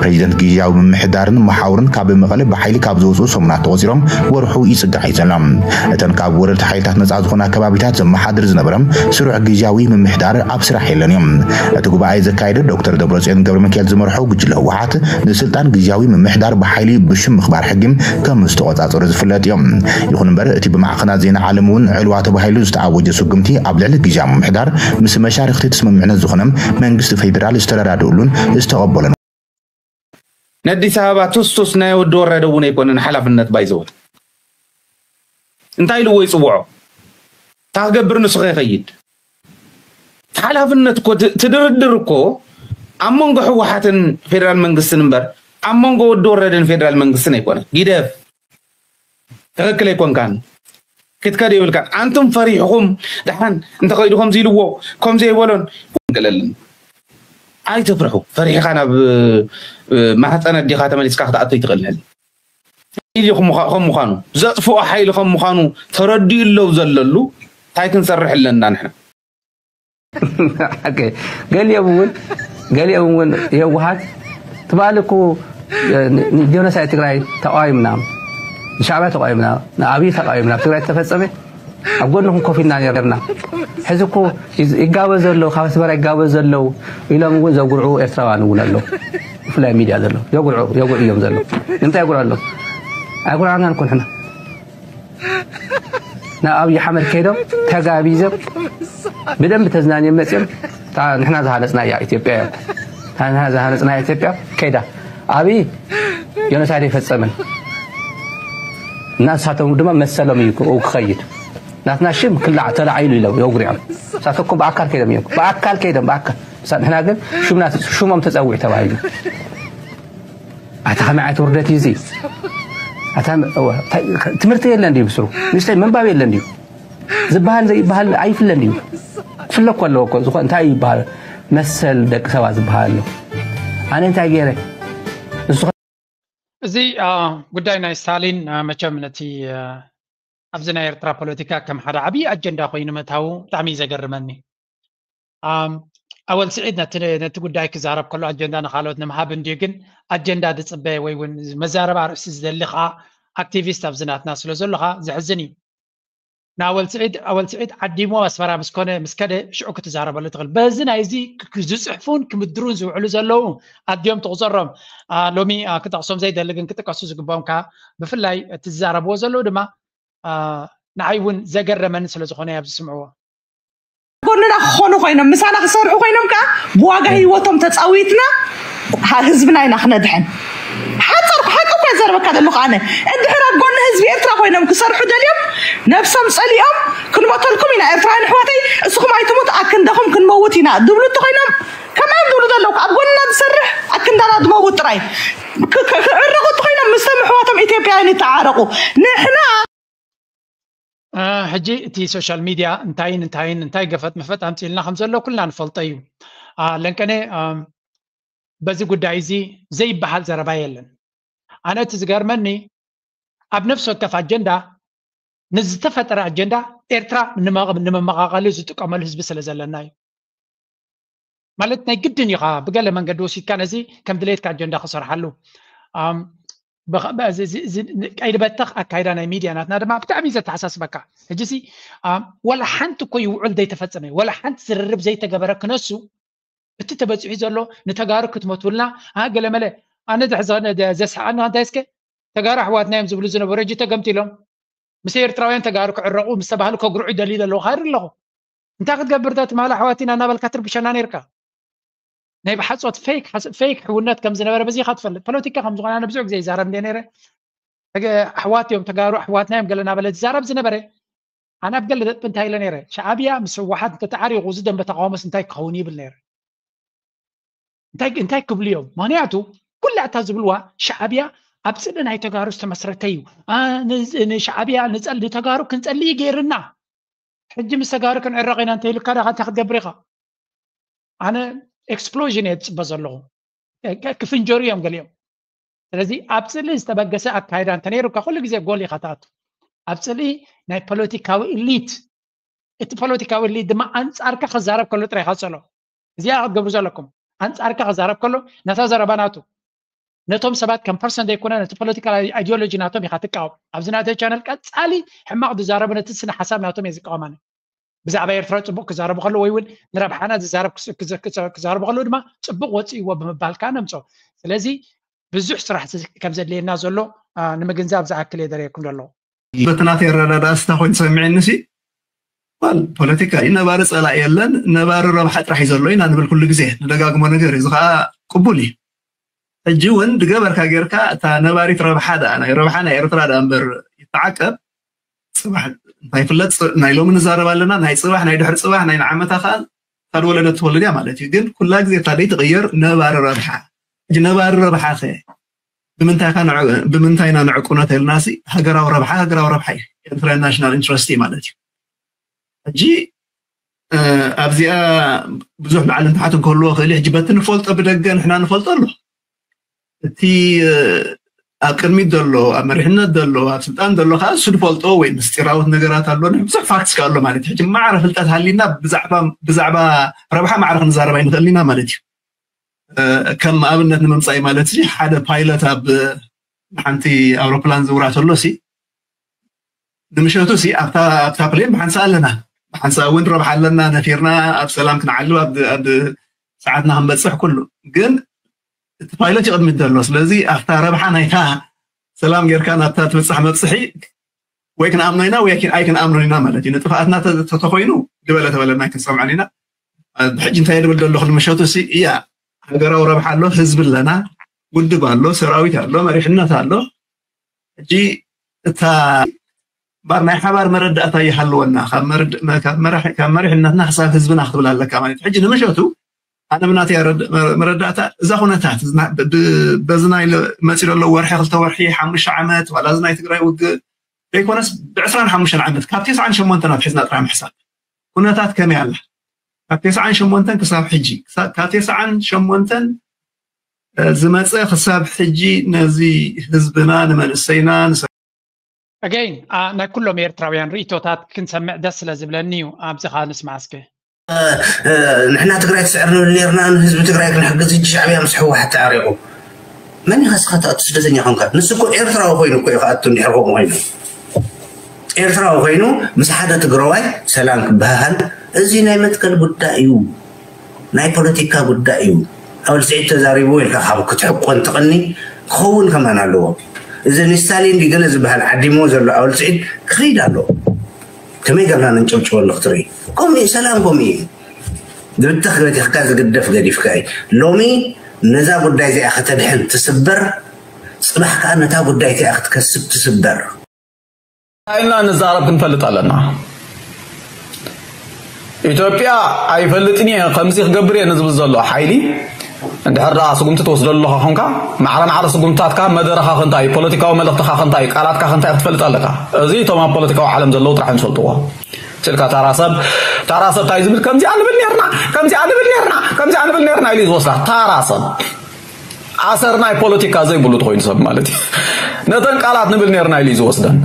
ፕሬዚደንት ግዝያዊ ምምሕዳርን መሓውርን ካብ መቐለ ብሓይሊ ካብ ዝወፁ ሰሙናት ተቆፂሮም ወርሑ ይፅጋዕ እዩ ዘሎ እተን ካብ ወረርቲ ሓይልታት ነፃ ዝኾና ከባቢታት ዘመሓድር ዝነበረ ስሩዕ ግዝያዊ ምምሕዳር ኣብ ስራሕ የለን እዮም እቲ ጉባኤ ዘካየደ ዶክተር ደብረፅዮን ገብረሚካኤል ዝመርሖ ጉጅለ ህወሓት ንስልጣን ግዝያዊ ምምሕዳር ብሓይሊ ብሽም ምኽባር ሕጊ ከም ዝተቖጻጸሩ ዝፍለጥ እዮም። ይኹን እምበር እቲ ብማዕኸናት ዜና ዓለም እውን ዕልዋ ተባሂሉ ዝተኣወጀ ስጉምቲ ኣብ ልዕሊ ግዝያዊ ምምሕዳር ምስ መሻርኽቲ እቲ ስምምዕነት ዝኾነ መንግስቲ ፌዴራል ዝተረዳድኡሉን ዝተቐበሎን። ነዲስ ኣበባ ቱስቱስ ናይ ወዲ ወረደ እውን ኣይኮነን ሓላፍነት ባይዘወ እንታይ ኢልዎ ይፅውዖ ታክገብር ንስኸ ይኸይድ ሓላፍነት እኮ ትድርድር እኮ ኣብ መንጎ ህወሓትን ፌደራል መንግስትን እምበር ኣብ መንጎ ወዲ ወረደን ፌደራል መንግስትን ኣይኮነ ጊደፍ ትክክል ኣይኮንካን ክትከድ ይብልካን ኣንቱም ፈሪሕኹም ድሓን እንተኸይዱ ከምዚ ኢልዎ ከምዚ ኣይበሎን ገለልን ኣይትፍርሑ ፈሪሕኻ ናብ ማህፀን ኣዲኻ ተመሊስካ ክትኣቱ ይትኽእል ኢሉ ከም ምዃኑ ዘጥፍኦ ሓይሊ ከም ምዃኑ ተረዲኡ ኣለዉ ዘለሉ እንታይ ክንሰርሕ ኣለና ንሕና ገሊኦም እውን ገሊኦም እውን የዋሃት ትባል እኮ ጀኖሳይድ ትግራይ ተቃዊምና ንሻዕብያ ተቃዊምና ንኣብይ ተቃዊምና ኣብ ትግራይ ዝተፈፀመ ኣብ ጎንኹም ኮፍ ኢልና ነርና ሕዚ እኮ ይጋበ ዘለዉ ካብ ኣስመራ ይጋበ ዘለዉ ኢሎም እውን ዘጉርዑ ኤርትራውያን እውን ኣለዉ ብፍላይ ሚድያ ዘለዉ የጉርዑ የጉርዑ እዮም ዘለዉ ንምንታይ የጉርዑ ኣለዉ ኣይጉርዓናን እኮ ንሕና ናብ ኣብይ ሓመድ ከይዶም ተጋቢዞም ብደንብ ተዝናንዮም መፅኦም ንሕና ዝሃነፅና እያ ኢትዮጵያ እዮም ንሕና ዝሃነፅና ኢትዮጵያ ከይዳ ኣብይ ጀኖሳይድ ኣይፈፀመን እና ንሳቶም ድማ መሰሎም እዩ ክኸይድ ናትና ሽም ክላዕ ተላዒሉ ኢሎም የጉሪዖም ንሳቶም ብኣካል ከይዶም እዮም ብኣካል ከይዶም ብኣካል ንሕና ግን ሽሞም ተፀዊዑ ተባሂሉ ኣታ ከመይ ዓይነት ውርደት እዩ እዚ ትምህርቲ የለን ድዩ ብስሩ ንስተይ ምንባብ የለን ድዩ ዝበሃል ዘይበሃል ኣይፍለን ድዩ ክፍለ እኮ ኣለዎ እኮ ዝኾ እንታይ ይበሃል መሰል ደቂ ሰባት ዝበሃል ኣሎ ኣነ እንታይ ገይረ ንሱ እዚ ጉዳይ ናይ ስታሊን መቸም ነቲ ኣብዚ ናይ ኤርትራ ፖለቲካ ከም ሓደ ዓብዪ ኣጀንዳ ኮይኑ መታው ብጣዕሚ እዩ ዘገርመኒ ኣወል ስዒድ ነቲ ጉዳይ ክዛረብ ከሎ ኣጀንዳ ንካልኦት ንምሃብ እንድዩ ግን ኣጀንዳ ዝፅበ ወይ እውን መዛረብ ኣርእስቲ ዝደሊ ከዓ ኣክቲቪስት ኣብዚ ናትና ስለ ዘሎ ከዓ ዘሕዝን እዩ ንኣወል ስዒድ ኣወል ስዒድ ዓዲሞ ኣስመራ ምስ ኮነ ምስ ከደ ሽዑ ክትዛረበሉ ትኽእል በዚ ናይዚ ዝፅሕፉን ክምድሩን ዝውዕሉ ዘለዉ ኣድዮም ትቑፀሮም ሎሚ ክጠቕሶም ዘይደሊ ግን ክጥቀሱ ዝግብኦም ከዓ ብፍላይ እቲ ዝዛረብዎ ዘለዉ ድማ ንዓይ እውን ዘገረመኒ ስለ ዝኾነ ኣብ ዝስምዕዎ ጎንና ክኾኑ ኮይኖም ምሳና ክሰርሑ ኮይኖም ከዓ ብዋጋ ህይወቶም ተፃዊትና ህዝብና ኢና ክነድሕን ሓፀር ሓቂ እኮ ዘረበካ ዘለኹ ኣነ እንድሕር ኣብ ጎኒ ህዝቢ ኤርትራ ኮይኖም ክሰርሑ ደልዮም ነብሶም ፀሊኦም ክንሞተልኩም ኢና ኤርትራውያን ኣሕዋተይ እስኹም ኣይትሙት ኣክንደኹም ክንመውት ኢና ድብሉ እንተኮይኖም ከማይ ድብሉ ዘለዉ ኣብ ጎንና ዝሰርሕ ኣክንዳና ዝመውት ጥራይ ክዕረቑ እንተኮይኖም ምስቶም ኣሕዋቶም ኢትዮጵያውያን ይተዓረቑ ንሕና ሕጂ እቲ ሶሻል ሚድያ እንታይን እንታይን እንታይ ገፈጥ መፈጥ ኣምፅልና ከም ዘሎ ኩልና ንፈልጦ እዩ ለንቀነ በዚ ጉዳይ እዚ ዘይበሃል ዘረባ የለን ኣነ እቲ ዝገርመኒ ኣብ ነፍሲ ወከፍ ኣጀንዳ ንዝተፈጠረ ኣጀንዳ ኤርትራ ንመመቃቀሊ ዝጥቀመሉ ህዝቢ ስለ ዘለና እዩ ማለት ናይ ግድን ኢኻ ብገለ መንገዲ ወሲድካ ነዚ ከም ድሌትካ ኣጀንዳ ክሰርሓሉ ቀይዲ በተኽ ኣካይዳ ናይ ሚድያ ናትና ድማ ብጣዕሚ እዩ ዘተሓሳስበካ ሕጂ ሲ ወላ ሓንቲ እኮ ይውዕል ዘይተፈጸመ ወላ ሓንቲ ዝርርብ ዘይተገበረ ክነሱ እቲ ተበፂሑ ዘሎ ንተጋሩ ክትመትውልና ገለመለ ኣነ ዘስሓቀኒ እንታይ እስከ ተጋሩ ኣሕዋትና እዮም ዝብሉ ዝነበሩ ሕጂ ተገምጢሎም ምስ ኤርትራውያን ተጋሩ ክዕረቑ ምስ ተባህሉ ከጉርዑ ይደልዩ ዘለዉ ካይር ኣለኹ እንታይ ክትገብር ዶ ትማሊ ኣሕዋት ኢና እናበልካ ትርብሸና ነርካ ናይ ብሓፆት ፌክ ፌክ ሕውነት ከም ዝነበረ በዚ ኢኻ ትፈልጥ ፖለቲካ ከም ዝኾነ ኣነ ብዙሕ ግዜ ይዛረብ እንደ ነረ ሕገ ኣሕዋት እዮም ተጋሩ ኣሕዋትና እዮም ገለ እናበለ ዝዛረብ ዝነበረ ኣነ ኣብ ገለ ደጥቢ እንታይ ኢለ ነረ ሻዕብያ ምስ ህወሓት እንተተዓሪቑ እዚ ደንበ ተቃውሞስ እንታይ ክኸውን ይብል ነረ እንታይ ክብሉ እዮም ምክንያቱ ኩላ እታ ዝብልዋ ሻዕብያ ኣብ ፅልኢ ናይ ተጋሩ ዝተመስረተ እዩ ንሻዕብያ ንተጋሩ ክንፀልኢ ገይርና ሕጂ ምስ ተጋሩ ክንዕረቕ ኢና እንተኢሉካ ዳካ እንታይ ክትገብር ኢኻ ኣነ ኤክስፕሎዥን እየ ዝፅበ ዘለኹ ክፍንጀሩ እዮም ገሊኦም ስለዚ ኣብ ፅልኢ ዝተበገሰ ኣካይዳ እንተነይሩካ ኩሉ ግዜ ጎል ኢኻ ትኣቱ ኣብ ፅልኢ ናይ ፖለቲካዊ ኢሊት እቲ ፖለቲካዊ ኢሊት ድማ ኣንፃርካ ክዛረብ ከሎ ጥራይ ይኻፀሎ እዚኣ ክትገብሩ ዘለኩም ኣንፃርካ ክዛረብ ከሎ ነታ ዘረባ ናቱ ነቶም ሰባት ከም ፐርሰን ዘይኮነ ነቲ ፖለቲካል ኣይዲዮሎጂ ናቶም ኢኻ ትቃወም ኣብዚ ናተይ ቻነል ቀፃሊ ሕማቕ ዝዛረቡ ነቲ ስነ ሓሳብ ናቶም እየ ዝቃወም ኣነ ብዛዕባ ኤርትራ ፅቡቅ ክዛረቡ ከለዉ ወይ እውን ንረብሓና ዝዛረብ ክዛረቡ ከለዉ ድማ ፅቡቅ ወፅእዎ ብምባል ከዓ ነምፅኦ ስለዚ ብዙሕ ስራሕ ከም ዘድልየና ዘሎ ንምግንዛብ ዝኣክል እየ ደርየኩም ዘሎ። በቲ ናተይ ኣረዳድኣ ስታ ኮይኑ ሰሚዕኒ ሲ ል ፖለቲካ እዩ። ነባሪ ፀላኢ የለን፣ ነባሪ ረብሓ ጥራሕ እዩ ዘሎ ኢና ንብል ኩሉ ግዜ፣ ንደጋግሞ ነገር እዩ። እዚ ከዓ ቅቡል እዩ። ሕጂ እውን ድገበርካ ጌርካ እታ ነባሪት ረብሓ ደኣ ናይ ረብሓ ናይ ኤርትራ ደኣ እምበር ይተዓቀብ ፅባሕ እንታይ ፍለጥ። ናይ ሎሚ ንዛረብ ኣለና፣ ናይ ፅባሕ ናይ ድሕሪ ፅባሕ ናይ ንዓመታ ከዓ ካብ ወለደ ትወልድ እያ ማለት እዩ። ግን ኩላ ግዜ እታ ደይ ትቕየር ነባሪ ረብሓ። ሕጂ ነባሪ ረብሓ ከ ብምንታይ ኢና ንዕቁኖት ኢልና ሲ ሃገራዊ ረብሓ ሃገራዊ ረብሓ እዩ። ኤርትራ ናሽናል ኢንትረስት እዩ ማለት እዩ። ሕጂ ኣብዚኣ ብዙሕ ላዕልን ታሕትን ክህልዎ ክእል። ሕጂ በቲ ንፈልጦ ብደገ ንሕና ንፈልጦ ኣሎ። እቲ ኣብ ቅድሚት ዘሎ ኣብ መሪሕነት ዘሎ ኣብ ስልጣን ዘሎ ከዓ እሱ ዝፈልጦ ወይ ምስጢራውት ነገራት ኣሎ። ብዙሕ ፋክትስ ኣሎ ማለት እዩ። ሕጂ ማዕረ ፍልጠት ሃሊና ብዛዕባ ረብሓ ማዕረ ክንዛረብ ኣይንኽእልን ኢና ማለት እዩ። ከም ኣብነት ንምምፃእ ማለት እ ሓደ ፓይለት ኣብ ሓንቲ ኣውሮፕላን ዝውራ ተሎ ሲ ንምሸቱ ሲ ኣብታ ፕሌን ብሓንሳ ኣለና፣ ብሓንሳ እውን ረብሓ ኣለና፣ ነፊርና ኣብ ሰላም ክንዓልብ ኣብ ሰዓትና ክንበፅሕ ኩሉ። ግን እቲ ፓይለት ይቕድሚት ዘሎ። ስለዚ ኣብታ ረብሓ ናይታ ሰላም ጌርካ ናብታ ትብፃሕ መብፅሒ ወይ ክንኣምኖ ኢና ወይ ኣይክን- ኣይክንኣምኖን ኢና ማለት እዩ። ንጥፍኣትና ተ- ተተኮይኑ ዝበለ ተበለና ኣይክንሰምዖን ኢና። ሕጂ እንታይ ድብል ዘለኹ ንምሸቱ ሲ እያ ሃገራዊ ረብሓ ኣሎ፣ ህዝቢ ኣለና፣ ውድብ ኣሎ፣ ሰራዊት ኣሎ፣ መሪሕነት ኣሎ። ሕጂ እታ ባር ናይ ሓባር መረዳእታ ይሃልወና ካብ መርድ- ካብ መራሒ- ካብ መሪሕነትና ክሳብ ህዝብና ክትብል ኣለካ ማለት እዩ። ሕጂ ንምሸቱ ኣነ ብናተይ ኣረድ- መረ- መረዳእታ እዛ ኩነታት እዝና- ብ- በዚ ናይ ለ- መፂኡ ዘሎ ወርሒ ክልተ ወርሒ ሓሙሽተ ዓመት ዋላ እዚ ናይ ትግራይ ውግእ ዘይኮነስ ብዕስራን ሓሙሽተን ዓመት ካብ ተስዓን ሸሞንተን ኣትሒዝና ጥራሕ ምሕሳብ ኩነታት ከመይ ኣላ ካብ ተስዓን ሸሞንተን ክሳብ ሕጂ ክሳ- ካብ ተስዓን ሸሞንተን እ፣ ዝመፀ ክሳብ ሕጂ ነዚ ህዝብና ንመንእሰይና ንሰ- ኣገይን ናይ ኩሎም ኤርትራውያን ርእቶታት ክንሰምዕ ደስ ስለ ዝብለኒ እዩ። ኣብዚ ከዓ ንስማዕ እስከ። ንሕና ትግራይ ትስዕር ንብል ነርና ንህዝቢ ትግራይ ክንሕግዝ ሕጂ ሻዕብያ ምስ ህወሓት ተዓሪቑ መን ኢኻ ስኻ ትኣቱ ስደተኛ ኮንካ ንሱ እኮ ኤርትራዊ ኮይኑ እኮ እዩ ክኣቱ እንድሕር ከምኡ ኮይኑ ኤርትራዊ ኮይኑ ምስ ሓደ ትግራዋይ ሰላም ክበሃሃል እዚ ናይ መትከል ጉዳይ እዩ ናይ ፖለቲካ ጉዳይ እዩ ኣወል ስዒድ ተዛሪቡ ኢልካ ካብ ክትሕቆን ትቕኒ ክኸውን ከማን ኣለዎ እዚ ንስታሊን ድዩ ገለ ዝበሃል ዓዲሞ ዘሎ ኣወል ስዒድ ክኸይድ ኣለዎ ከመይ ገብና ነንጨብጭበሉ ክትርኢ ከምኡ እዩ ሰላም ከምኡ እዩ ዝብተኽ ገቲኽካ ዝግደፍ ገዲፍካ እዩ ሎሚ ነዛ ጉዳይ እዚኣ ከተድሕን ትስበር ፅባሕ ከዓ ነታ ጉዳይ እቲኣ ክትከስብ ትስበር እንታይ ኢልና ንዛረብ ክንፈልጥ ኣለና ኢትዮጵያ ኣይፈልጥን እየ ከምዚ ክገብር እየ ንዝብል ዘሎ ሓይሊ እንድሕር ደኣ ስጉምቲ ትወስደሉ ኣለኻ ኾንካ ማዕረ ማዕረ ስጉምትታትካ መደረኻ ክንታይ ፖለቲካዊ መልእኽትኻ ክንታይ ቃላትካ ክንታይ ክትፈልጥ ኣለካ እዚ እቶም ኣብ ፖለቲካዊ ዓለም ዘለዉ ጥራሕ ዝፈልጥዎ ስልካ ታራ ሰብ ታራ ሰብ ታይ ዝብል ከምዚኣ ንብል ነርና ከምዚኣ ንብል ነርና ከምዚኣ ንብል ነርና ኢሉ ዝወስዳ ታራ ሰብ ኣሰር ናይ ፖለቲካ ዘይብሉ ተኮይኑ ሰብ ማለት እዩ ነተን ቃላት ንብል ነርና ኢሉ እዩ ዝወስደን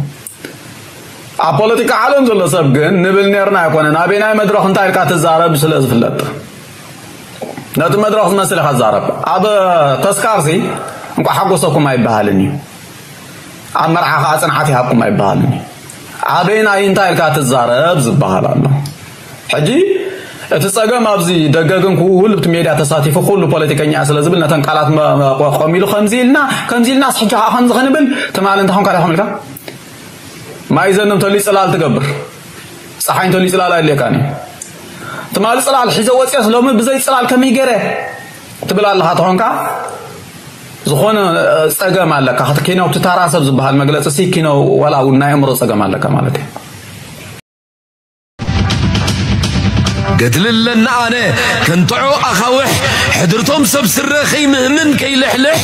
ኣብ ፖለቲካ ዓለም ዘሎ ሰብ ግን ንብል ነርና ኣይኮነን ኣበይ ናይ መድረክ እንታይ ኢልካ ትዛረብ ስለ ዝፍለጥ ነቲ መድረክ ዝመስል ኢካ ትዛረብ ኣብ ተስካርሲ እንቋ ሓጎሰኩም ኣይበሃልን እዩ ኣብ መርዓ ከዓ ፅንዓት ይሃብኩም ኣይበሃልን እዩ ኣበይ ናይ እንታይ ኢልካ ትዛረብ ዝበሃል ኣሎ ሕጂ እቲ ፀገም ኣብዚ ደገ ግን ኩሉ ብቲ ሜድያ ተሳቲፉ ኩሉ ፖለቲከኛ ስለ ዝብል ነተን ቃላት ቆሚሉ ከምዚ ኢልና ከምዚ ኢልና ሕጂ ከዓ ከምዚ ክንብል ትማሊ እንተ ኮንካ ዲኹም ኢልካ ማይ ዘንም ተልዩ ፅላል ትገብር ፀሓይ እንተልዩ ፅላል ኣየድልየካን እዩ ትማሊ ፅላል ሒዘ ወፅዮስ ሎሚ ብዘይ ፅላል ከመይ ገይረ ትብል ኣለካ ተኾንካ ዝኾነ ፀገም ኣለካ ኪኖ እቲ ታራ ሰብ ዝበሃል መግለፂ ሲ ኪኖ ዋላ እውን ናይ ኣእምሮ ፀገም ኣለካ ማለት እዩ ገድሊ ኣለና ኣነ ከንትዖ ኣኻውሕ ሕድርቶም ሰብ ስረ ከይምህምን ከይልሕልሕ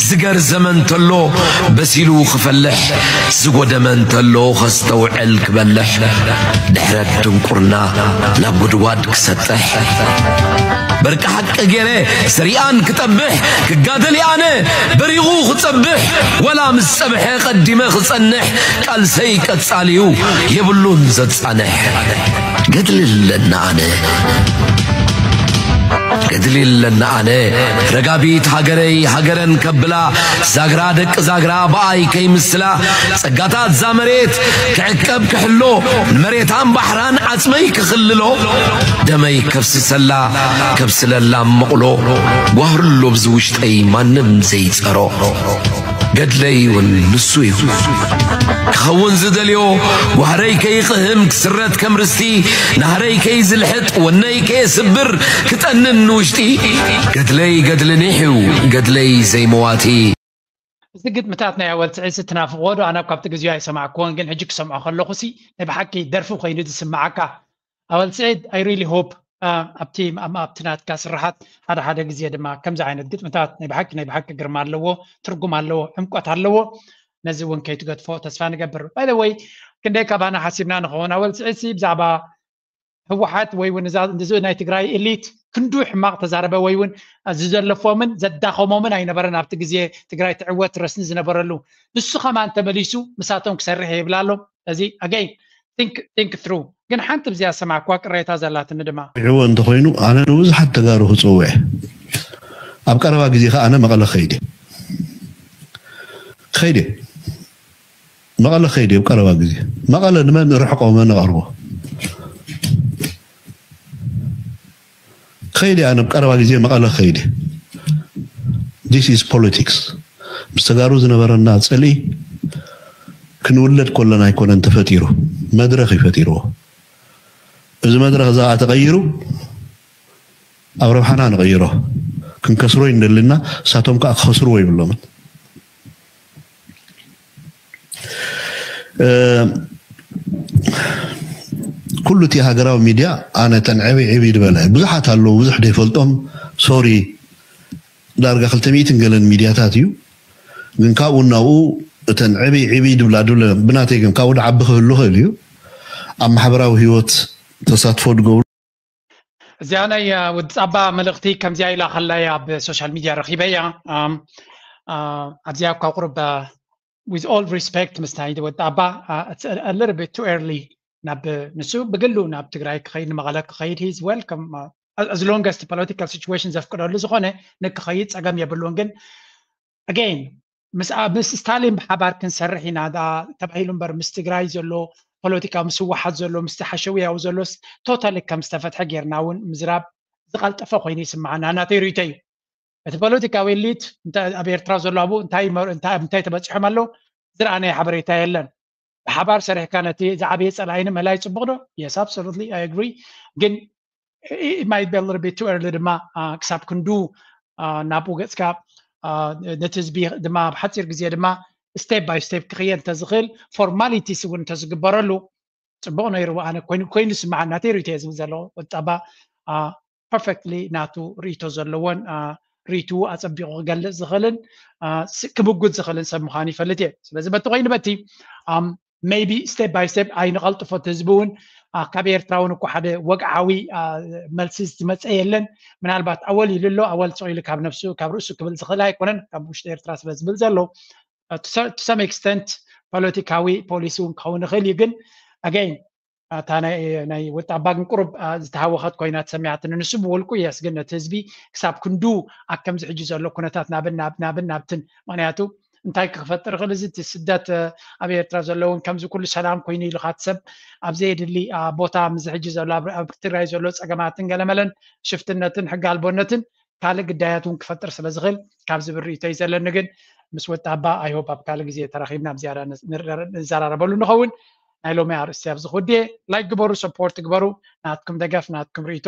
ዝገርዘመ እንተሎ በሲሉ ክፈልሕ ዝጎደመ እንተሎ ከስተውዕል ክበልሕ ድሕረት ድንቁርና ናብ ጉድጓድ ክሰጥሕ በርቂ ሓቂ ገይረ ሰሪኣን ክጠብሕ ክጋደል ኣነ በሪቑ ክጸብሕ ወላ ምስ ጸብሐ ቀዲመ ክጸንሕ ቃልሰይ ቀጻልዩ የብሉን ዘጻንሕ ገድሊ ኣለና ኣነ ገድሊ ኣለና ኣነ ረጋቢት ሃገረይ ሃገረን ከብላ ዛግራ ደቂ ዛግራ ብኣይ ከይምስላ ጸጋታት ዛ መሬት ክዕቀብ ክሕሎ ንመሬታን ባሕራን ዓጽመይ ክኽልሎ ደመይ ከፍስሰላ ከብስለላ መቕሎ ጓህርሎ ብዚ ውሽጠይ ማንም ዘይጸሮ ገድለይ እውን ንሱ እዩ ክኸውን ዝደልዮ ዋህረይ ከይቕህም ክስረት ከም ርስቲ ናህረይ ከይዝልሕጥ ወነይ ከየስብር ክጠንን ንውሽጢ ገድለይ ገድሊ ኒሕ እዩ ገድለይ ዘይመዋቲ እዚ ግጥምታት ናይ ኣወል ስዒድ ትናፍቕዎ ዶ? ኣነ ካብቲ ግዜኡ ኣይሰማዕክዎን፣ ግን ሕጂ ክሰምዖ ከለኹ ሲ ናይ ብሓቂ ደርፊ ኮይኑ ዝስምዓካ። ኣወል ስዒድ I really hope ኣብቲ ኣብቲ ናትካ ስራሓት ሓደ ሓደ ግዜ ድማ ከምዚ ዓይነት ግጥምታት ናይ ብሓቂ ናይ ብሓቂ ግርማ ኣለዎ፣ ትርጉም ኣለዎ፣ ዕምቆት ኣለዎ። ነዚ እውን ከይትገድፎ ተስፋ ንገብር። By the way ክንደይ ካባና ሓሲብና ንኸውን ኣወል ስዒድ ሲ ብዛዕባ ህወሓት ወይ እውን እዚ ናይ ትግራይ ኤሊት ክንዱ ሕማቕ ተዛረበ ወይ እውን ዝዘለፎምን ዘዳኸሞምን ኣይነበረን ኣብቲ ግዜ ትግራይ ትዕወት ረስኒ ዝነበረሉ ንሱ ከማን ተመሊሱ ምሳቶም ክሰርሕ የብላ ኣሎ እዚ again think think through ግን ሓንቲ ብዚኣ ሰማዕኳ ቅሬታ ዘላትኒ ድማ ዕዎ እንተኮይኑ ኣነ ንብዙሓት ተጋሩ ክፅውዕ ኣብ ቀረባ ግዜ ከዓ ኣነ መቐለ ከይደ ከይደ መቐለ ከይደ ኣብ ቀረባ ግዜ መቐለ ንመን ርሕቆ መን ቀርቦ ከይደ ኣነ ኣብ ቀረባ ግዜ መቐለ ከይደ this is politics ምስ ተጋሩ ዝነበረና ፅልኢ ክንውለድ ከለና ኣይኮነን ተፈጢሩ መድረኽ እዩ ፈጢርዎ እዚ መድረኽ እዛ ተቐይሩ ኣብ ረብሓና ንቐይሮ ክንከስሮ ይንደልና እሳቶም ከዓ ክኸስርዎ ይብሎምን ኩሉ እቲ ሃገራዊ ሚድያ ኣነ ተን ዕብይ ዕብይ ዝበለ ብዙሓት ኣለዉ ብዙሕ ዘይፈልጦም ሶሪ ዳርጋ ክልተ ሚእትን ገለን ሚድያታት እዩ ግን ካብኡ እናብኡ እተን ዕብይ ዕብይ ድብላ ድብለ ብናተይ ግን ካብኡ ድዓቢ ክህሉ ክእል እዩ ኣብ ማሕበራዊ ህይወት ተሳትፎ ድገብሩ እዚኣ ናይ ውድፃባ መልእኽቲ ከምዚኣ ኢላ ከላይ ኣብ ሶሻል ሚድያ ረኪበያ ኣብዚኣ እኳ ቁርብ with all respect ምስ ናይ ወጣባ little bit too early ናብ ንሱ ብግሉ ናብ ትግራይ ክኸይድ ንመቐለ ክኸይድ he's welcome as long as political situation ዘፍቅደሉ ዝኾነ ንክኸይድ ፀገም የብሉን ግን again ምስ ምስ ስታሊን ብሓባር ክንሰርሕ ኢና ተባሂሉ እምበር ምስ ትግራይ ዘሎ ፖለቲካ ምስ ህወሓት ዘሎ ምስ ሓሸውያዊ ዘሎ totally ከም ዝተፈትሐ ጌርና እውን ምዝራብ ዝቐልጠፈ ኮይኑ ይስምዓና ናተይ ርእይቶ እዩ እቲ ፖለቲካዊ ኤሊት ኣብ ኤርትራ ዘሎ ኣብኡ እንታይ እንታይ ተበፂሖም ኣለዉ ዝረኣናዮ ሓበሬታ የለን ብሓባር ሰሪሕካ ነቲ ዝዓበየ ፀላኢ ንምእላይ ፅቡቕ ዶ yes absolutely I agree ግን it might be a little bit too early ድማ ክሳብ ክንዱ ናብኡ ገፅካ ነቲ ህዝቢ ድማ ብሓፂር ግዜ ድማ step by step ክኽየድ እንተዝኽእል formalities እውን እንተዝግበረሉ ፅቡቕ ነይሩ ኣነ ኮይኑ ኮይኑ ዝስምዓኒ ናተይ ርእይቶ እየ ዝብል ዘለኹ ቁጠባ perfectly ናቱ ርእይቶ ዘለዎን ርእይትኡ ኣፀቢቑ ክገልፅ ዝኽእልን ክምጉት ዝኽእልን ሰብ ምዃኑ ይፈልጥ እየ ስለዚ በቲ ኮይኑ በቲ maybe step by step ኣይንቐልጥፎ እቲ ህዝቢ እውን ካብ ኤርትራ እውን እኮ ሓደ ወግዓዊ መልሲ ዝመፀ የለን ምናልባት ኣወል ኢሉ ኣሎ ኣወል ስቕ ኢሉ ካብ ነብሱ ካብ ርእሱ ክብል ዝኽእል ኣይኮነን ካብ ውሽጢ ኤርትራ ስለ ዝብል ዘሎ to some extent ፖለቲካዊ ፖሊሲ እውን ክኸውን ይኽእል እዩ ግን again እታ ናይ ወጣባ ግን ቁሩብ ዝተሃወኸት ኮይና ተሰሚዓትኒ ንሱ ብውልቁ የስ ግን ነቲ ህዝቢ ክሳብ ክንዱ ኣብ ከምዚ ሕጂ ዘሎ ኩነታት ናብን ናብን ናብትን ምክንያቱ እንታይ ክፈጥር ይኽእል እዚ እቲ ስደት ኣብ ኤርትራ ዘለውን ከምዚ ኩሉ ሰላም ኮይኑ ኢሉ ካት ሰብ ኣብ ዘየድሊ ቦታ ምዚ ሕጂ ዘሎ ኣብ ትግራይ ዘሎ ፀገማትን ገለመለን ሽፍትነትን ሕጊ ኣልቦነትን ካልእ ግዳያት እውን ክፈጥር ስለ ዝኽእል ካብ ዝብል ርእይቶ እዩ ዘለኒ ግን ምስ ወጣባ ኣይሆፕ ኣብ ካልእ ግዜ ተራኺብና ኣብ ዝያዳ ንዘራረበሉ ንኸውን ናይ ሎሚ ኣርእስቲ ኣብዚ ክውድየ ላይክ ግበሩ ሰፖርት ግበሩ ናትኩም ደገፍ ናትኩም ርእይቶ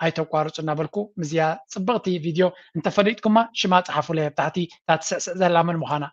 ኣይተቋርፁ እናበልኩ ምዝያ ፅብቕቲ ቪድዮ እንተፈሊጥኩማ ሽማ ፀሓፉለይ ኣብ ታሕቲ እታ ትስዕስዕ ዘላ መን ምዃና